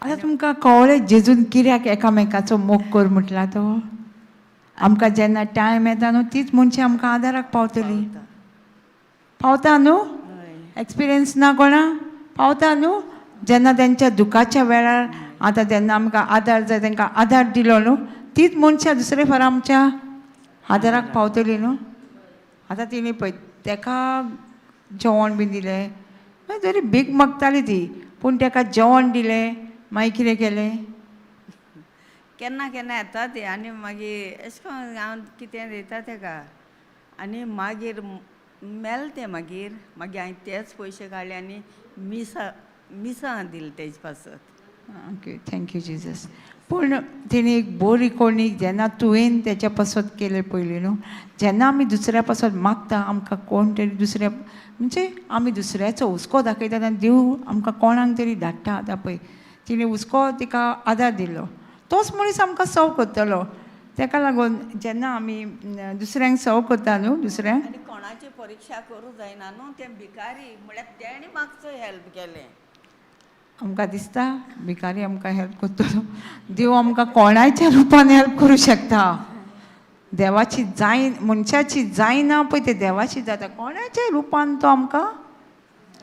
आतां तुमकां कळ्ळें जेजून कित्याक एकामेकाचो मोग कर म्हटला तो? आमकां जेन्ना टायम येता न्हू तीच मनशां आमकां आदाराक पावतली. पावता न्हू? एक्सपिरियन्स ना कोणा? पावता न्हू? जेन्ना तेंच्या दुखाच्या वेळार आतां जेन्ना आमकां आदार जाय तेंकां आदार दिलो न्हू, तीच मनशां दुसरे फार आमच्या आदाराक पावतली न्हू. आतां तिणें पळय तेका जेवण बीन दिलें, मागीर तरी भीक मागताली ती, पूण तेका जेवण दिलें. मागीर कितें केलें? केन्ना केन्ना येता ती आनी मागीर अशें करून हांव कितें दिता तेका. आनी मागीर मेल तें मागीर मागीर हांवें तेच पयशे काडले आनी मिसां मिसां दिलें तेजे पासत. Okay, thank you Jesus. पूण तेणी एक बरी कोणी जेन्ना तुवें तेच्या पासत केलें पयलीं न्हू, जेन्ना आमी दुसऱ्या पासत मागता आमकां कोण तरी दुसऱ्या म्हणजे आमी दुसऱ्याचो हुस्को दाखयता तेन्ना देव आमकां कोणाक तरी धाडटा. आतां पळय तिणें हुस्को तिका आदार दिलो, तोच मनीस आमकां सव करतलो. तेका लागून जेन्ना आमी दुसऱ्यांक सव करता न्हू दुसऱ्यांक, आनी कोणाची परिक्षा करूं जायना न्हू, तें भिकारी म्हळ्यार तेणें म्हाका हेल्प केलें. आमकां दिसता भिकारी आमकां हेल्प करतलो, देव आमकां कोणायच्या रुपान हेल्प करूं शकता. देवाची जाय मनशाची जायना पळय ते देवाची जाता, कोणाच्या रुपान तो आमकां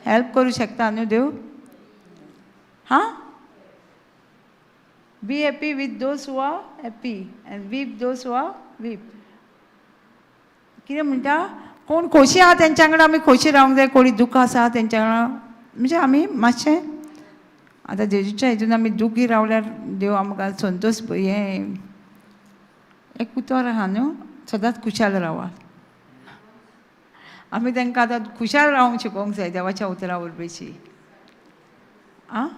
हेल्प करूं शकता न्हू देव. हां, be happy with those who are happy and weep those who are weep. कितें म्हणटा? कोण खोशी आहा तेंच्या वांगडा आमी खोशी रावंक जाय, कोणी दुख्ख आसा तेंच्या वांगडा म्हणजे आमी मातशें आतां जेजूच्या हितून आमी दुखी रावल्यार देव आमकां संतोश हें एक उतर आहा न्हू, सदांच खुशाल रावात. आमी तांकां आतां खुशाल रावंक शिकोवंक जाय देवाच्या उतरा वरवीं. आं,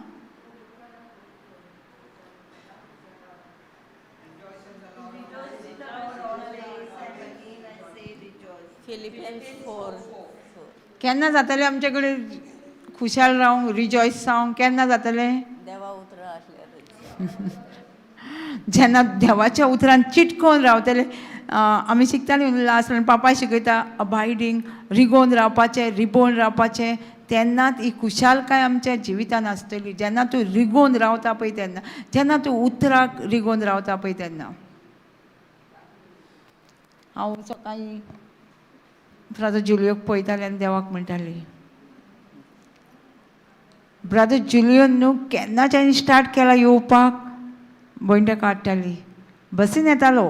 केन्ना जातलें आमचे कडेन खुशाल रावंक, रिजॉयस जावंक केन्ना जातलें? देवा उतरां आसल्यार. जेन्ना देवाच्या उतरान चिटकोवन रावतले. आमी शिकतालीं लास्ट पापा शिकयता अबायडींग, रिगोवन रावपाचें, रिबोवन रावपाचें, तेन्नाच ही खुशालकाय आमच्या जिवितान आसतली. जेन्ना तूं रिगोवन रावता पळय तेन्ना, जेन्ना तूं उतराक रिगोवन रावता पळय तेन्ना. हांव सकाळीं ब्रदर जुलियोक पळयतालें आनी देवाक म्हणटालें, ब्रदर जुलियोन न्हू केन्नाच्यान स्टार्ट केला येवपाक, भयण ताका हाडटाली, बसीन येतालो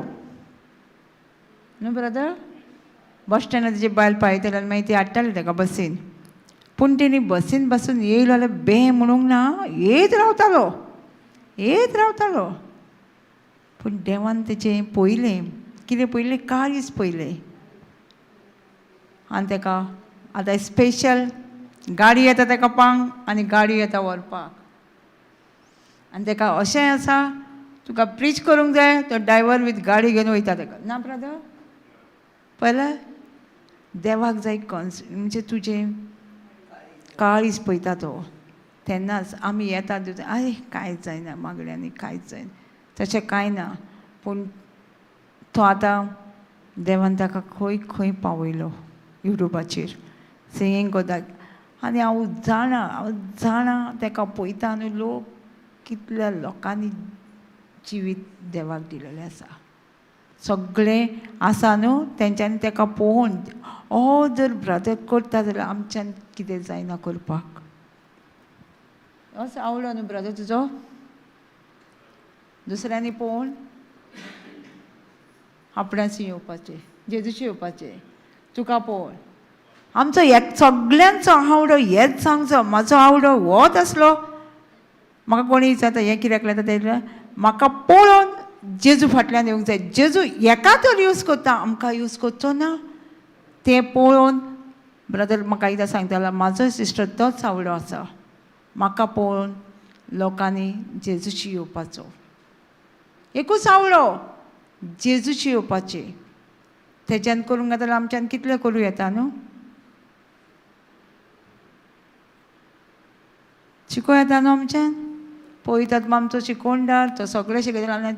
न्हू ब्रदर, बस स्टँडार तेजी बायल पायताली आनी मागीर ती हाडटाली ताका बसीन. पूण तेणी बसीन बसून येयलो जाल्यार बें म्हणूंक ना, येयत रावतालो, येयत रावतालो. पूण देवान तेचें पयलें कितें पयलें, काळीज पयलें. आनी ताका आतां स्पेशल गाडी येता ताका पांग आनी गाडी येता व्हरपाक. आनी ताका अशें आसा, तुका प्रीच करूंक जाय तो ड्रायवर वीथ गाडी घेवन वयता ताका. ना ब्रदर, पळयलें, देवाक जाय कॉन्स म्हणजे तुजें काळीज पळयता तो. तेन्नाच आमी येता आरे कांयच जायना मागण्यांनी, कांयच जायना, तशें कांय ना. पूण तो आतां देवान ताका खंय खंय पावयलो युट्यूबाचेर सिंगींग करता. आनी हांव जाणा, हांव जाणा ताका पळयता न्हू लोक कितल्या लोकांनी जिवीत देवाक दिलेलें आसा, सगळें आसा न्हू तेंच्यांनी ताका पळोवन. ओ जर ब्रदर करता जाल्यार आमच्यान कितें जायना करपाक. असो आवडलो न्हू ब्रदर तुजो, दुसऱ्यांनी पळोवन आपणाशी येवपाचें, जेजूशी येवपाचें, तुका पळोवन. आमचो एक सगल्यांचो आवडो हेच सांगचो, म्हाजो आवडो होच आसलो. म्हाका कोणी विचारता हें कित्याक लायता तें, म्हाका पळोवन जेजू फाटल्यान येवंक जाय. जेजू एका तर यूज करता, आमकां यूज करचो ना. तें पळोवन ब्रदर म्हाका एकदां सांगतालो, म्हाजो सिस्टर तोच आवडो आसा, म्हाका पळोवन लोकांनी जेजूशी येवपाचो. एकूच आवडो, जेजूशी येवपाची. तेज्यान करूंक जाल्यार आमच्यान कितलें करूं येता न्हू, शिकोवं येता न्हू आमच्यान. पळयतात आमचो शिकोवणदार तो सगळें शिकयता.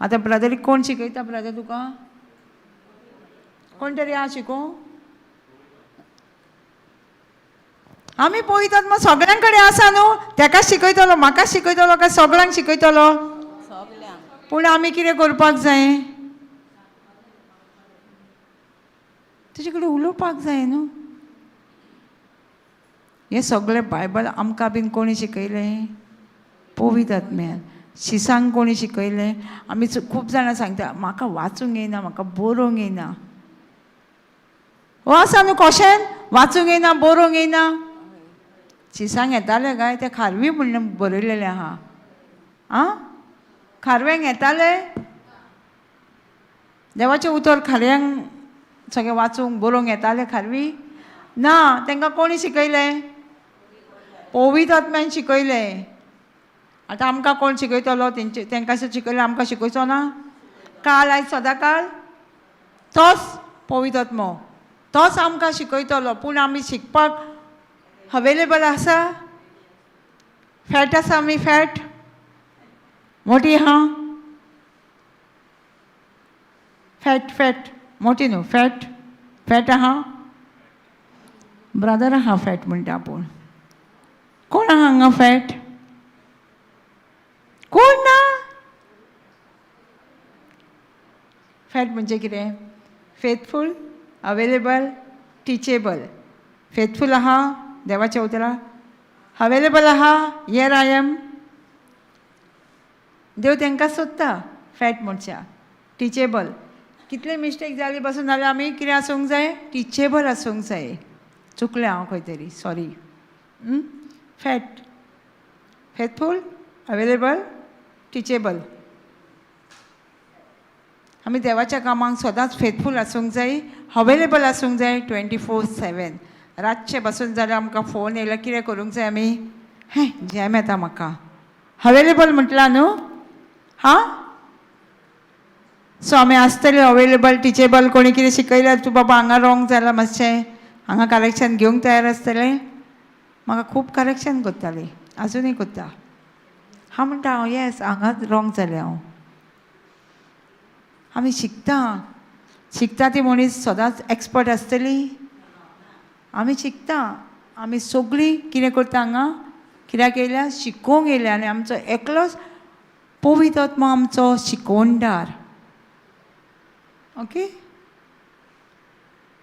आतां ब्रदरीक कोण शिकयता? ब्रदर तुका कोण तरी आहा शिकोवंक? आमी पळयतात मग सगळ्यां कडेन आसा न्हू, तेका शिकयतलो, म्हाका शिकयतलो काय सगळ्यांक शिकयतलो? पूण आमी कितें करपाक जाय, तुजे कडेन उलोवपाक जाय न्हू. हें सगळें बायबल आमकां बीन कोणी शिकयलें? पवित्र आत्म्यान. शिसांक कोणी शिकयलें? आमी खूब जाणां सांगता म्हाका वाचूंक येयना, म्हाका बरोवंक येयना. हो आसा न्हू क्वेशन, वाचूंक येयना, बरोवंक येयना. शिसांक येतालें काय? तें खारवी म्हणून बरयलेलें आहा. आं, खारव्यांक येतालें देवाचें उतर? खारव्यांक सगळें वाचूंक बरोवंक येतालें खारवी? ना. तांकां कोणी शिकयलें? पवित्र आत्म्यान शिकयलें. आतां आमकां कोण शिकयतलो? तेंचे तांकां शिकयलें, आमकां शिकयचो ना? काल आयज सदांकाळ तोच पवित्र आत्मो, तोच आमकां शिकयतलो. पूण आमी शिकपाक अवेलेबल आसा? फॅट आसा आमी? फॅट मोटी आहा? फॅट फॅट मोटी न्हू, फॅट फॅट आहा. ब्रदर आहा फॅट म्हणटा. आपूण कोण आहा हांगा फॅट? कोण ना? फॅट म्हणजे कितें? Faithful, available, teachable. Faithful आहा देवाच्या उतरा, अवेलेबल आहा, here I am. देव तांकां सोदता फॅट मनशां. टिचेबल, कितले मिस्टेक जाली पासून जाल्यार आमी कितें आसूंक जाय? टिचेबल आसूंक जाय. चुकलें हांव खंय तरी, sorry. Fat, faithful, available, teachable. आमी देवाच्या कामाक सदांच फेथफूल आसूंक जाय, अवेलेबल आसूंक जाय 24/7. रातचें बसून जाल्यार आमकां फोन येयल्यार कितें करूंक जाय आमी? हें जॅम येता म्हाका. अवेलेबल म्हटलां न्हू? हां, सो आमी आसतले अवेलेबल, टिचेबल. कोणी कितें शिकयल्यार तूं बाबा हांगा रोंग जाला मातशें, हांगा करेक्शन घेवंक तयार आसतलें. म्हाका खूब करेक्शन करताली, आजुनूय करता. हांव म्हणटा हांव येस हांगाच रोंग जालें हांव. आमी शिकता, शिकता ती मनीस सदांच एक्सपर्ट आसतली. आमी शिकता, आमी सगळीं कितें करता हांगा? कित्याक येयल्या? शिकोवंक येयल्या. आनी आमचो एकलोच पवित्र आत्मा आमचो शिकोवणदार. ओके.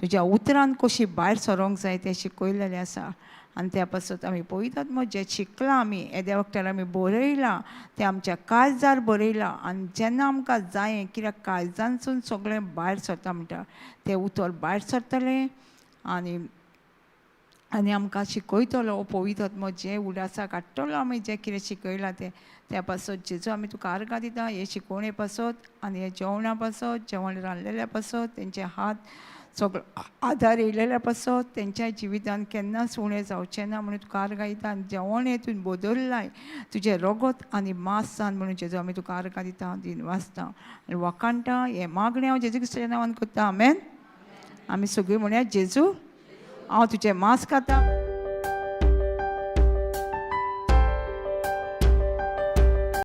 तुज्या उतरान कशी भायर सरोंक जाय तें शिकयलेलें आसा. आनी त्या पासत आमी पळयतात मग जें शिकलां आमी येद्या वखतार आमी बरयलां तें आमच्या काळजार बरयलां. आनी जेन्ना आमकां जायें, कित्याक काळजानसून सगळें भायर सरता म्हणटा तें उतर भायर सरतलें आनी आनी आमकां शिकयतलो. पवित्र आत्मो जें उडासा काडटलो आमी जें कितें शिकयलां तें, त्या पासत जेजू आमी तुका आर्गां दिता हे शिकवणे पासत आनी हे जेवणा पासत, जेवण रांदलेल्या पासत, तेंचे हात सगळो आदार येयलेल्या पासत, तेंच्या जिवितान केन्नाच उणें जावचें ना म्हणून तुका आर्गां दिता. आनी जेवण हें तुवें बदल्लाय तुजें रगत आनी मांस जावन म्हणून जेजू आमी तुका आर्गां दिता, दिन वाचता आनी वाखाणटा. हें मागणें हांव जेजू क्रिस्ताच्या नांवान करता, आमेन. आमी सगळीं म्हणया, जेजू हांव तुजें मांस खाता.